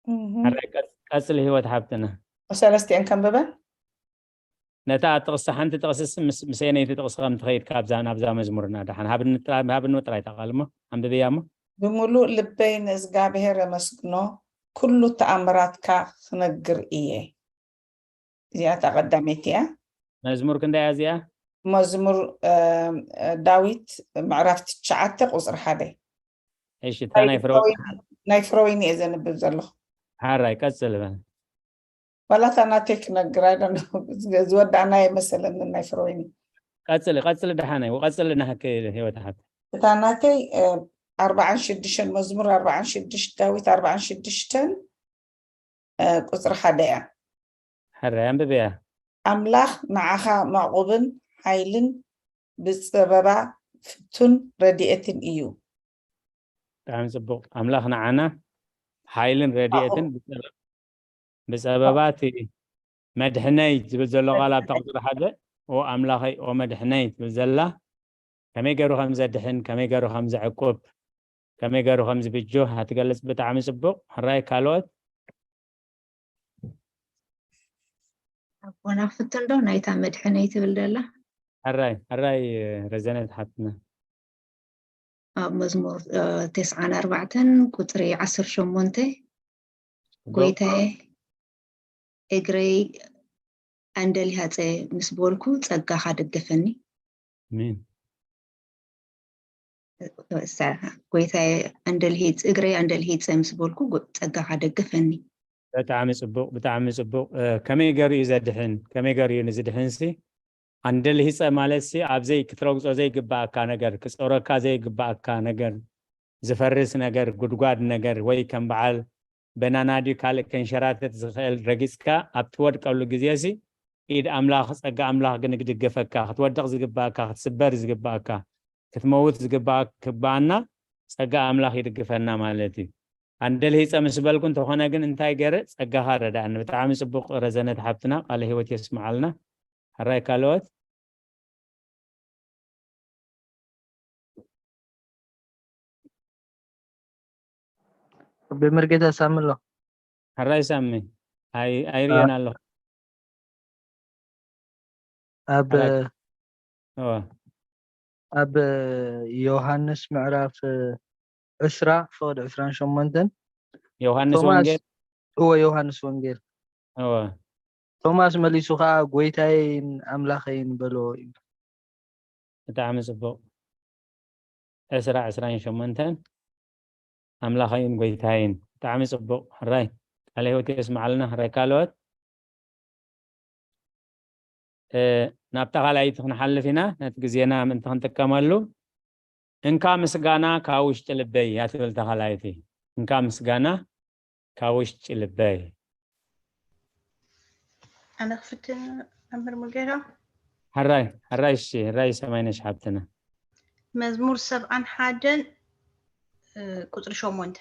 እህ። ሕራይ ቀጽ-፣ ቀጽሊ ህይወት ሓብትና። ሰለስቲአን ከንብበን? ነታ ጥቕሲ፣ ሓንቲ ጥቕሲ ስ-፣ ምስ፣ ምስ ኣየነይቲ ጥቕሲ ከም ትኸይድ ካብዛ ናብዛ መዝሙርና ደሓን ሃብኒ ጥራ-፣ ሃብኒ ጥራይ እታ ቃል እሞ፣ ኣንብብያ እሞ። "ብምሉእ ልበይ ንእዝጋብሄር ኣመስግኖ፣ ኩሉ ተኣምራትካ ክነግር እየ።" እዚኣ እታ ቀዳመይቲ እያ። መዝሙር ክንደይ እያ እዚኣ? መዝሙር፣ እ፣ ዳዊት ምዕራፍ ትሽዓተ ቁጽሪ ሓደ። እሺ፣ እታ ናይ ናይ ፍረወይኒ፣ ፍረወይኒ፣ ናይ ፍረወይኒ እየ ዘንብብ ዘለኹ። ሓራይ፣ ቀጽል በል። ዋላ እታ ናተይ ክነግር፣ I don't know፣ ዝወዳእናዮ መሰለኒ ናይ ፍረወይኒ። ቀጽሊ፣ ቀጽሊ ደሓነይ፣ ቀጽሊ ናህኪ ህይወት ሓብቲ። እታ ናተይ፣ እ፣ ኣርባዓን ሽዱሽተን፣ መዝሙር ኣርባዓን ሽዱሽተ፣ ዳዊት ኣርባዓን ሽዱሽተን፣ እ፣ ቁጽሪ ሓደ እያ። ሕራይ ኣንብብያ። ኣምላኽ ንዓኻ መዕቑብን ሓይልን ብጸበባ ፍቱን ረድኤትን እዩ። ብጣዕሚ ጽቡቕ። ኣምላኽ ንዓና ሓይልን ረድኤትን መዕቑብ። ብጸበ-፣ ብጸበባ እቲ መድሕነይ ዝብል ዘሎ ቃል ኣብታ ቁጽሪ ሓደ፣ "ኦ ኣምላኸይ፣ ኦ መድሕነይ" ትብል ዘላ፣ ከመይ ገይሩ ከም ዘድሕን፣ ከመይ ገይሩ ከም ዘዕቁብ፣ ከመይ ገይሩ ከም ዝብጆ ኣትገልጽ። ብጣዕሚ ጽቡቕ። ሕራይ ካልኦት? ኣቦና ፍትን ዶ ናይታ መድሕነይ ትብል ደላ? ሕራይ፣ ሕራይ ረዘነት ሓትና። ኣብ መዝሙር፣ እ፣ ተስዓን ኣርባዕተን ቁጽሪ ዓሰርተ ሸሞንተ፣ ጽቡቕ። "ጎይታዬ፣ እግረይ ኣንደሊሃጸ ምስ በልኩ፣ ጸጋኻ ደገፈኒ።" ኣሜን። እሳ፣ "ጎይታዬ ኣንደልሂ-፣ እግረይ ኣንደልሂጸ ምስ በልኩ፣ ጎ-፣ ጸጋኻ ደገፈኒ።" ብጣዕሚ ጽቡቕ፣ ብጣዕሚ ጽቡቕ። እ፣ ከመይ ገይሩ እዩ ዘድሕን? ከመይ ገይሩ እዩ ንዝድሕንሲ? ኣንደልሂጸ ማለትሲ ኣብ ዘይ-፣ ክትረግጾ ዘይግባኣካ ነገር፣ ክጾረካ ዘይግባኣካ ነገር፣ ዝፈርስ ነገር፣ ጉድጓድ ነገር፣ ወይ ከም በዓል በናና ድዩ ካልእ ከንሸራተት ዝኽእል ረጊጽካ ኣብ ትወድቀሉ ግዜሲ፣ ኢድ ኣምላኽ፣ ጸጋ ኣምላኽ ግን ክድግፈካ፣ ክትወድቕ ዝግባኣካ፣ ክትስበር ዝግባኣካ፣ ክትመውት ዝግባኣ-፣ ክባኣና ጸጋ ኣምላኽ ይድግፈና ማለት እዩ። ኣንደልሂጸ ምስ በልኩ እንተኾነ ግን እንታይ ገይረ? ጸጋኻ ረዳእኒ። ብጣዕሚ ጽቡቕ ረዘነት ሓብትና፣ ቃለ ህይወት የስምዓልና። ሕራይ ካልኦት? ብመርጌታ ሳሚ ኣሎ። ሕራይ ሳሚ፣ ኣይ-፣ ኣይርእዮን ኣለኹ። ኣብ፣ ሕራይ። እወ። ኣብ ዮሃንስ ምዕራፍ ዕስራ ፍቕዲ ዕስራን ሸሞንተን፣ ዮሃንስ ቶማስ፣ ወንጌል? እወ፣ ዮሃንስ ወንጌል። እወ። ቶማስ መሊሱ ኸኣ፣ "ጐይታዬን ኣምላኸይን" በሎ ይብል። ብጣዕሚ ጽቡቕ። ዕስራ፣ ዕስራን ሸሞንተን፣ ኣምላኸይን ጐይታዬን። ብጣዕሚ ጽቡቕ። ሕራይ። ቃለ ህይወት የስምዓልና። ሕራይ። ካልኦት? እ፣ ናብታ ካልኣይቲ ክንሓልፍ ኢና፣ ነቲ ግዜና ምእንቲ ክንጥቀመሉ። እንካ ምስጋና ካብ ውሽጢ ልበይ እያ ትብል እታ ካልኣይቲ። እንካ ምስጋና ካብ ውሽጢ ልበይ። ኣነ ክፍትን መምህር ሙልጌታ። ሕራይ፣ ሕራይ፣ እሺ፣ ሕራይ ሰማይነሽ ሓብትና። መዝሙር ሰብዓን ሓደን፣ እ፣ ቁፅሪ ሸሞንተ።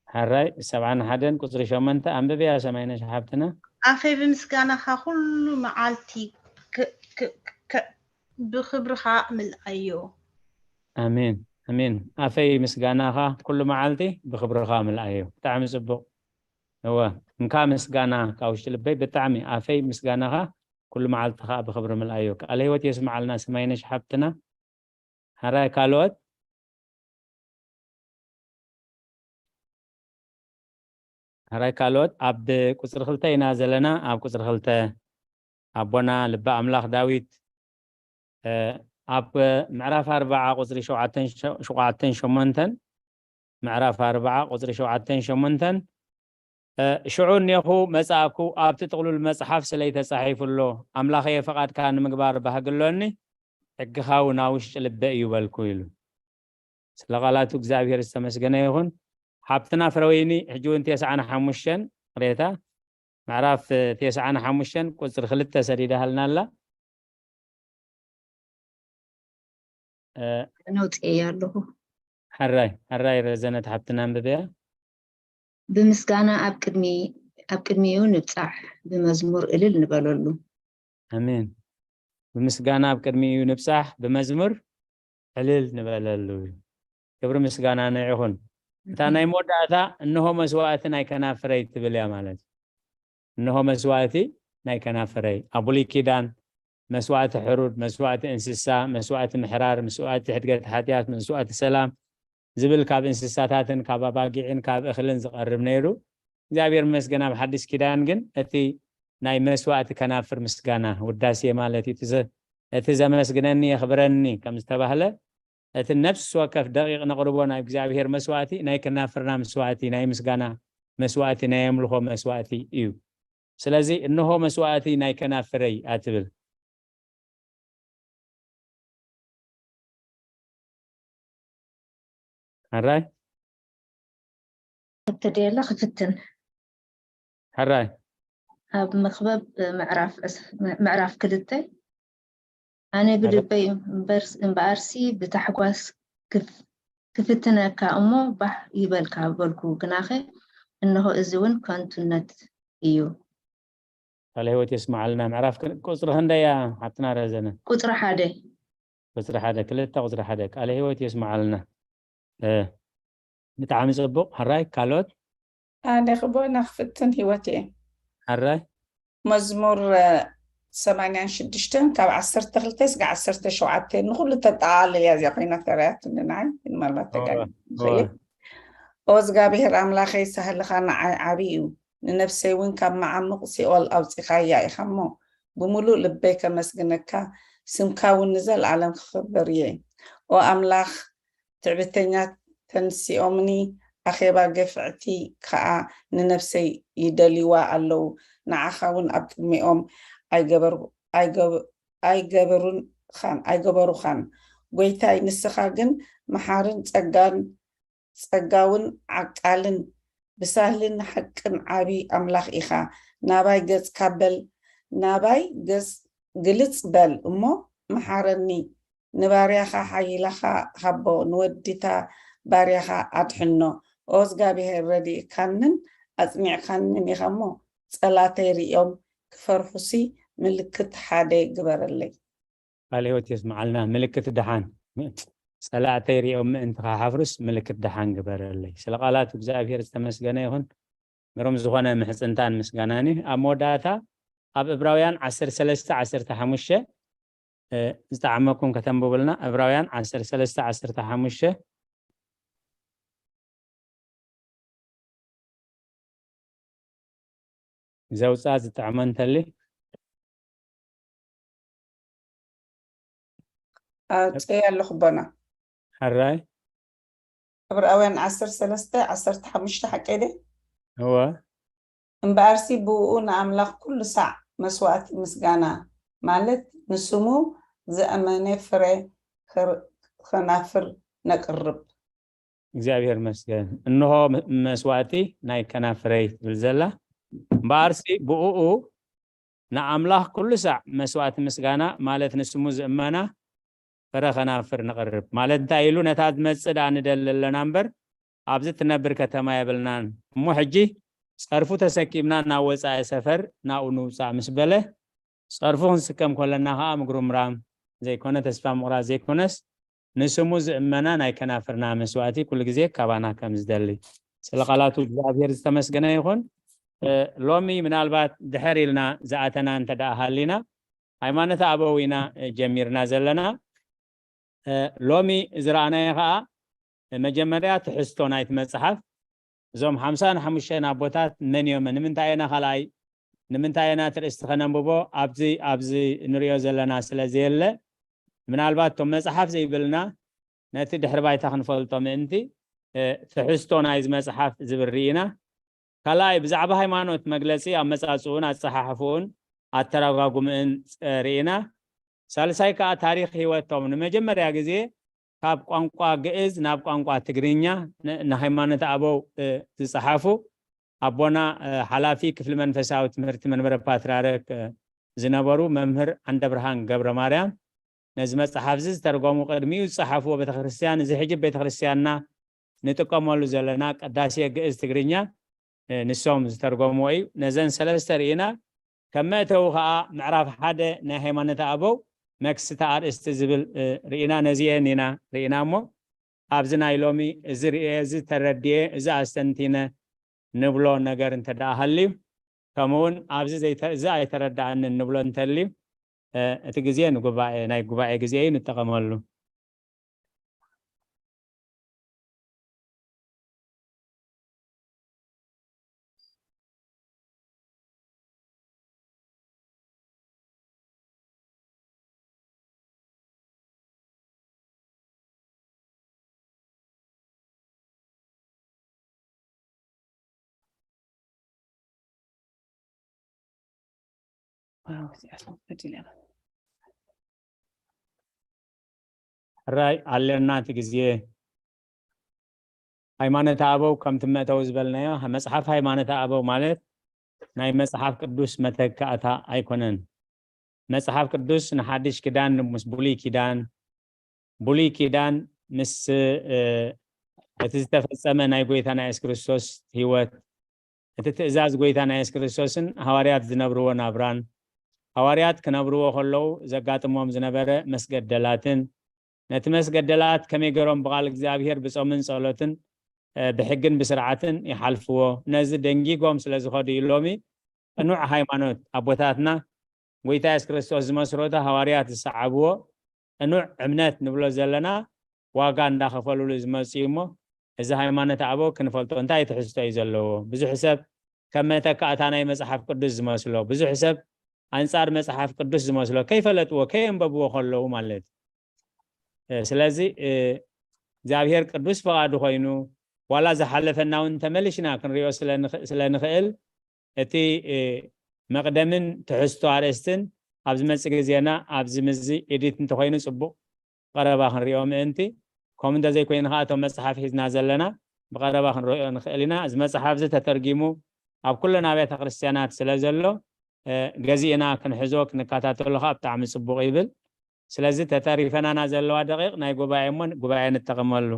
ሕራይ ሰብዓን ሓደን ቁፅሪ ሸሞንተ ኣንብብያ ሰማይነሽ ሓብትና። ኣፈይ ብምስጋናኻ ኩሉ መዓልቲ ክ-፣ ክ-፣ ክ-፣ ብኽብርኻ ምልኣዮ። ኣሜን፣ ኣሜን። ኣፈይ ምስጋናኻ ኩሉ መዓልቲ ብኽብርኻ ምልኣዮ። ብጣዕሚ ጽቡቕ። እወ፣ እንካ ምስጋና ካብ ውሽጢ ልበይ ብጣዕሚ ኣፈይ ምስጋናኻ ኩሉ መዓልቲ ኸኣ ብኽብሪ ምልኣዮ። ቃለ ህይወት የስምዓልና ሰማይነሽ ሓብትና። ሕራይ ካልኦት? ሕራይ ካልኦት? ኣብ ቁጽሪ ክልተ ኢና ዘለና። ኣብ ቁጽሪ ክልተ ኣቦና ልበ ኣምላኽ ዳዊት፣ እ፣ ኣብ ምዕራፍ ኣርብዓ ቁጽሪ ሸውዓተን ሸ-፣ ሸውዓተን ሸሞንተን፣ ምዕራፍ ኣርብዓ ቁጽሪ ሸውዓተን ሸሞንተን፣ እ፣ ሽዑ እኔኹ መጻእኩ፣ ኣብቲ ጥቕሉል መጽሓፍ ስለይ ተጻሒፉ ኣሎ፣ ኣምላኸየ፣ ፈቓድካ ንምግባር ባህጊ ኣሎኒ፣ ሕግኻ እውን ኣብ ውሽጢ ልበ እዩ በልኩ ኢሉ። ስለ ቃላቱ እግዚኣብሔር ዝተመስገነ ይኹን። ሓብትና ፍረወይኒ ሕጂ እውን ተስዓን ሓሙሽተን ቅሬታ ምዕራፍ ተስዓን ሓሙሽተን ቁጽሪ ክልተ ሰዲዳሃልና ኣላ። እ፣ ነውፅኤያ ኣለኹ። ሕራይ፣ ሕራይ ረዘነት ሓብትና ኣንብበያ። ብምስጋና ኣብ ቅድሚ-፣ ኣብ ቅድሚኡ ንብጻሕ፣ ብመዝሙር እልል ንበለሉ። ኣሜን። ብምስጋና ኣብ ቅድሚኡ ንብጻሕ፣ ብመዝሙር ዕልል ንበለሉ። ክብሪ ምስጋና ንዒኹን። እታ ናይ መወዳእታ እንሆ መስዋእቲ ናይ ከናፍረይ ትብል እያ ማለት እዩ። እንሆ መስዋእቲ ናይ ከናፍረይ። ኣብ ብሉይ ኪዳን መስዋእቲ ሕሩድ፣ መስዋእቲ እንስሳ፣ መስዋእቲ ምሕራር፣ መስዋእቲ ሕድገት ሓጢኣት፣ መስዋእቲ ሰላም ዝብል ካብ እንስሳታትን ካብ ኣባጊዕን ካብ እኽልን ዝቐርብ ነይሩ። እግዚኣብሔር ይመስገን፣ ኣብ ሓድሽ ኪዳን ግን እቲ ናይ መስዋእቲ ከናፍር ምስጋና፣ ውዳሴ ማለት እዩ። እቲ ዘ-፣ እቲ ዘመስግነኒ የኽብረኒ ከም ዝተባህለ፣ እቲ ነፍሲ ወከፍ ደቂቕ ነቕርቦ ናይ እግዚኣብሔር መስዋእቲ ናይ ከናፍርና መስዋእቲ፣ ናይ ምስጋና መስዋእቲ፣ ናይ ኣምልኾ መስዋእቲ እዩ። ስለዚ እንሆ መስዋእቲ ናይ ከናፍረይ ኣትብል። ሕራይ? እተደየለ ክፍትን። ሕራይ? ኣብ መኽብብ ምዕራፍ ዕስ-፣ ምዕራፍ ክልተ፣ ኣነ ብልበይ እምበር-፣ እምበኣርሲ ብታሕጓስ ክፍ-፣ ክፍትነካ እሞ ባህ ይበልካ በልኩ፣ ግናኸ እንሆ እዚ እውን ከንቱነት እዩ። ቃለ ህይወት የስምዓልና። ምዕራፍ ክል-፣ ቁጽሪ ክንደይ እያ ሓብትና ረዘነ? ቁጽሪ ሓደ። ቁጽሪ ሓደ፣ ክልተ ቁጽሪ ሓደ። ቃለ ህይወት የስምዓልና። እ፣ ብጣዕሚ ጽቡቕ። ሕራይ ካልኦት? ኣነ ክቦና ክፍትን ህይወት እየ። ሕራይ? መዝሙር፣ እ፣ ሰማንያን ሽዱሽተን ካብ ዓሰርተ ክልተ እስከ ዓሰርተ ሸውዓተ ንኹሉ ተጠቓልል እያ እዚኣ ኮይና ተራያትኒ ንዓይ፣ ግን ምናልባት ተጋጊ እወ፣ ይኽእል። ኦ እግዚኣብሔር ኣምላኸይ፣ ሳህልኻ ንዓይ ዓቢ እዩ፣ ንነፍሰይ እውን ካብ መዓሙቕ ሲኦል ኣውጺኻያ ኢኻ እሞ፣ ብምሉእ ልበይ ከመስግነካ፣ ስምካ እውን ንዘለኣለም ክኽብር እየ። ኦ ኣምላኽ፣ ትዕቢተኛታት ተንሲኦምኒ፣ ኣኼባ ገፍዕቲ ከኣ ንነፍሰይ ይደልይዋ ኣለዉ። ንዓኻ እውን ኣብ ቅድሚኦም ኣይገበሩ-፣ ኣይገብ-፣ ኣይገበሩኻን፣ ኣይገበሩኻን። ጐይታይ፣ ንስኻ ግን መሓርን ጸጋን፣ ጸጋውን ዓቃልን፣ ብሳህልን ሓቅን ዓቢ ኣምላኽ ኢኻ። ናባይ ገጽካ በል፣ ናባይ ገጽ ግልጽ በል እሞ መሓረኒ። ንባርያኻ ሓይላኻ ሃቦ፣ ንወዲታ ባርያኻ ኣድሕኖ። ኦ እግዚኣብሄር፣ ረዲእካንን ኣጽኒዕካንን ኢኻ እሞ፣ ጸላተይ ሪኦም ክፈርሑሲ ምልክት ሓደ ግበረለይ። ቃለ ህይወት የስምዓልና። ምልክት ደሓን፣ ጸላእተይ ሪኦም ምእንቲ ክሓፍሩስ ምልክት ደሓን ግበረለይ። ስለ ቃላቱ እግዚኣብሄር ዝተመስገነ ይኹን። ግሩም ዝኾነ ምሕጽንታን ምስጋናን እዩ። ኣብ መወዳእታ ኣብ ዕብራውያን ዓሰርተ ሰለስተ ዓሰርተ ሓሙሽተ፣ እ፣ ዝጠዓመኩም ከተንብቡልና። ዕብራውያን ዓሰርተ ሰለስተ ዓሰርተ ሓሙሽተ። ዘውፅኣ ዝጥዕሞ እንተሊ። ኣውፅኤ ኣለኹ ቦና። ሕራይ። ዕብራውያን ዓሰርተ ሰለስተ ዓሰርተ ሓሙሽተ ሓቀይ ደ? እወ። እምበኣርሲ ብእኡ ንኣምላኽ ኩሉ ሳዕ መስዋእቲ ምስጋና፣ ማለት ንስሙ ዝኣመነ ፍረ ኸር-፣ ኸናፍር ነቕርብ። እግዚኣብሔር ይመስገን። እንሆ ም-፣ መስዋእቲ ናይ ከናፍረይ ትብል ዘላ። እምበኣርሲ ብእኡ ንኣምላኽ ኩሉ ሳዕ መስዋእቲ ምስጋና፣ ማለት ንስሙ ዝእመና ፍረ ከናፍር ነቕርብ። ማለት እንታይ ኢሉ? ነታ ዝመጽእ ደኣ ንደሊ ኣለና እምበር፣ ኣብዚ ትነብር ከተማ የብልናን። እሞ ሕጂ ጸርፉ ተሰኪምና ናብ ወጻኢ ሰፈር ናብኡ ንውጻእ ምስ በለ፣ ጸርፉ ክንስከም ከለና ኸኣ ምግሩምራም ዘይኮነ፣ ተስፋ ምቑራጽ ዘይኮነስ፣ ንስሙ ዝእመና ናይ ከናፍርና መስዋእቲ ኩሉ ግዜ ካባና ከም ዝደሊ። ስለ ቃላቱ እግዚኣብሔር ዝተመስገነ ይኹን። እ፣ ሎሚ ምናልባት ድሕር ኢልና ዝኣተና እንተ ደኣ ሃሊና፣ ሃይማኖተ ኣበው ኢና፣ እ፣ ጀሚርና ዘለና። እ፣ ሎሚ ዝረኣናዮ ኸኣ፣ እ፣ መጀመርያ ትሕዝቶ ናይቲ መጽሓፍ፣ እዞም ሓምሳን ሓሙሽተን ኣቦታት መን እዮም? ንምንታይ ኢና ካልኣይ? ንምንታይ ኢና እቲ ርእስቲ ከነንብቦ? ኣብዚ፣ ኣብዚ ንሪኦ ዘለና ስለ ዘየለ፣ ምናልባት እቶም መጽሓፍ ዘይብልና ነቲ ድሕሪ ባይታ ክንፈልጦ ምእንቲ፣ እ፣ ትሕዝቶ ናይዚ መጽሓፍ ዝብል ርኢና። ካልኣይ፣ ብዛዕባ ሃይማኖት መግለጺ ኣመጻጽኡን ኣጸሓሕፍኡን ኣተረጓጉምእን፣ እ፣ ርኢና። ሳልሳይ ከኣ ታሪኽ ህይወቶም ንመጀመርያ ግዜ ካብ ቋንቋ ግእዝ ናብ ቋንቋ ትግርኛ ን-፣ ንሃይማኖተ ኣበው፣ እ፣ ዝጸሓፉ ኣቦና፣ እ፣ ሓላፊ ክፍሊ መንፈሳዊ ትምህርቲ መንበረ ፓትርያርክ፣ እ፣ ዝነበሩ መምህር ዓንደብርሃን ገብረ ማርያም ነዚ መጽሓፍ እዚ ዝተርጎሙ፣ ቅድሚኡ ዝጸሓፍዎ ቤተክርስትያን፣ እዚ ሕጂ ቤተክርስትያንና ንጥቀመሉ ዘለና ቅዳሴ ግእዝ ትግርኛ፣ እ፣ ንሶም ዝተርጎምዎ እዩ። ነዘን ሰለስተ ርኢና። ከም መእተዊ ኸኣ ምዕራፍ ሓደ ናይ ሃይማኖተ ኣበው መክስቲ ኣርእስቲ ዝብል፣ እ፣ ርኢና። ነዚኤን ኢና ርኢና እሞ፣ ኣብዚ ናይ ሎሚ እዚ ርእየ፣ እዚ ተረድኤ፣ እዚ ኣስተንቲነ ንብሎ ነገር እንተ ደኣ ሃልዩ፣ ከምኡውን ኣብዚ ዘይተ-፣ እዚ ኣይተረድኣንን ንብሎ እንተልዩ፣ እ፣ እቲ ግዜ ንጉባኤ፣ ናይ ጉባኤ ግዜ እዩ፣ ንጠቐመሉ። ዋው፣ እዚኣ ፈዲለ። ሕራይ ኣለና እቲ ግዜ። ሃይማኖተ ኣበው ከምቲ መእተዊ ዝበልናዮ፣ መጽሓፍ ሃይማኖተ ኣበው ማለት ናይ መጽሓፍ ቅዱስ መተካእታ ኣይኮነን። መጽሓፍ ቅዱስ ንሓድሽ ኪዳን ምስ ብሉይ ኪዳን፣ ብሉይ ኪዳን ምስ፣ እ፣ እቲ ዝተፈጸመ ናይ ጎይታና የሱስ ክርስቶስ ህይወት፣ እቲ ትእዛዝ ጎይታና የሱስ ክርስቶስን ሃዋርያት ዝነብርዎ ናብራን፣ ሃዋርያት ክነብርዎ ከለዉ ዘጋጥሞም ዝነበረ መስገደላትን፣ ነቲ መስገደላት ከመይ ገይሮም ብቓል እግዚኣብሔር ብጾምን ጸሎትን፣ እ፣ ብሕግን ብስርዓትን ይሓልፍዎ። ነዚ ደንጊጎም ስለ ዝኸዱ እዩ ሎሚ ቅኑዕ ሃይማኖት ኣቦታትና፣ ጎይታ የሱስ ክርስቶስ ዝመስረቶ፣ ሃዋርያት ዝሰዓብዎ ቅኑዕ እምነት ንብሎ ዘለና፣ ዋጋ እንዳኸፈልሉ ዝመጽእ እዩ እሞ፣ እዚ ሃይማኖተ ኣበው ክንፈልጦ እንታይ ትሕዝቶ እዩ ዘለዎ? ብዙሕ ሰብ ከም መተካእታ ናይ መጽሓፍ ቅዱስ ዝመስሎ፣ ብዙሕ ሰብ ኣንጻር መጽሓፍ ቅዱስ ዝመስሎ፣ ከይፈለጥዎ፣ ከየንበብዎ ከለዉ ማለት እዩ። እ፣ ስለዚ፣ እ፣ እግዚኣብሔር ቅዱስ ፍቓዱ ኮይኑ፣ ዋላ ዝሓለፈና እውን ተመሊሽና ክንሪኦ ስለ ንኽ-፣ ስለ ንኽእል፣ እቲ፣ እ፣ መቕደምን ትሕዝቶ ኣርእስትን ኣብ ዝመጽእ ግዜና ኣብዚ ምስዚ ኤዲት እንተኾይኑ ጽቡቕ ቀረባ ክንሪኦ ምእንቲ፣ ከምኡ እንተዘይኮይኑ ኸዓ እቶም መጽሓፍ ሒዝና ዘለና ብቐረባ ክንሪኦ ንኽእል ኢና። እዚ መጽሓፍ እዚ ተተርጊሙ ኣብ ኩለን ኣብያተ ክርስቲያናት ስለ ዘሎ፣ እ፣ ገዚእና ክንሕዞ ክንከታተሎ ኸዓ ብጣዕሚ ጽቡቕ ይብል። ስለዚ ተተሪፈናና ዘለዋ ደቂቕ ናይ ጉባኤ እሞ ጉባኤ ንጠቐመሉ።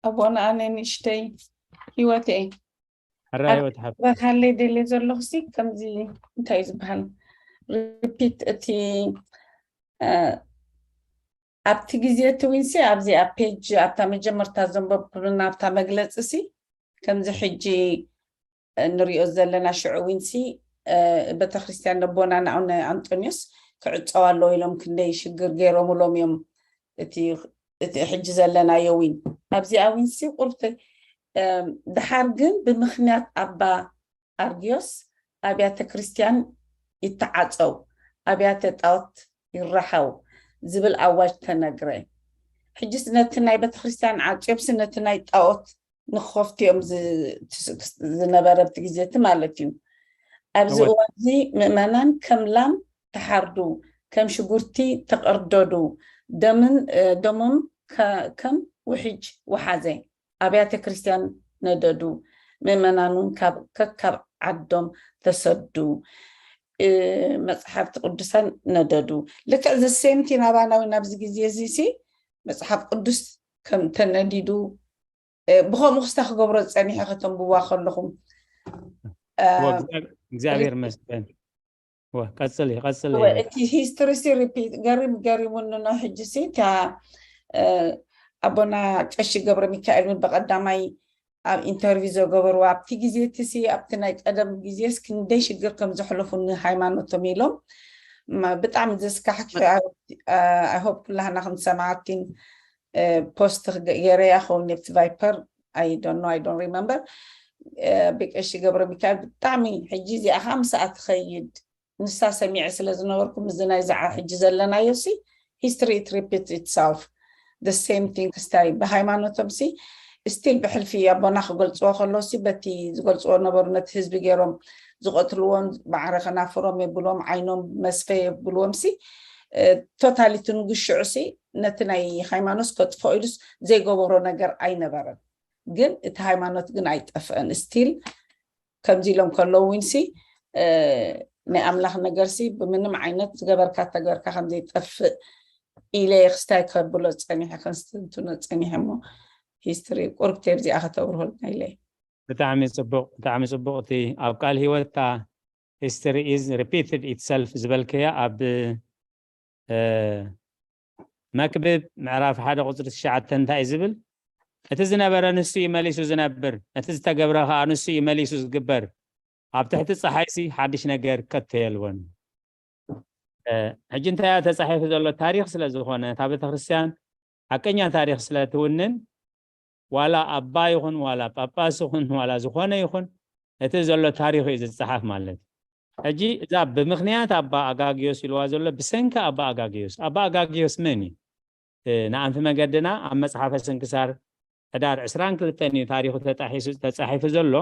ኣቦና ኣነ ንእሽተይ ህይወተይ ሕራይ ኣብ ወትሓብ። በካለይ ደልየ ዘለኹ ሲ ከምዚ እንታይ እዩ ዝበሃል? ሪፒት እቲ፣ እ፣ ኣብቲ ግዜ እቲ ዊንሲ ኣብዚኣ ፔጅ ኣብታ መጀመርታ ዘንበብኩልና ኣብታ መግለጺ ሲ ከምዚ ሕጂ፣ እ፣ ንሪኦ ዘለና ሽዑ ዊንሲ፣ እ፣ ቤተክርስትያን ነቦና ንኣቡነ ኣንጦንዮስ ክዕጸው ኣለዎ ኢሎም ክንደይ ሽግር ገይሮምሎም እዮም። እቲ፣ እቲ ሕጂ ዘለናዮ ዊን ኣብዚኣ ዊንሲ ቁርብ ተ-፣ ድሓር ግን ብምኽንያት ኣባ ኣርጊዮስ ኣብያተ ክርስቲያን ይተዓጸው፣ ኣብያተ ጣዖት ይረሓው ዝብል ኣዋጅ ተነግረ። ሕጅስ ነቲ ናይ ቤተክርስትያን ዓጽዮምሲ ነቲ ናይ ጣዖት ንክኸፍቱ እዮም ዝነበረ ኣብቲ ግዜ እቲ ማለት እዩ። ኣብዚ እዋን እዚ ምእመናን ከም ላም ተሓርዱ፣ ከም ሽጉርቲ ተቐርደዱ፣ ደምን ደሞም ከም ውሕጅ ወሓዘ። ኣብያተ ክርስቲያን ነደዱ፣ ምእመናን እውን ካብ ከካብ ዓዶም ተሰዱ። መፅሓፍቲ ቅዱሳን ነደዱ። ልክዕ ዘ ሴምቲ ናባናዊ ናብዚ ግዜ እዚ ሲ መፅሓፍ ቅዱስ ከም ተነዲዱ ብኸምኡ ክስታ ክገብሮ ዝፀኒሐ ከተንብዋ ከለኹም እግዚኣብሔር መስገን። ቀፅሊ ቀፅሊ። እቲ ሂስትሪ ሲ ሪፒት ገሪም ገሪሙኒ ነው። ሕጂ ሲ እታ ኣቦና ቀሺ ገብረ ሚካኤል እውን በቀዳማይ ኣብ ኢንተርቪው ዘገበርዎ ኣብቲ ግዜ እቲ ሲ ኣብቲ ናይ ቀደም ግዜስ ክንደይ ሽግር ከም ዘሕለፉ ንሃይማኖቶም ኢሎም ብጣዕሚ ዘስካሕክ። ኣይሆፕ ኩላህና ክንሰማዓቲን ፖስት ገይረያ ኸውን ኣብቲ ቫይፐር። I don't know, I don't remember። ብቀሺ ገብረ ሚካኤል ብጣዕሚ ሕጂ እዚኣ ከዓ ምሳኣ ትኸይድ ንሳ ሰሚዐ ስለ ዝነበርኩ ምስዚ ናይዚ ሕጂ ዘለናዮ ሲ history it repeat itself the same thing ክስታይ ብሃይማኖቶም ሲ ስቲል ብሕልፊ ኣቦና ክገልፅዎ ከለዉ ሲ በቲ ዝገልፅዎ ነበሩ ነቲ ህዝቢ ገይሮም ዝቐትልዎም ማዕረ ከናፍሮም የብልዎም ዓይኖም መስፈ የብልዎም ሲ ቶታሊ እቲ ንጉስ ሽዑ ሲ ነቲ ናይ ሃይማኖት ከጥፍኦ ኢሉስ ዘይገበሮ ነገር ኣይነበረን። ግን እቲ ሃይማኖት ግን ኣይጠፍአን ስቲል ከምዚ ኢሎም ከለዉ እውን ሲ ናይ ኣምላኽ ነገር ሲ ብምንም ዓይነት ዝገበርካ ተገበርካ ከም ዘይጠፍእ ኢለ ክስታይ ከብሎ ፀኒሐ ከንስትንትኖ ፀኒሐ እሞ ሂስትሪ ቁርብ ቴብ እዚኣ ከተብርሆልና ኢለ። ብጣዕሚ ፅቡቅ ብጣዕሚ ፅቡቅ። እቲ ኣብ ቃል ህይወትታ history is repeated itself ዝበልክያ ኣብ መክብብ ምዕራፍ ሓደ ቁፅሪ ትሽዓተ እንታይ እዩ ዝብል? እቲ ዝነበረ ንሱ እዩ መሊሱ ዝነብር፣ እቲ ዝተገብረ ከዓ ንሱ እዩ መሊሱ ዝግበር። ኣብ ትሕቲ ፀሓይሲ ሓድሽ ነገር ከቶ የልቦን። ሕጂ እንታይ ተፃሒፉ ዘሎ ታሪክ ስለዝኮነ እታ ቤተክርስትያን ሓቀኛ ታሪክ ስለትውንን ዋላ ኣባ ይኹን ዋላ ጳጳስ ይኹን ዋላ ዝኾነ ይኹን እቲ ዘሎ ታሪክ እዩ ዝፀሓፍ ማለት እዩ። ሕጂ እዛ ብምክንያት ኣባ ኣጋጊዮስ ኢልዋ ዘሎ ብሰንኪ ኣባ ኣጋጊዮስ። ኣባ ኣጋጊዮስ መን እዩ? ንኣንፊ መገድና ኣብ መፅሓፈ ስንክሳር ሕዳር ዕስራን ክልተን እዩ ታሪኹ ተጣሒሱ ተፃሒፉ ዘሎ።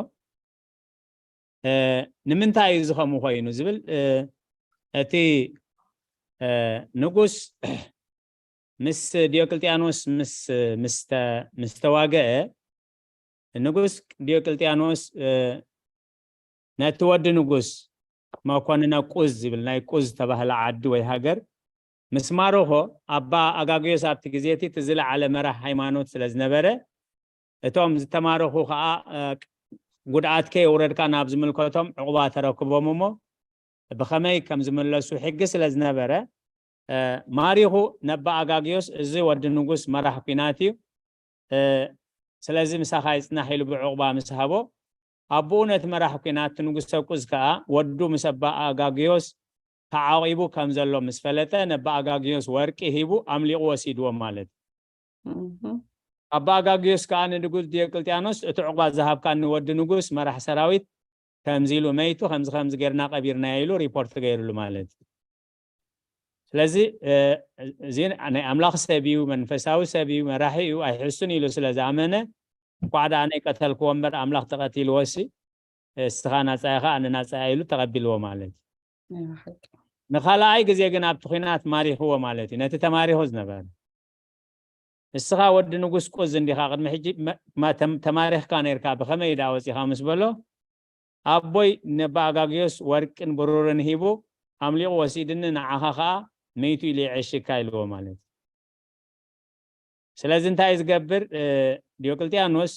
ንምንታይ እዩ እዚ ከምኡ ኮይኑ ዝብል እቲ ንጉስ ምስ ዲዮቅልጥያኖስ ምስ ምስ ተዋገአ ንጉስ ዲዮቅልጥያኖስ ነቲ ወዲ ንጉስ መኮንነ ቁዝ ዝብል ናይ ቁዝ ዝተባህለ ዓዲ ወይ ሃገር ምስ ማረኾ ኣባ ኣጋግዮስ ኣብቲ ግዜ እቲ እቲ ዝለዓለ መራሕ ሃይማኖት ስለ ዝነበረ እቶም ዝተማረኹ ከዓ ጉድኣት ከየውረድካ ናብ ዝምልከቶም ዕቑባ ተረክቦም እሞ ብኸመይ ከም ዝምለሱ ሕጊ ስለ ዝነበረ ማሪኹ ነባ ኣጋግዮስ እዚ ወዲ ንጉስ መራሕ ኲናት እዩ ስለዚ ምሳኻ ይፅናሕ ኢሉ ብዕቑባ ምስ ሃቦ ኣቦኡ ነቲ መራሕ ኲናት ንጉሰ ቁዝ ከዓ ወዱ ምስ ኣባ ኣጋግዮስ ተዓቂቡ ከም ዘሎ ምስ ፈለጠ ነባ ኣጋግዮስ ወርቂ ሂቡ ኣምሊቑ ወሲድዎ ማለት እዩ ኣባ ኣጋግዮስ ከዓ ንንጉስ ዲዮቅልጥያኖስ እቲ ዕቑባ ዝሃብካኒ ወዲ ንጉስ መራሕ ሰራዊት ከምዚ ኢሉ መይቱ ከምዚ ከምዚ ጌርና ቀቢርናዮ ኢሉ ሪፖርት ገይርሉ ማለት እዩ ስለዚ እዚ ናይ ኣምላኽ ሰብ እዩ መንፈሳዊ ሰብ እዩ መራሒ እዩ ኣይሕሱን ኢሉ ስለ ዝኣመነ እንኳዕ ደኣ ናይ ቀተልክዎ እምበር ኣምላኽ ተቐቲልዎ ሲ እስኻ ናፃ ኢኻ ኣነ ናፃ ኢሉ ተቐቢልዎ ማለት እዩ ንኻልኣይ ግዜ ግን ኣብቲ ኲናት ማሪኽዎ ማለት እዩ ነቲ ተማሪኹ ዝነበረ እስኻ ወዲ ንጉስ ቁዝ እንዲኻ ቅድሚ ሕጂ ተማሪኽካ ነርካ ብኸመይ ዳ ወፂኻ ምስ በሎ ኣቦይ ነባ ኣጋግዮስ ወርቅን ብሩርን ሂቡ ኣምሊቑ ወሲድኒ ንዓኻ ኸዓ መይቱ ኢሉ የዐሽካ ኢልዎ ማለት እዩ ስለዚ እንታይ ዝገብር ዲዮቅልጥያኖስ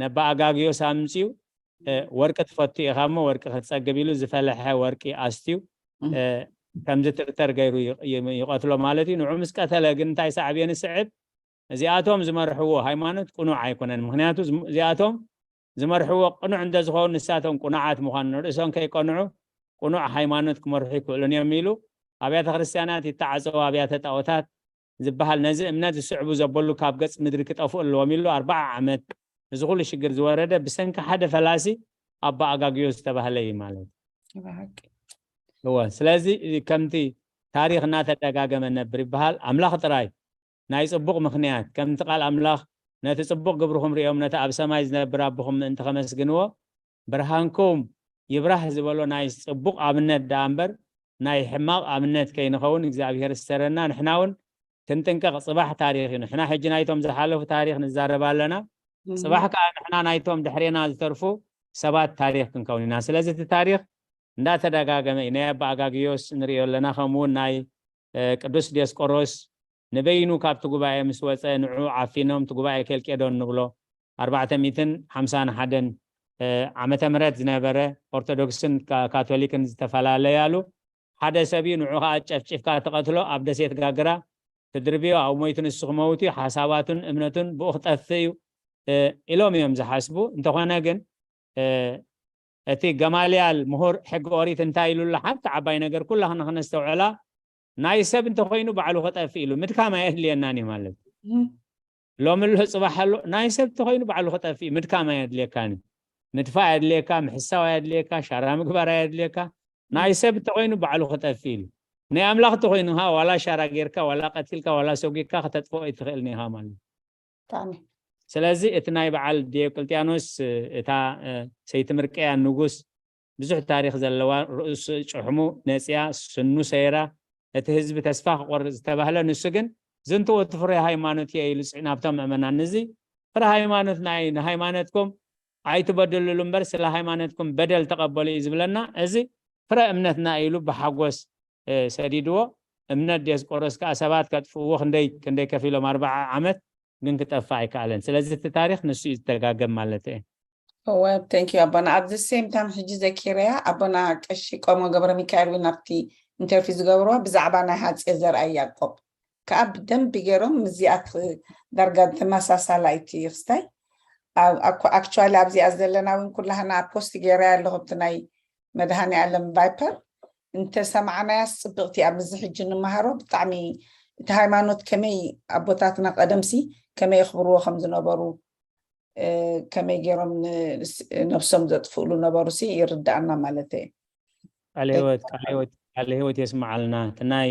ነባ ኣጋግዮስ ኣምፅኡ ወርቂ ትፈቱ ኢኻ እሞ ወርቂ ክትፀግብ ኢሉ ዝፈለሐ ወርቂ ኣስትዩ ከም ዝትርተር ገይሩ ይቐትሎ ማለት እዩ ንዑ ምስ ቀተለ ግን እንታይ ሳዕብዮ ንስዕብ እዚኣቶም ዝመርሕዎ ሃይማኖት ቅኑዕ ኣይኮነን ምክንያቱ እዚኣቶም ዝመርሕዎ ቅኑዕ እንተዝኸውን ንሳቶም ቅኑዓት ምዃኑ ንርእሶም ከይቀንዑ ቅኑዕ ሃይማኖት ክመርሑ ይክእሉን እዮም ኢሉ ኣብያተ ክርስትያናት ይተዓፀው ኣብያተ ጣዖታት ዝበሃል ነዚ እምነት ዝስዕቡ ዘበሉ ካብ ገፅ ምድሪ ክጠፍኡ ኣለዎም ኢሉ ኣርባዓ ዓመት እዚ ኩሉ ሽግር ዝወረደ ብሰንኪ ሓደ ፈላሲ ኣባ ኣጋግዮ ዝተባህለ እዩ ማለት እዩ። ብሓቂ እወ፣ ስለዚ ከምቲ ታሪኽ እናተደጋገመ ነብር ይበሃል። ኣምላኽ ጥራይ ናይ ጽቡቕ ምኽንያት፣ ከምቲ ቃል ኣምላኽ፣ ነቲ ጽቡቕ ግብርኹም ሪኦም ነቲ ኣብ ሰማይ ዝነብር ኣቦኹም ምእንቲ ከመስግንዎ፣ ብርሃንኩም ይብራህ ዝበሎ ናይ ጽቡቕ ኣብነት ደኣ እምበር ናይ ሕማቕ ኣብነት ከይንኸውን እግዚኣብሔር ዝሰረና። ንሕና እውን ክንጥንቀቕ፣ ጽባሕ ታሪኽ እዩ። ንሕና ሕጂ ናይቶም ዝሓለፉ ታሪኽ ንዛረብ ኣለና። ጽባሕ ከዓ ንሕና ናይቶም ድሕሬና ዝተርፉ ሰባት ታሪኽ ክንከውን ኢና። ስለዚ እቲ ታሪኽ እንዳተደጋገመ እዩ። ናይ ኣባ ኣጋግዮስ ንሪኦ ኣለና። ከምኡ እውን ናይ ቅዱስ ዲዮስቆሮስ ንበይኑ ካብቲ ጉባኤ ምስ ወፀ፣ ንዑ ዓፊኖም፣ እቲ ጉባኤ ኬልቄዶን ንብሎ ኣርባዕተ ሚእትን ሓምሳን ሓደን ዓመተ ምህረት ዝነበረ፣ ኦርቶዶክስን ካቶሊክን ዝተፈላለያሉ ሓደ ሰብ እዩ። ንዑ ከዓ ጨፍጭፍካ ትቐትሎ፣ ኣብ ደሴት ጋግራ ትድርብዮ፣ ኣብኡ ሞይቱ ንሱ ክመውት እዩ፣ ሓሳባቱን እምነቱን ብኡ ክጠፍእ እዩ ኢሎም እዮም ዝሓስቡ። እንተኾነ ግን እቲ ገማልያል ምሁር ሕጊ ኦሪት እንታይ ኢሉ ኣሎ? ሓንቲ ዓባይ ነገር ኩላኽና ክነስተውዕላ፣ ናይ ሰብ እንተኾይኑ ባዕሉ ክጠፍእ ኢሉ፣ ምድካም ኣየድልየናን እዩ ማለት እዩ። ሎሚ ኣሎ ጽባሕ ኣሎ፣ ናይ ሰብ እንተኾይኑ ባዕሉ ክጠፍእ እዩ፣ ምድካም ኣየድልየካን እዩ። ምድፋእ ኣየድልየካ፣ ምሕሳው ኣየድልየካ፣ ሻራ ምግባር ኣየድልየካ። ናይ ሰብ እንተኾይኑ ባዕሉ ክጠፍእ ኢሉ። ናይ ኣምላኽ እንተኾይኑ ኸዓ ዋላ ሻራ ጌርካ፣ ዋላ ቀቲልካ፣ ዋላ ሰጒግካ ከተጥፍኦ ኣይትኽእልን ኢኻ ማለት እዩ። ብጣዕሚ ስለዚ እቲ ናይ በዓል ዲዮቅልጥያኖስ እታ ሰይቲ ምርቀያ ንጉስ ብዙሕ ታሪኽ ዘለዋ ርእሱ ጭሕሙ ነጽያ ስኑ ሰይራ እቲ ህዝቢ ተስፋ ክቆርጽ ዝተባህለ ንሱ ግን ዝንትኡ እቲ ፍረ ሃይማኖት እየ ኢሉ ጽ ናብቶም ምእመናን እዚ ፍረ ሃይማኖት ናይ ንሃይማኖትኩም ኣይትበድልሉ እምበር ስለ ሃይማኖትኩም በደል ተቐበሉ እዩ ዝብለና። እዚ ፍረ እምነትና ኢሉ ብሓጎስ ሰዲድዎ። እምነት ዲዮስቆሮስ ከዓ ሰባት ከጥፍእዎ ክንደይ ክንደይ ከፊሎም ኣርባዓ ዓመት ግን ክጠፍእ ኣይከኣለን። ስለዚ እቲ ታሪኽ ንሱ እዩ ዝተጋገም ማለት እየ። እወ thank you ኣቦና። ኣብዚ ሴም ታም ሕጂ ዘኪረያ ኣቦና ቀሺ ቆሞ ገብረ ሚካኤል እውን ኣብቲ ኢንተርቪው ዝገብርዋ ብዛዕባ ናይ ሃፀ ዘርኣይ ያዕቆብ ከዓ ብደንቢ ገይሮም ምስዚኣ ዳርጋ ተመሳሳላይቲ ክስታይ። ኣክቹዋሊ ኣብዚኣ ዘለና እውን ኩላህና ኣብ ፖስት ገይረያ ኣለኹ ኣብቲ ናይ መድሃኔ ዓለም ቫይፐር እንተሰማዕናያስ ፅብቕቲ እያ። ምስዚ ሕጂ ንመሃሮ ብጣዕሚ እቲ ሃይማኖት ከመይ ኣቦታትና ቀደምሲ ከመይ የኽብርዎ ከም ዝነበሩ ከመይ ገይሮም ነብሶም ዘጥፍእሉ ነበሩ ሲ ይርዳእና ማለት እየ። ቃለ ህይወት ቃለ ህይወት የስምዓልና። እቲ ናይ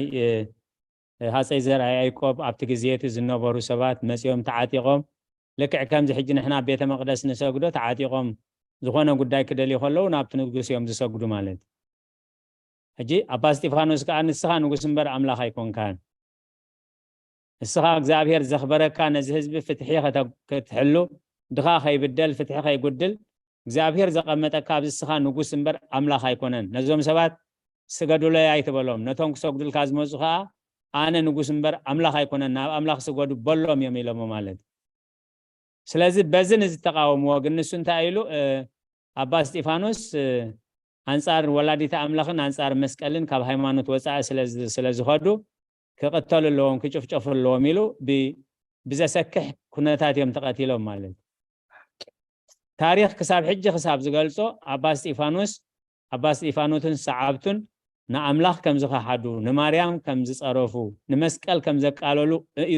ሃፀይ ዘርኣ ያዕቆብ ኣብቲ ግዜ እቲ ዝነበሩ ሰባት መፂኦም ተዓጢቖም ልክዕ ከምዚ ሕጂ ንሕና ኣብ ቤተ መቅደስ ንሰግዶ ተዓጢቖም ዝኾነ ጉዳይ ክደልዩ ከለዉ ናብቲ ንጉስ እዮም ዝሰግዱ ማለት እዩ። ሕጂ ኣባ እስጢፋኖስ ከዓ ንስኻ ንጉስ እምበር ኣምላኽ ኣይኮንካን። ንስኻ እግዚኣብሔር ዘኽበረካ ነዚ ህዝቢ ፍትሒ ክትሕሉ ድኻ ከይብደል ፍትሒ ከይጉድል እግዚኣብሔር ዘቐመጠካ ኣብዚ ንስኻ ንጉስ እምበር ኣምላኽ ኣይኮነን። ነዞም ሰባት ስገዱለይ ኣይትበሎም። ነቶም ክሰግዱልካ ዝመፁ ከዓ ኣነ ንጉስ እምበር ኣምላኽ ኣይኮነን፣ ናብ ኣምላኽ ስገዱ በሎም እዮም ኢሎሞ ማለት እዩ። ስለዚ በዚ ንዝተቃወምዎ ግን ንሱ እንታይ ኢሉ ኣባ እስጢፋኖስ ኣንጻር ወላዲተ ኣምላኽን ኣንጻር መስቀልን ካብ ሃይማኖት ወፃኢ ስለ ዝኸዱ ክቕተሉ ኣለዎም ክጭፍጨፉ ኣለዎም ኢሉ ብዘሰክሕ ኩነታት እዮም ተቐቲሎም ማለት ታሪኽ ክሳብ ሕጂ ክሳብ ዝገልጾ ኣባ እስጢፋኖስ ኣባ እስጢፋኖትን ሰዓብቱን ንኣምላኽ ከም ዝኸሓዱ ንማርያም ከም ዝጸረፉ ንመስቀል ከም ዘቃለሉ እዩ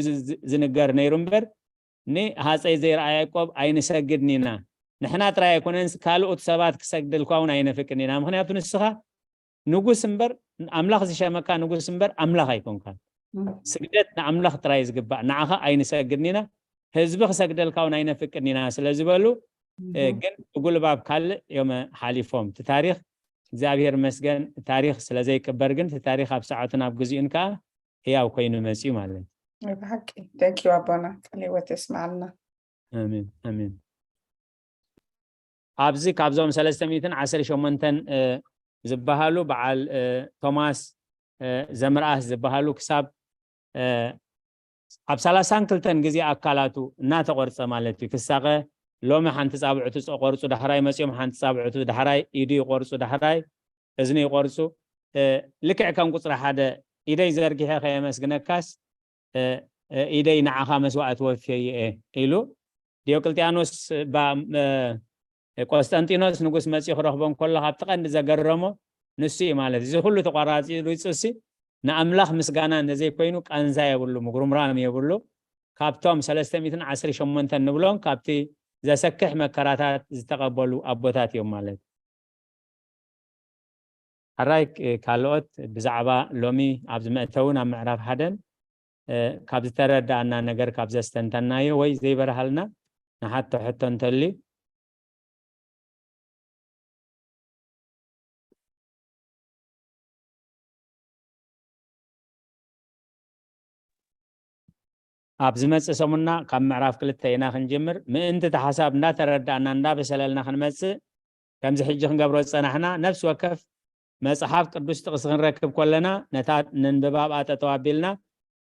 ዝንገር ነይሩ እምበር ንሃፀይ ዘይረኣ ያዕቆብ ኣይንሰግድን ኢና። ንሕና ጥራይ ኣይኮነን ካልኦት ሰባት ክሰግደልኳ እውን ኣይነፍቅን ኢና። ምክንያቱ ንስኻ ንጉስ እምበር ኣምላኽ ዝሸመካ ንጉስ እምበር ኣምላኽ ኣይኮንካን። ስግደት ንኣምላኽ ጥራይ ዝግባእ ንዓኻ ኣይንሰግድን ኢና፣ ህዝቢ ክሰግደልካ እውን ኣይነፍቅን ኢና ስለ ዝበሉ ግን ብጉልባብ ካልእ እዮም ሓሊፎም። እቲ ታሪኽ እግዚኣብሔር መስገን ታሪኽ ስለ ዘይቅበር ግን እቲ ታሪኽ ኣብ ሰዓቱን ኣብ ግዚኡን ከዓ ህያው ኮይኑ መፅዩ ማለት እዩ። ብሓቂ thank you ኣቦና ቃለ ህይወት የስምዓልና። ኣሜን ኣሜን። ኣብዚ ካብዞም ሰለስተ ሚእትን ዓሰርተ ሸሞንተን ዝበሃሉ በዓል ቶማስ ዘምርኣስ ዝበሃሉ ክሳብ ኣብ ሰላሳን ክልተን ግዜ ኣካላቱ እናተቆርፀ ማለት እዩ ክሳቐ ሎሚ ሓንቲ ፃብዕቱ ቆርፁ ዳሕራይ መፅኦም ሓንቲ ፃብዕቱ ዳሕራይ ኢዱ ይቆርፁ ዳሕራይ እዝኒ ይቆርፁ ልክዕ ከም ቁፅሪ ሓደ ኢደይ ዘርጊሐ ከየመስግነካስ ኢደይ ንዓኻ መስዋእቲ ወፍየ እየ ኢሉ ዲዮቅልጥያኖስ ቆስጠንጢኖስ ንጉስ መፂኡ ክረኽቦ እንከሎ ካብቲ ቀንዲ ዘገረሞ ንሱ እዩ ማለት እዚ ኩሉ ተቋራፂ ሪፁ ሲ ንኣምላኽ ምስጋና እንተዘይኮይኑ ቃንዛ የብሉ ምጉርምራም የብሉ ካብቶም ሰለስተ ሚእትን ዓሰርተ ሸሞንተን ንብሎም ካብቲ ዘሰክሕ መከራታት ዝተቐበሉ ኣቦታት እዮም ማለት። ሕራይ ካልኦት ብዛዕባ ሎሚ ኣብዚ መእተዊ ናብ ምዕራፍ ሓደን ካብ ዝተረዳእና ነገር ካብ ዘስተንተናዮ ወይ ዘይበርሃልና ንሓቶ ሕቶ እንተልዩ ኣብ ዝመጽእ ሰሙንና ካብ ምዕራፍ ክልተ ኢና ክንጅምር። ምእንቲ እቲ ሓሳብ እንዳተረዳእና እንዳበሰለልና ክንመጽእ ከምዚ ሕጂ ክንገብሮ ዝጸናሕና ነፍሲ ወከፍ መጽሓፍ ቅዱስ ጥቕሲ ክንረክብ ከለና ነታ ነንብባ ኣብኣ ጠጠው ኣቢልና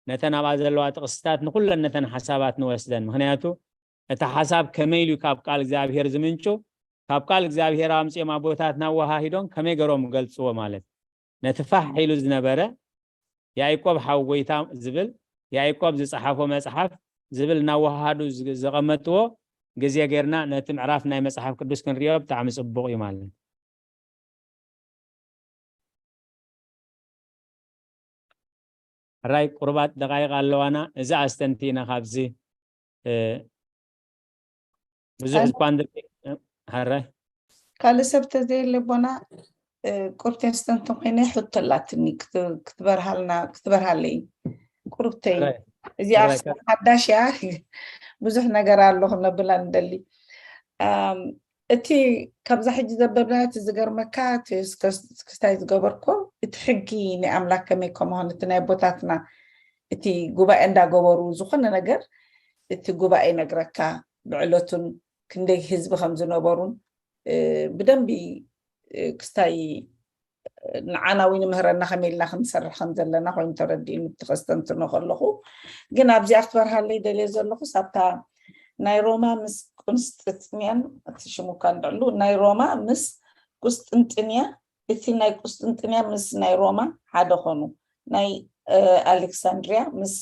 ነተን ኣብኣ ዘለዋ ጥቕስታት ንኩለን ነተን ሓሳባት ንወስደን። ምኽንያቱ እቲ ሓሳብ ከመይ ኢሉ ካብ ቃል እግዚኣብሔር ዝምንጩ ካብ ቃል እግዚኣብሔር ኣምጺኦም ኣቦታትና ኣወሃሂዶም ከመይ ገሮም ገልጽዎ ማለት ነቲ ፋሕ ኢሉ ዝነበረ ያዕቆብ ሓው ጎይታ ዝብል ያዕቆብ ዝጸሓፎ መጽሓፍ ዝብል እናወሃሃዱ ዘቐመጥዎ ግዜ ጌርና ነቲ ምዕራፍ ናይ መጽሓፍ ቅዱስ ክንሪኦ ብጣዕሚ ጽቡቕ እዩ ማለት። ሕራይ ቁርባት ደቃይቕ ኣለዋና። እዚ ኣስተንቲና ካብዚ ብዙሕ እኳ እንደ ሕራይ ካልእ ሰብ ተዘየለ ቦና ቁርቴን ስተንትን ኮይነ ሕቶ ኣላትኒ ክትበርሃልና ክትበርሃለይ ቁርብተይ እዚኣ ሓዳሽ እያ። ብዙሕ ነገር ኣሎ ክነብላ ንደሊ። እቲ ካብዛ ሕጂ ዘበብናዮ እቲ ዝገርመካ እቲ ክስታይ ዝገበርኮ እቲ ሕጊ ናይ ኣምላክ ከመይ ከምሆን እቲ ናይ ኣቦታትና እቲ ጉባኤ እንዳገበሩ ዝኾነ ነገር እቲ ጉባኤ ይነግረካ ብዕለቱን ክንደይ ህዝቢ ከም ዝነበሩን ብደንቢ ክስታይ ንዓና እውን ይምህረና ከመይ ኢልና ክንሰርሕ ከም ዘለና ኮይኑ ተረዲእኒ እቲ ከስተንትኖ ከለኹ። ግን ኣብዚኣ ክትበርሃለይ ደልየ ዘለኹስ ኣብታ ናይ ሮማ ምስ ቁንስጥንጥንያን እቲ ሽሙ እኳ እንድዕሉ ናይ ሮማ ምስ ቁስጥንጥንያ እቲ ናይ ቁስጥንጥንያ ምስ ናይ ሮማ ሓደ ኾኑ ናይ ኣሌክሳንድሪያ ምስ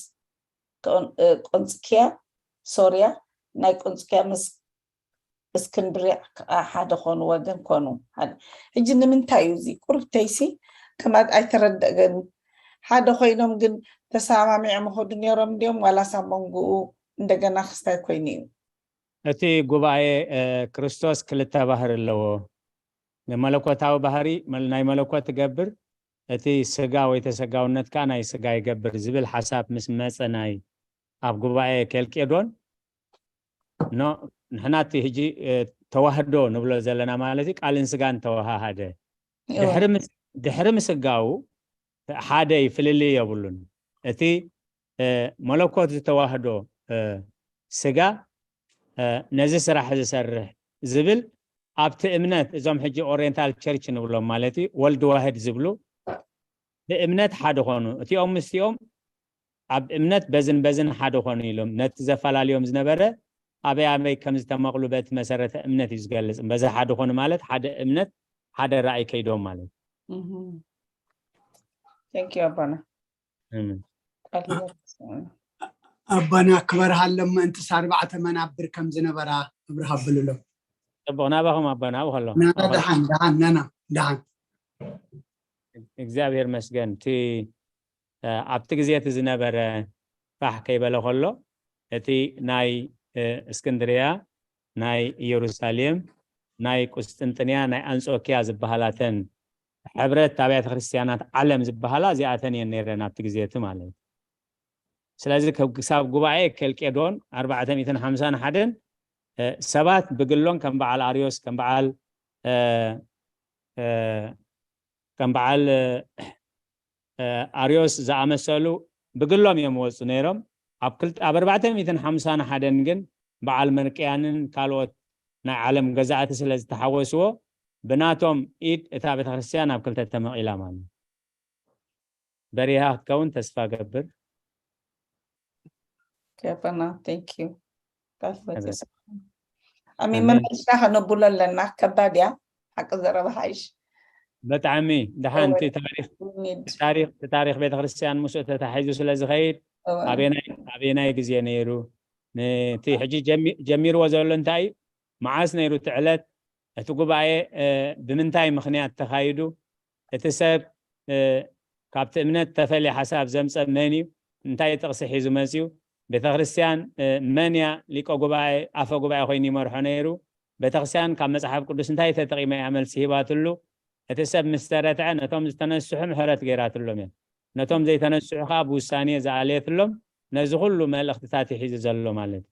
ቆንጽኪያ ሶርያ ናይ ቆንጽኪያ ምስ እስክንድርያ ከዓ ሓደ ኮኑ ወገን ኮኑ። ሕጂ ንምንታይ እዩ እዚ ቁርብተይሲ ከማት ኣይተረደገን። ሓደ ኮይኖም ግን ተሰማሚዖም ይኸዱ ነይሮም እንዲዮም ዋላስ ኣብ መንጎኡ እንደገና ክስታይ ኮይኑ እዩ? እቲ ጉባኤ ክርስቶስ ክልተ ባህሪ ኣለዎ። ንመለኮታዊ ባህሪ ናይ መለኮት ትገብር፣ እቲ ስጋ ወይ ተሰጋውነት ከዓ ናይ ስጋ ይገብር ዝብል ሓሳብ ምስ መፀ ናይ ኣብ ጉባኤ ኬልቄዶን ኖ ንሕና እቲ ሕጂ ተዋህዶ ንብሎ ዘለና ማለት እዩ ቃልን ስጋን ተዋሃሃደ ድሕሪ ምስጋው ሓደ ፍልልይ የብሉን። እቲ መለኮት ዝተዋህዶ ስጋ ነዚ ስራሕ ዝሰርሕ ዝብል ኣብቲ እምነት እዞም ሕጂ ኦሪየንታል ቸርች ንብሎም ማለት እዩ ወልድ ዋህድ ዝብሉ ብእምነት ሓደ ኾኑ። እቲኦም ምስቲኦም ኣብ እምነት በዝን በዝን ሓደ ኾኑ ኢሎም ነቲ ዘፈላልዮም ዝነበረ ኣበይ ኣበይ ከም ዝተመቕሉ በቲ መሰረተ እምነት እዩ ዝገልጽ። በዚ ሓደ ኾኑ ማለት ሓደ እምነት ሓደ ራእይ ከይዶም ማለት እዩ። Thank you ኣቦና። እም። ቃል ይባርክ። ኣቦና ክበርሃሎም ምእንትስ ኣርባዕተ መናብር ከም ዝነበራ ኣብርሃ ኣብልሎም። ጽቡቕ ናባኹም ኣቦና ኣብኡ ከሎ ናና ደሓን ደሓን ናና ደሓን እግዚኣብሔር መስገን እቲ ኣብቲ ግዜ እቲ ዝነበረ ፋሕ ከይበለ ከሎ እቲ ናይ እስክንድርያ ናይ ኢየሩሳሌም ናይ ቁስጥንጥንያ ናይ ኣንጾኪያ ዝበሃላተን ሕብረት ኣብያተ ክርስቲያናት ዓለም ዝበሃላ እዚኣተን እየን ነይረን ኣብቲ ግዜ እቲ ማለት እዩ። ስለዚ ክሳብ ጉባኤ ኬልቄዶን ኣርባዕተ ሚእትን ሓምሳን ሓደን ሰባት ብግሎም ከም በዓል ኣርዮስ ከም በዓል ከም በዓል ኣርዮስ ዝኣመሰሉ ብግሎም እዮም ወፁ ነይሮም። ኣብ ኣርባዕተ ሚእትን ሓምሳን ሓደን ግን በዓል መርቅያንን ካልኦት ናይ ዓለም ገዛእቲ ስለ ዝተሓወስዎ ብናቶም ኢድ እታ ቤተክርስትያን ኣብ ክልተ ተመቒላ ማለት እዩ። በሪሃ ክትከውን ተስፋ ገብር። ገበና thank you። ኣሚ መመልስና ከነብሎ ኣለና ከባድ እያ ሓቂ ዘረባ ሓይሽ ብጣዕሚ ደሓን እቲ ታሪክ ታሪክ ቤተክርስትያን ምስኡ ተታሒዙ ስለ ዝኸይድ ኣበየናይ ግዜ ነይሩ ነቲ ሕጂ ጀሚርዎ ዘሎ እንታይ እዩ መዓስ ነይሩ እቲ ዕለት እቲ ጉባኤ ብምንታይ ምክንያት ተኻይዱ እቲ ሰብ ካብቲ እምነት ተፈልየ ሓሳብ ዘምፀ መን እዩ እንታይ ጥቕሲ ሒዙ መፅዩ ቤተክርስትያን መን እያ ሊቀ ጉባኤ ኣፈ ጉባኤ ኮይኑ ይመርሖ ነይሩ? ቤተክርስትያን ካብ መፅሓፍ ቅዱስ እንታይ ተጠቂመ እያ መልሲ ሂባትሉ? እቲ ሰብ ምስ ተረትዐ ነቶም ዝተነስሑ ምሕረት ገይራትሎም እያ። ነቶም ዘይተነስሑ ከዓ ብውሳኔ ዝኣለየትሎም ነዚ ኩሉ መልእክትታት እዩ ሒዙ ዘሎ ማለት እዩ።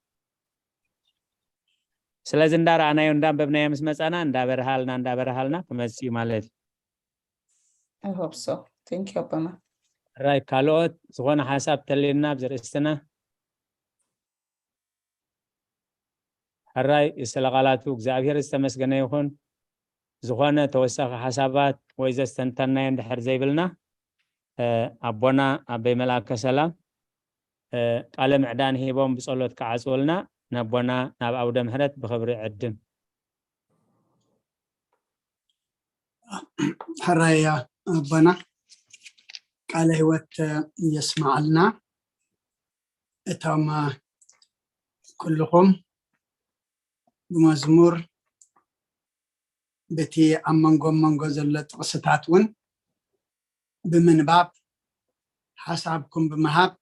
ስለዚ እንዳረኣናዮ እንዳንበብናዮ ምስ መፃና እንዳበረሃልና እንዳበረሃልና ክመፅእ እዩ ማለት እዩ። I hope so. Thank you ኣቦና። ሕራይ ካልኦት ዝኾነ ሓሳብ ተልየና ኣብዚ ርእስትና? ሕራይ ስለ ቃላቱ እግዚኣብሔር ዝተመስገነ ይኹን። ዝኾነ ተወሳኺ ሓሳባት ወይ ዘስተንተናዮ እንድሕር ዘይብልና ኣቦና ኣበይ መልኣከ ሰላም ቃለ ምዕዳን ሂቦም ብጸሎት ክዓጽውልና ነቦና ናብ ኣውደ ምሕረት ብኽብሪ ዕድም። ሕራይ ኣቦና ቃለ ህይወት የስማዓልና። እቶም ኩልኹም ብመዝሙር በቲ ኣብ መንጎ መንጎ ዘሎ ጥቕስታት እውን ብምንባብ ሓሳብኩም ብምሃብ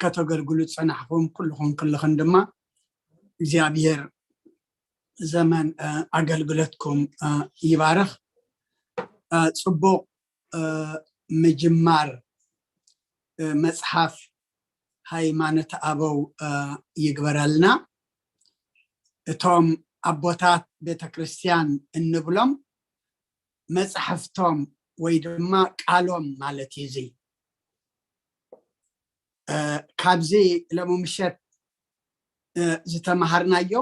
ከተገልግሉ ዝጸናሕኹም ኩልኹም ኩልኽን ድማ እግዚኣብሔር ዘመን ኣገልግሎትኩም ይባርኽ። ጽቡቕ ምጅማር መጽሓፍ ሃይማኖት ኣበው ይግበረልና። እቶም ኣቦታት ቤተክርስትያን እንብሎም መጽሕፍቶም ወይ ድማ ቃሎም ማለት እዩ። እዚ ካብዚ ሎሚ ምሸት ዝተምሃርናዮ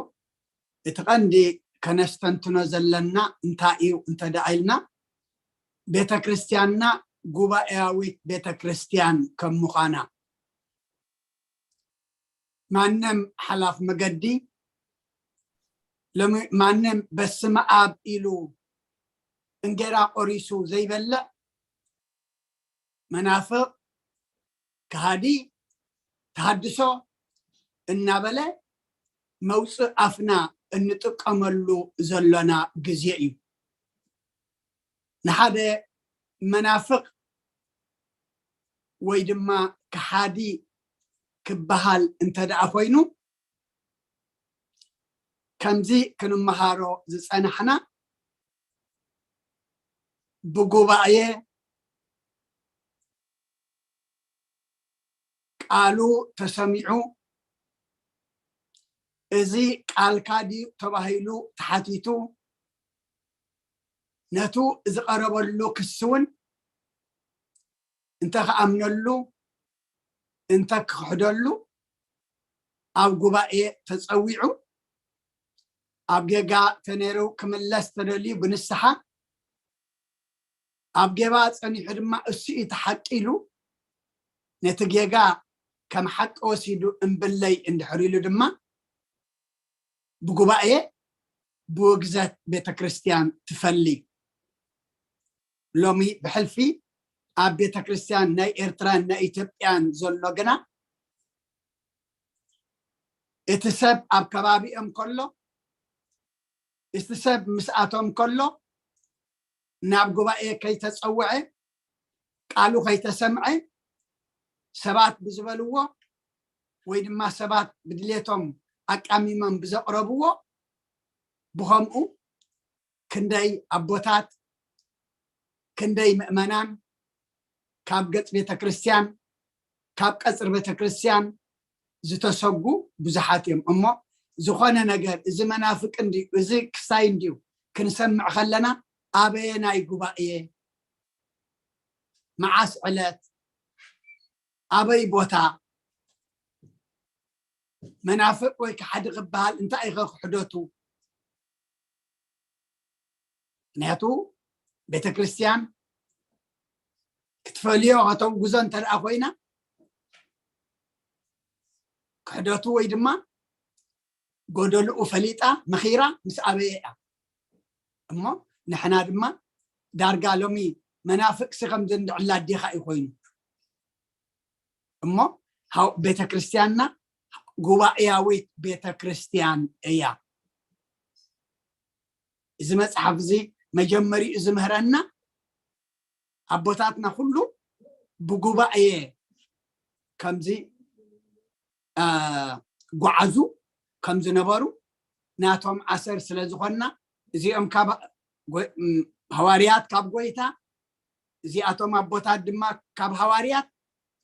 እቲ ቀንዲ ከነስተንትኖ ዘለና እንታይ እዩ እንተ ደኣ ኢልና ቤተክርስትያንና ጉባኤያዊት ቤተክርስትያን ከም ምዃና ማንም ሓላፍ መገዲ ማንም በስመ ኣብ ኢሉ እንጌራ ቆሪሱ ዘይበልዕ መናፍቕ ከሃዲ ተሃድሶ እናበለ መውፅእ ኣፍና እንጥቀመሉ ዘሎና ግዜ እዩ። ንሓደ መናፍቕ ወይ ድማ ከሓዲ ክበሃል እንተ ደኣ ኮይኑ ከምዚ ክንመሃሮ ዝጸናሕና ብጉባኤ ቃሉ ተሰሚዑ እዚ ቃልካ ድዩ ተባሂሉ ተሓቲቱ ነቱ ዝቐረበሉ ክሲ እውን እንተ ክኣምነሉ እንተ ክኽሕደሉ ኣብ ጉባኤ ተጸዊዑ ኣብ ጌጋ ተነይሩ ክምለስ ተደልዩ ብንስሓ ኣብ ጌባ ጸኒሑ ድማ እሱ እዩ ተሓቂሉ ነቲ ጌጋ ከም ሓቂ ወሲዱ እምብለይ እንድሕር ኢሉ ድማ ብጉባኤ ብውግዘት ቤተክርስትያን ትፈሊ። ሎሚ ብሕልፊ ኣብ ቤተክርስትያን ናይ ኤርትራን ናይ ኢትዮጵያን ዘሎ ግና እቲ ሰብ ኣብ ከባቢኦም ከሎ እቲ ሰብ ምስኣቶም ከሎ ናብ ጉባኤ ከይተጸውዐ ቃሉ ከይተሰምዐ ሰባት ብዝበልዎ ወይ ድማ ሰባት ብድሌቶም ኣቃሚሞም ብዘቕረብዎ ብኸምኡ ክንደይ ኣቦታት ክንደይ ምእመናን ካብ ገጽ ቤተክርስትያን ካብ ቀጽሪ ቤተክርስትያን ዝተሰጉ ብዙሓት እዮም። እሞ ዝኾነ ነገር እዚ መናፍቅ እንድዩ እዚ ክሳይ እንድዩ ክንሰምዕ ከለና ኣበየናይ ጉባኤ መዓስ ዕለት ኣበይ ቦታ መናፍቅ ወይ ከሓዲ ክበሃል እንታይ ኢኸ ክሕደቱ? ምክንያቱ ቤተክርስትያን ክትፈልዮ ከተውግዞ እንተ ደኣ ኮይና ክሕደቱ ወይ ድማ ጎደልኡ ፈሊጣ መኺራ ምስ ኣበየ እያ እሞ ንሕና ድማ ዳርጋ ሎሚ መናፍቅሲ ከም ዘንድዕላ ኣዴኻ እዩ ኮይኑ እሞ ቤተክርስትያንና ጉባኤያዊት ቤተክርስትያን እያ። እዚ መፅሓፍ እዚ መጀመሪኡ ዝምህረና ኣቦታትና ኩሉ ብጉባኤ ከምዚ ጓዓዙ ከም ዝነበሩ ናቶም ኣሰር ስለ ዝኾንና፣ እዚኦም ካብ ሃዋርያት ካብ ጎይታ፣ እዚኣቶም ኣቦታት ድማ ካብ ሃዋርያት፣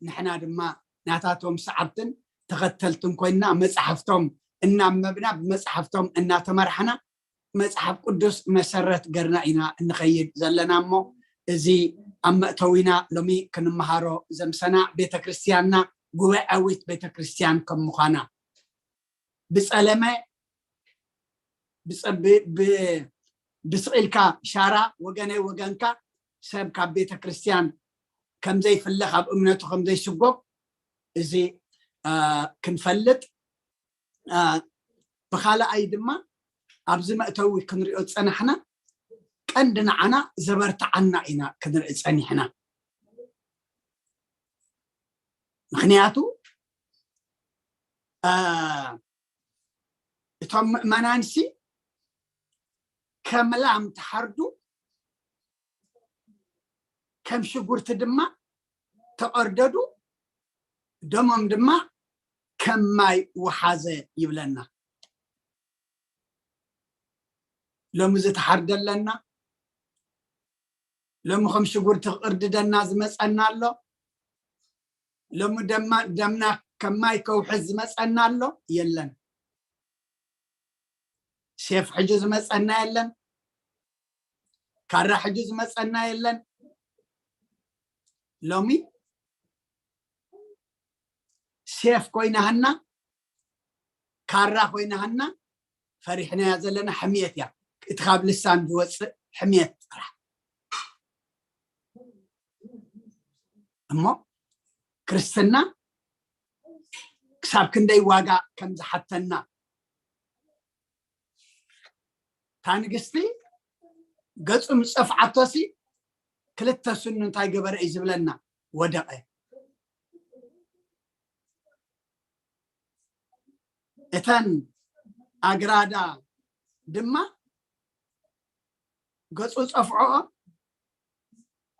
ንሕና ድማ ናታቶም ሰዓብትን ተኸተልትን ኮይንና መፅሓፍቶም እናንበብና ብመፅሓፍቶም እናተመራሕና መፅሓፍ ቅዱስ መሰረት ገርና ኢና እንኸይድ ዘለና። እሞ እዚ ኣብ መእተዊና ሎሚ ክንመሃሮ ዘምሰና ቤተክርስትያንና ጉባኤዊት ቤተክርስትያን ከም ምዃና፣ ብፀለመ ብስቕ ኢልካ ሻራ፣ ወገነይ ወገንካ፣ ሰብ ካብ ቤተክርስትያን ከምዘይፍለ፣ ካብ እምነቱ ከምዘይስጎግ፣ እዚ ክንፈልጥ፣ ብኻልኣይ ድማ ኣብዚ መእተዊ ክንሪኦ ዝፀናሕና ቀንዲ ንዓና ዘበርትዓና ኢና ክንርኢ ፀኒሕና። ምክንያቱ እቶም ምእመናንሲ ከም ላም ተሓርዱ፣ ከም ሽጉርቲ ድማ ተቐርደዱ፣ ደሞም ድማ ከም ማይ ወሓዘ ይብለና። ሎሚ ዝተሓርደ ኣለና። ሎሚ ከም ሽጉርቲ ክቕርድደና ዝመፀና ኣሎ። ሎሚ ደምና ከም ማይ ከውሕዝ ዝመፀና ኣሎ? የለን። ሴፍ ሕጂ ዝመፀና የለን። ካራ ሕጂ ዝመፀና የለን። ሎሚ ሴፍ ኮይናህና፣ ካራ ኮይናህና፣ ፈሪሕናያ ዘለና ሕምየት እያ። እቲ ካብ ልሳን ዝወፅእ ሕምየት ጥራሕ። እሞ ክርስትና ክሳብ ክንደይ ዋጋ ከም ዝሓተና፣ እታ ንግስቲ ገፁ ምስ ፀፍዓቶሲ ክልተ ስኑ እንታይ ገበረ እዩ ዝብለና? ወደቐ። እተን ኣግራዳ ድማ ገፁ ፀፍዖ፣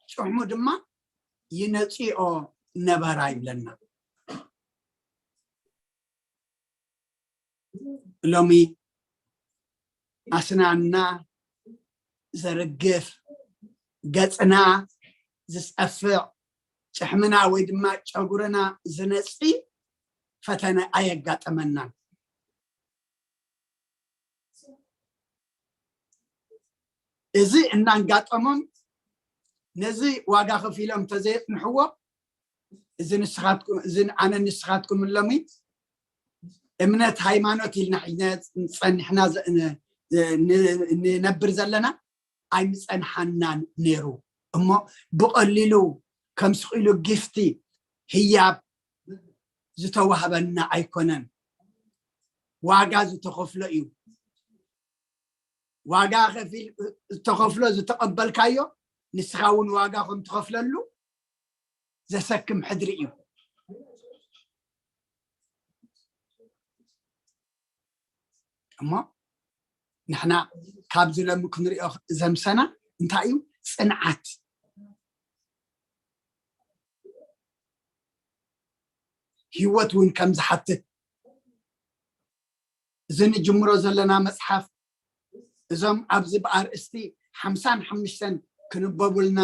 ጭሕሙ ድማ ይነፂኦ ነበራ ይብለና። ሎሚ ኣስናንና ዘርግፍ፣ ገፅና ዝፀፍዕ፣ ጭሕምና ወይ ድማ ጨጉርና ዝነፂ ፈተነ ኣየጋጠመናን። እዚ እናንጋጠሞም ነዚ ዋጋ ከፊሎም ተዘየፅንሕዎ፣ እዚ ንስኻትኩም፣ እዚ ኣነ ንስኻትኩም ሎሚ እምነት ሃይማኖት ኢልና ሒዝና ጸኒሕና ንነብር ዘለና ኣይምጸንሓናን ነይሩ። እሞ ብቐሊሉ ከም ስቕ ኢሉ ጊፍቲ ህያብ ዝተዋህበና ኣይኮነን። ዋጋ ዝተኸፍሎ እዩ። ዋጋ ከፊል ዝተኸፍሎ ዝተቐበልካዮ ንስኻ እውን ዋጋ ከም ትኸፍለሉ ዘሰክም ሕድሪ እዩ። እሞ ንሕና ካብዚ ሎሚ ክንሪኦ ዘምሰና እንታይ እዩ? ጽንዓት። ህይወት እውን ከም ዝሓትት እዚ ንጅምሮ ዘለና መጽሓፍ እዞም ኣብዚ ብኣርእስቲ ሓምሳን ሓሙሽተን ክንበቡልና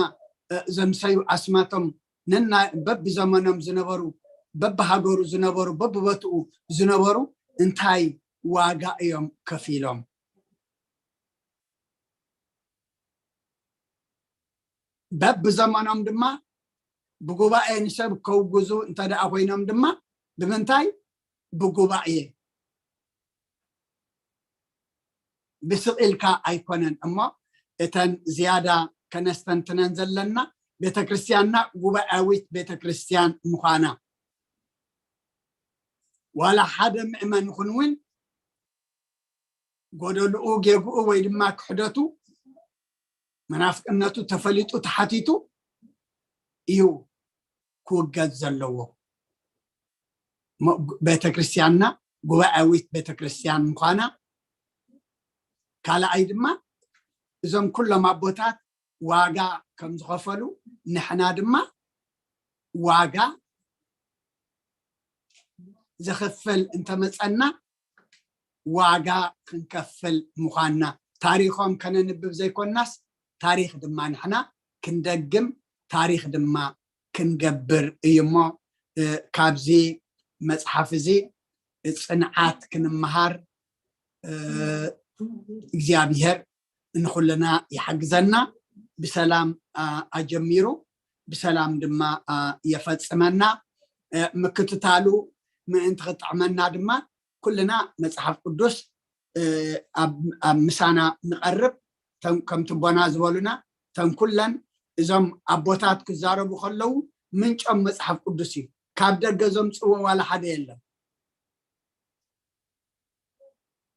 ዘምሰዩ ኣስማቶም ነና በብዘመኖም ዝነበሩ በብሃገሩ ዝነበሩ በብቦትኡ ዝነበሩ እንታይ ዋጋ እዮም ከፊሎም? በብዘመኖም ድማ ብጉባኤ ንሰብ ከውግዙ እንተ ደኣ ኮይኖም ድማ ብምንታይ? ብጉባኤ። ብስቕ ኢልካ ኣይኮነን እሞ እተን ዝያዳ ከነስተንትነን ዘለና ቤተክርስትያንና ጉባኤያዊት ቤተክርስትያን ምዃና፣ ዋላ ሓደ ምእመን ይኹን እውን ጎደልኡ፣ ጌግኡ ወይ ድማ ክሕደቱ፣ መናፍቅነቱ ተፈሊጡ ተሓቲቱ እዩ ክውገዝ ዘለዎ። ቤተክርስትያንና ጉባኤያዊት ቤተክርስትያን ምዃና፣ ካልኣይ ድማ እዞም ኩሎም ኣቦታት ዋጋ ከም ዝኸፈሉ ንሕና ድማ ዋጋ ዝኽፍል እንተመፀና ዋጋ ክንከፍል ምዃንና፣ ታሪኾም ከነንብብ ዘይኮናስ ታሪኽ ድማ ንሕና ክንደግም፣ ታሪኽ ድማ ክንገብር እዩ እሞ፣ እ፣ ካብዚ መፅሓፍ እዚ ጽንዓት ክንመሃር፣ እ፣ እግዚኣብሔር ንኹልና ይሓግዘና። ብሰላም፣ አ፣ ኣጀሚሩ ብሰላም ድማ፣ አ፣ የፈጽመና። እ፣ ምክትታሉ ምእንቲ ክጥዕመና ድማ ኩልና መጽሓፍ ቅዱስ፣ እ፣ ኣብ፣ ኣብ ምሳና ንቐርብ። ተን-፣ ከምቲ ቦና ዝበሉና፣ ተን ኩለን እዞም ኣቦታት ክዛረቡ ከለዉ ምንጮም መጽሓፍ ቅዱስ እዩ። ካብ ደገ ዘምጽዎ ዋላ ሓደ የለን።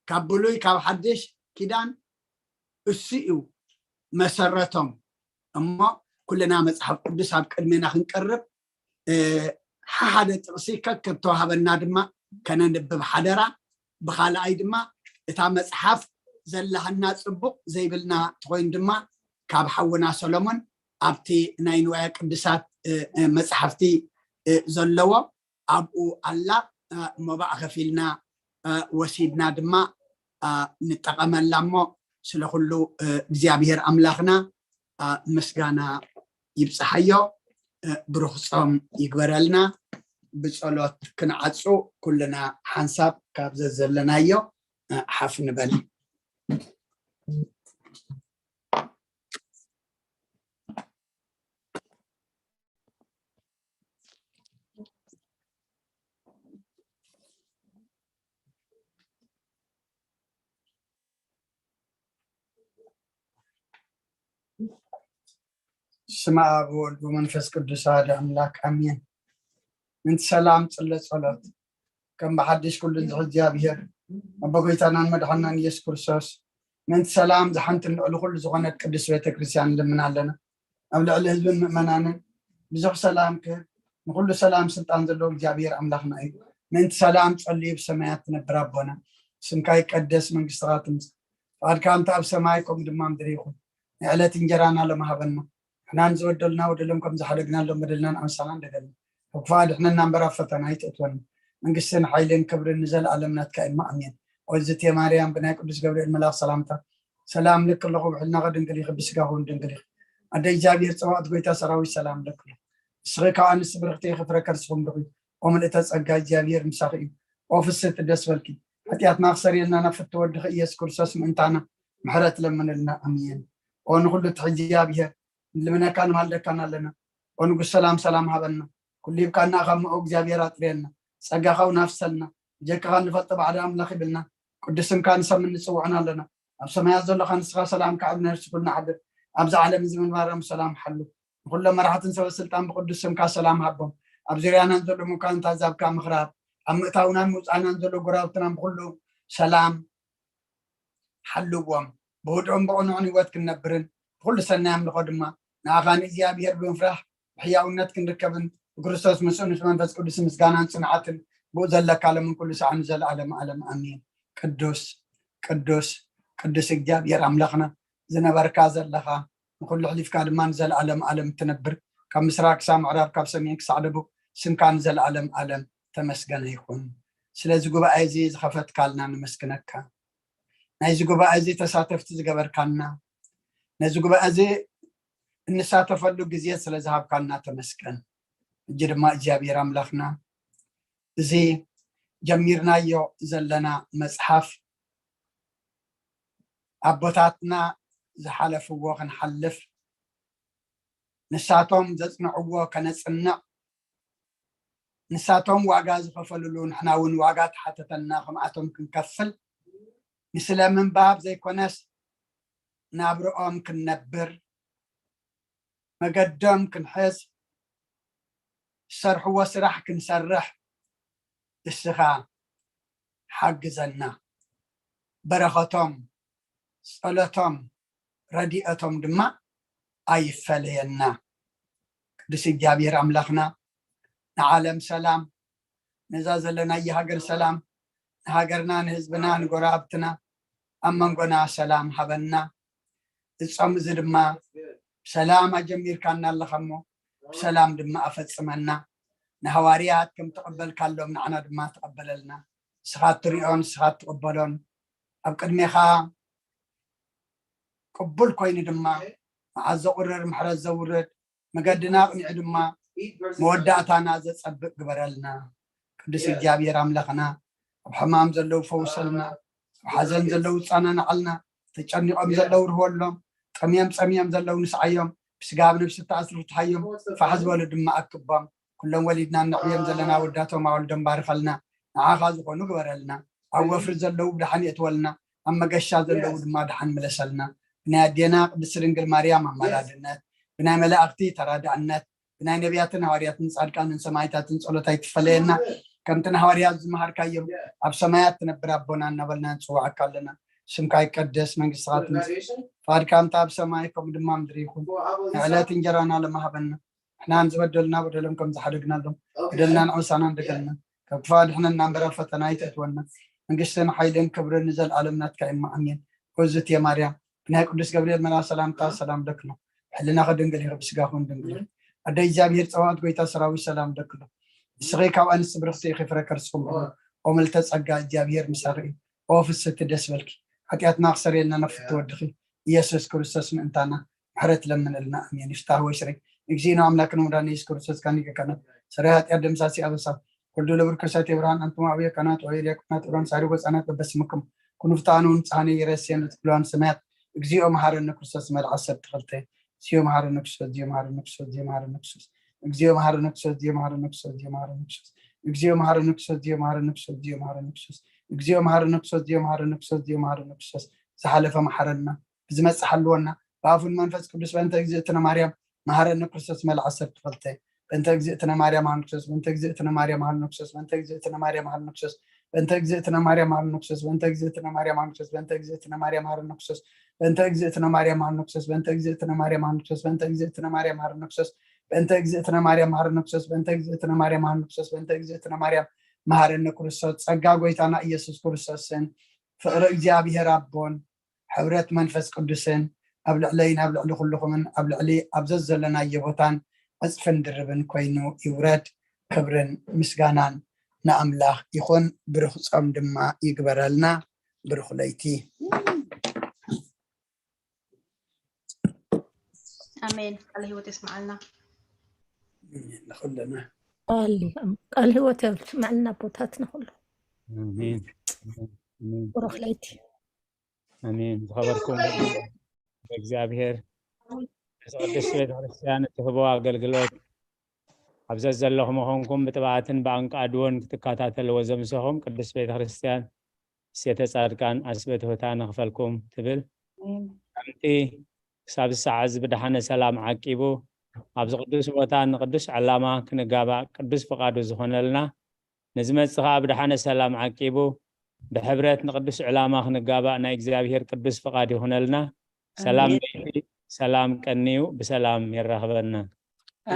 ካብ ብሉይ ካብ ሓድሽ ኪዳን እሱ እዩ መሰረቶም። እሞ ኩልና መጽሓፍ ቅዱስ ኣብ ቅድሜና ክንቀርብ፣ እ፣ ሓደ ጥቕሲ ከከተዋህበና ድማ ከነንብብ ሓደራ። ብኻልኣይ ድማ እታ መጽሓፍ ዘለሃና ጽቡቕ ዘይብልና ተኾይኑ ድማ ካብ ሓውና ሰሎሞን ኣብቲ ናይ ንዋየ ቅዱሳት፣ እ፣ እ፣ መጽሓፍቲ፣ እ፣ ዘለዎ ኣብኡ ኣላ። እ፣ መባእ ከፊልና፣ እ፣ ወሲድና ድማ፣ እ፣ ንጠቐመላ እሞ ስለ ኩሉ፣ እ፣ እግዚኣብሔር ኣምላኽና፣ እ፣ ምስጋና ይብጽሓዮ። እ፣ ብሩኽ ጾም ይግበረልና። ብጸሎት ክንዓጹ ኩልና ሓንሳብ ካብ ዘዘለናዮ፣ እ፣ ሓፍ ንበል። ስመ ኣብ ወወልድ ወመንፈስ ቅዱስ ኣሐዱ ኣምላክ ኣሜን። ምንቲ ሰላም ጽለ ጸሎት። ከም ብሓድሽ ኩሉ ዝሕ እግዚኣብሔር ኣቦ ጎይታናን መድሓናን ኢየሱስ ክርስቶስ ምንቲ ሰላም ዝሓንትን ልዕሊ ኩሉ ዝኾነት ቅድስት ቤተክርስትያን ንልምን ኣለና። ኣብ ልዕሊ ህዝብን ምእመናንን ብዙሕ ሰላም ክህብ ንኩሉ ሰላም ስልጣን ዘለዎ እግዚኣብሔር ኣምላኽና እዩ። ምንቲ ሰላም ጸልዩ ብሰማያት ትነብር ኣቦና ስምካ ይቀደስ መንግስትኻ ትምጻእ ፍቃድካ እንተ ኣብ ሰማይ ከምኡ ድማ ምድሪ ይኹን። ናይ ዕለት እንጀራና ሎም ሃበና። ንሕና ንዝበደሉና በደሎም ከም ዝሓደግናሎም በደልናን ኣምሳናን ደገልና። ካብ ክፉእ ኣድሕነና እምበር ኣብ ፈተና ኣይተእትወና። መንግስትን ሓይልን ክብርን ንዘለኣለም ናትካ እዩ። ኣሜን። ኦዝቴ ማርያም ብናይ ቅዱስ ገብርኤል መልኣኽ ሰላምታ ሰላም ልክ ኣለኹ ብሕልናኸ ድንግል ኢኺ ብስጋኹ እውን ድንግል ኢኺ። ኣደ እግዚኣብሔር ጸባኦት ጎይታ ሰራዊት ሰላም ልክ ኣለኹ። ንስኺ ከኣ ኣንስቲ ብርኽቲ ኢኺ ፍረ ከርስኹም ብሩኽ እዩ። ኦ ምልእተ ጸጋ እግዚኣብሔር ምሳኺ እዩ። ኦ ፍስህቲ ደስ በልኪ። ሓጢኣትና ክሰርየልና ናብ ፍትወ ወድኺ ኢየሱስ ክርስቶስ ምእንታና ምሕረት ለምንልና። ኣሜን። ኦ ንኹሉ ትሕዚ እግዚኣብሔር ንልምነካን ንማልደካን ኣለና። ኦ ንጉስ ሰላም ሰላም ሃበና። ኩሉ ሂብካና ኢኻ እሞ ኦ እግዚኣብሔር ኣጥርየና። ጸጋኻ እውን ኣፍሰልና። ብጀካኻ ንፈልጦ ባዕዲ ኣምላኽ ይብልና። ቅዱስ ስምካ ንሰምን ንጽውዕን ኣለና። ኣብ ሰማያት ዘለኻ ንስኻ ሰላምካ ኣብ ነፍሲ ኩልና ሓድር። ኣብዚ ዓለም እዚ ምንባርና ብሰላም ሓሉ። ንኹሎም መራሕትን ሰበ ስልጣን ብቅዱስ ስምካ ሰላም ሃቦም። ኣብ ዙርያናን ዘሎ ምኳን ታዛብካ ምኽራብ ኣብ ምእታውናን ምውፃእናን ዘሎ ጎራብትናን ብኩሉ ሰላም ሓልዎም። ብህድኦም ብቕኑዕን ህይወት ክንነብርን ብኩሉ ሰናይ ኣምልኾ ድማ ንኣኻ ንእግዚኣብሔር ብምፍራሕ ብሕያውነት ክንርከብን ብክርስቶስ ምስኡ ምስ መንፈስ ቅዱስ ምስጋናን ጽንዓትን ብኡ ዘለካ ለምን ኩሉ ሰዓን ዘለዓለም ዓለም ኣሜን። ቅዱስ ቅዱስ ቅዱስ እግዚኣብሔር ኣምላኽና ዝነበርካ ዘለኻ ንኩሉ ሕሊፍካ ድማ ንዘለዓለም ዓለም እትነብር ካብ ምስራቅ ክሳብ ምዕራብ ካብ ሰሜን ክሳዕ ደቡብ ስምካ ንዘለዓለም ዓለም ተመስገነ ይኹን። ስለዚ ጉባኤ እዚ ዝኸፈትካልና ንመስግነካ። ናይዚ ጉባኤ እዚ ተሳተፍቲ ዝገበርካና ነዚ ጉባኤ እዚ እንሳተፈሉ ግዜ ስለ ዝሃብካና ተመስገን። እጂ ድማ እግዚኣብሔር ኣምላኽና እዚ ጀሚርናዮ ዘለና መጽሓፍ ኣቦታትና ዝሓለፍዎ ክንሓልፍ ንሳቶም ዘጽንዕዎ ከነጽንዕ ንሳቶም ዋጋ ዝኸፈልሉ ንሕና እውን ዋጋ ተሓተተና ከምኣቶም ክንከፍል ንስለ ምንባብ ዘይኮነስ ናብርኦም ክንነብር መገዶም ክንሕዝ ዝሰርሕዎ ስራሕ ክንሰርሕ እስኻ ሓግዘና። በረኸቶም ጸሎቶም ረድኤቶም ድማ ኣይፈለየና። ቅዱስ እግዚኣብሔር ኣምላኽና ንዓለም ሰላም ነዛ ዘለናዮ ሃገር ሰላም ንሃገርና ንህዝብና ንጎረባብትና ኣብ መንጎና ሰላም ሃበና። እጾም እዚ ድማ ብሰላም ኣጀሚርካና ኣለኻ እሞ ብሰላም ድማ ኣፈጽመና። ንሃዋርያት ከም ተቐበልካሎም ንዓና ድማ ተቐበለልና። ንስኻ እትሪኦን ንስኻ እትቕበሎን ኣብ ቅድሜኻ ቅቡል ኮይኑ ድማ መዓት ዘቑርር ምሕረት ዘውርድ መገድና ኣቕኒዑ ድማ መወዳእታና ዘጸብቕ ግበረልና። ቅዱስ እግዚኣብሔር ኣምላኽና ኣብ ሕማም ዘለዉ ፈውሰልና፣ ኣብ ሓዘን ዘለዉ ጻናናዓልና፣ ተጨኒቖም ዘለዉ ርህወሎም፣ ጠምዮም ጸምዮም ዘለዉ ንስዓዮም፣ ብስጋ ኣብ ነብሲ ተኣስሩ ፍትሓዮም፣ ፋሕ ዝበሉ ድማ ኣክቦም። ኩሎም ወሊድና እነዕብዮም ዘለና ወዳቶም ኣወልዶም ባርኸልና፣ ንዓኻ ዝኾኑ ግበረልና። ኣብ ወፍሪ ዘለዉ ብድሓን የእትወልና፣ ኣብ መገሻ ዘለዉ ድማ ድሓን ምለሰልና። ብናይ ኣዴና ቅድስቲ ድንግል ማርያም ኣማላድነት፣ ብናይ መላእኽቲ ተራዳእነት፣ ብናይ ነቢያትን ሃዋርያትን ጻድቃንን ሰማዕታትን ጸሎት ኣይትፈለየና። ከምቲ ንሃዋርያት ዝመሃርካዮም ኣብ ሰማያት ትነብር ኣቦና እናበልና ንጽውዓካ ኣለና። ስምካ ይቀደስ፣ መንግስትኻ ትምጻእ፣ ፍቓድካ ከምቲ ኣብ ሰማይ ከምኡ ድማ ምድሪ ይኹን። ንዕለት እንጀራና ለማሃበና፣ ንሕና ንዝበደሉና በደሎም ከም ዝሓደግናሎም በደልና ንዕውሳና እንደገልና ካብ ክፋ ድሕነና እምበር ኣብ ፈተና ኣይተእትወና። መንግስትን ሓይልን ክብርን ንዘለኣለም ናትካ እማ ኣሜን። ወዝት የማርያም ብናይ ቅዱስ ገብርኤል መልኣ ሰላምታ ሰላም ደክሎ። ሕልናኸ ድንግል ይኸ ብስጋኹን ድንግል። ኣደ እግዚኣብሔር ጸዋት ጎይታ ሰራዊት ሰላም ደክሎ። ንስኺ ካብ ኣንስቲ ብርኽቲ ኢኺ ፍረ ከርስኹም ብሩኽ። ኦ ምልተ ጸጋ እግዚኣብሔር ምሳኺ እዩ። ኦ ፍስቲ ደስ በልኪ። ሓጢኣትና ክሰርየልና ነፍቲ ወድኺ ኢየሱስ ክርስቶስ ምእንታና ምሕረት ለምንልና። ኣሜን። ይፍታህ ወይ ስረይ እግዚእነ ኣምላክነ ወመድኃኒነ ኢየሱስ ክርስቶስ ካኒቀ ካህናት ሰራይ ኃጢአት ደምሳሲ ኣበሳ ኩሉ ለብር ከሳት የብርሃን ኣንቱም አብየ ካህናት ወአየ ዲያቆናት ዕብራን ሳሪ ወፃናት በበስምኩም ኩኑ ፍትሐነ ወንጽሐነ ኢረሴነ ለትኩሉ ሰማያት እግዚኦ መሐረነ ክርስቶስ መልዓ ሰብ ተኸልተ። እግዚኦ መሐረነ ክርስቶስ፣ እግዚኦ መሐረነ ክርስቶስ፣ እግዚኦ መሐረነ ክርስቶስ። እግዚኦ መሐረነ ክርስቶስ፣ እግዚኦ መሐረነ ክርስቶስ። እግዚኦ መሐረነ ክርስቶስ፣ እግዚኦ መሐረነ ክርስቶስ። እግዚኦ መሐረነ ክርስቶስ፣ እግዚኦ መሐረነ ክርስቶስ። እግዚኦ መሐረነ ክርስቶስ፣ እግዚኦ መሐረነ ክርስቶስ። ዝሓለፈ መሐረና፣ ብዝመጽእ ሓልወና፣ ብኣፉን መንፈስ ቅዱስ በእንተ እግዝእትነ ማርያም መሐረነ ክርስቶስ መልዓ ሰብ ተኸልተ። በእንተ እግዝእትነ ማርያም መሐረነ ክርስቶስ፣ በእንተ እግዝእትነ ማርያም መሐረነ ክርስቶስ፣ በእንተ እግዝእትነ ማርያም መሐረነ ክርስቶስ። በእንተ እግዝእትነ ማርያም መሐረነ ክርስቶስ፣ በእንተ እግዝእትነ ማርያም መሐረነ ክርስቶስ። በእንተ እግዝእትነ ማርያም መሐረነ ክርስቶስ፣ በእንተ እግዝእትነ ማርያም መሐረነ ክርስቶስ። በእንተ እግዝእትነ ማርያም መሐረነ ክርስቶስ፣ በእንተ እግዝእትነ ማርያም መሐረነ ክርስቶስ። በእንተ እግዝእትነ ማርያም መሐረነ ክርስቶስ፣ በእንተ እግዝእትነ ማርያም መሐረነ ክርስቶስ። በእንተ እግዝእትነ ማርያም መሐረነ ክርስቶስ። ጸጋ ጎይታና ኢየሱስ ክርስቶስን ፍቕሪ እግዚኣብሔር ኣቦን ሕብረት መንፈስ ቅዱስን ኣብ ልዕለይን ኣብ ልዕሊ ኩልኹምን ኣብ ልዕሊ ኣብ ዘዘለናዮ ቦታን ዕጽፍን ድርብን ኮይኑ ይውረድ። ክብርን ምስጋናን ንኣምላኽ ይኹን። ብሩኽ ጾም ድማ ይግበረልና። ብሩኽ ለይቲ። ኣሜን። ቃለ ህይወት የስምዓልና። ንኹልና ቃል ቃል ህይወት የስምዓልና ኣቦታትና ኩሉ። ኣሜን። ኣሜን። ብሩኽ ለይቲ። ኣሜን። ዝኸበርኩም ብእግዚኣብሔር ቅድስት ቤተክርስትያን እትህቦ ኣገልግሎት ኣብ ዘዘለኹም ኾንኩም ብጥብዓትን ብኣንቃድዎን ክትከታተልዎ ዘምሰኹም ቅድስት ቤተክርስትያን እሴተ ጻድቃን ኣስበትሁታ ንኽፈልኩም ትብል። ከምቲ ክሳብ ሰዓት እዚ ብድሓነ ሰላም ዓቂቡ ኣብዚ ቅዱስ ቦታ ንቅዱስ ዕላማ ክንጋባእ ቅዱስ ፍቃዱ ዝኾነልና ንዝመጽእ ኸዓ ብድሓነ ሰላም ዓቂቡ ብሕብረት ንቅዱስ ዕላማ ክንጋባእ ናይ እግዚኣብሔር ቅዱስ ፍቃድ ይኹነልና። ሰላም ኣሜን። ለይቲ፣ ሰላም ቀንዩ ብሰላም የራኽበና።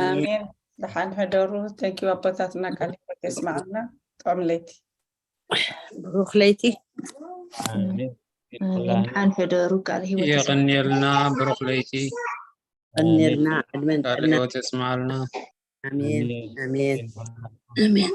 ኣሜን። ደሓን ሕደሩ። ተንኪዩ ኣቦታትና ቃል ህይወት የስምዓልና። ጥዑም ለይቲ። ብሩኽ ለይቲ። ኣሜን። ኣሜን። ደሓን ሕደሩ። ቃል ህይወት የስምዓልና። የቐንየልና። ብሩኽ ለይቲ። ቀንየልና። ዕድመን ቃል ጥዕና። ህይወት የስምዓልና። ኣሜን። ኣሜን። ኣሜን።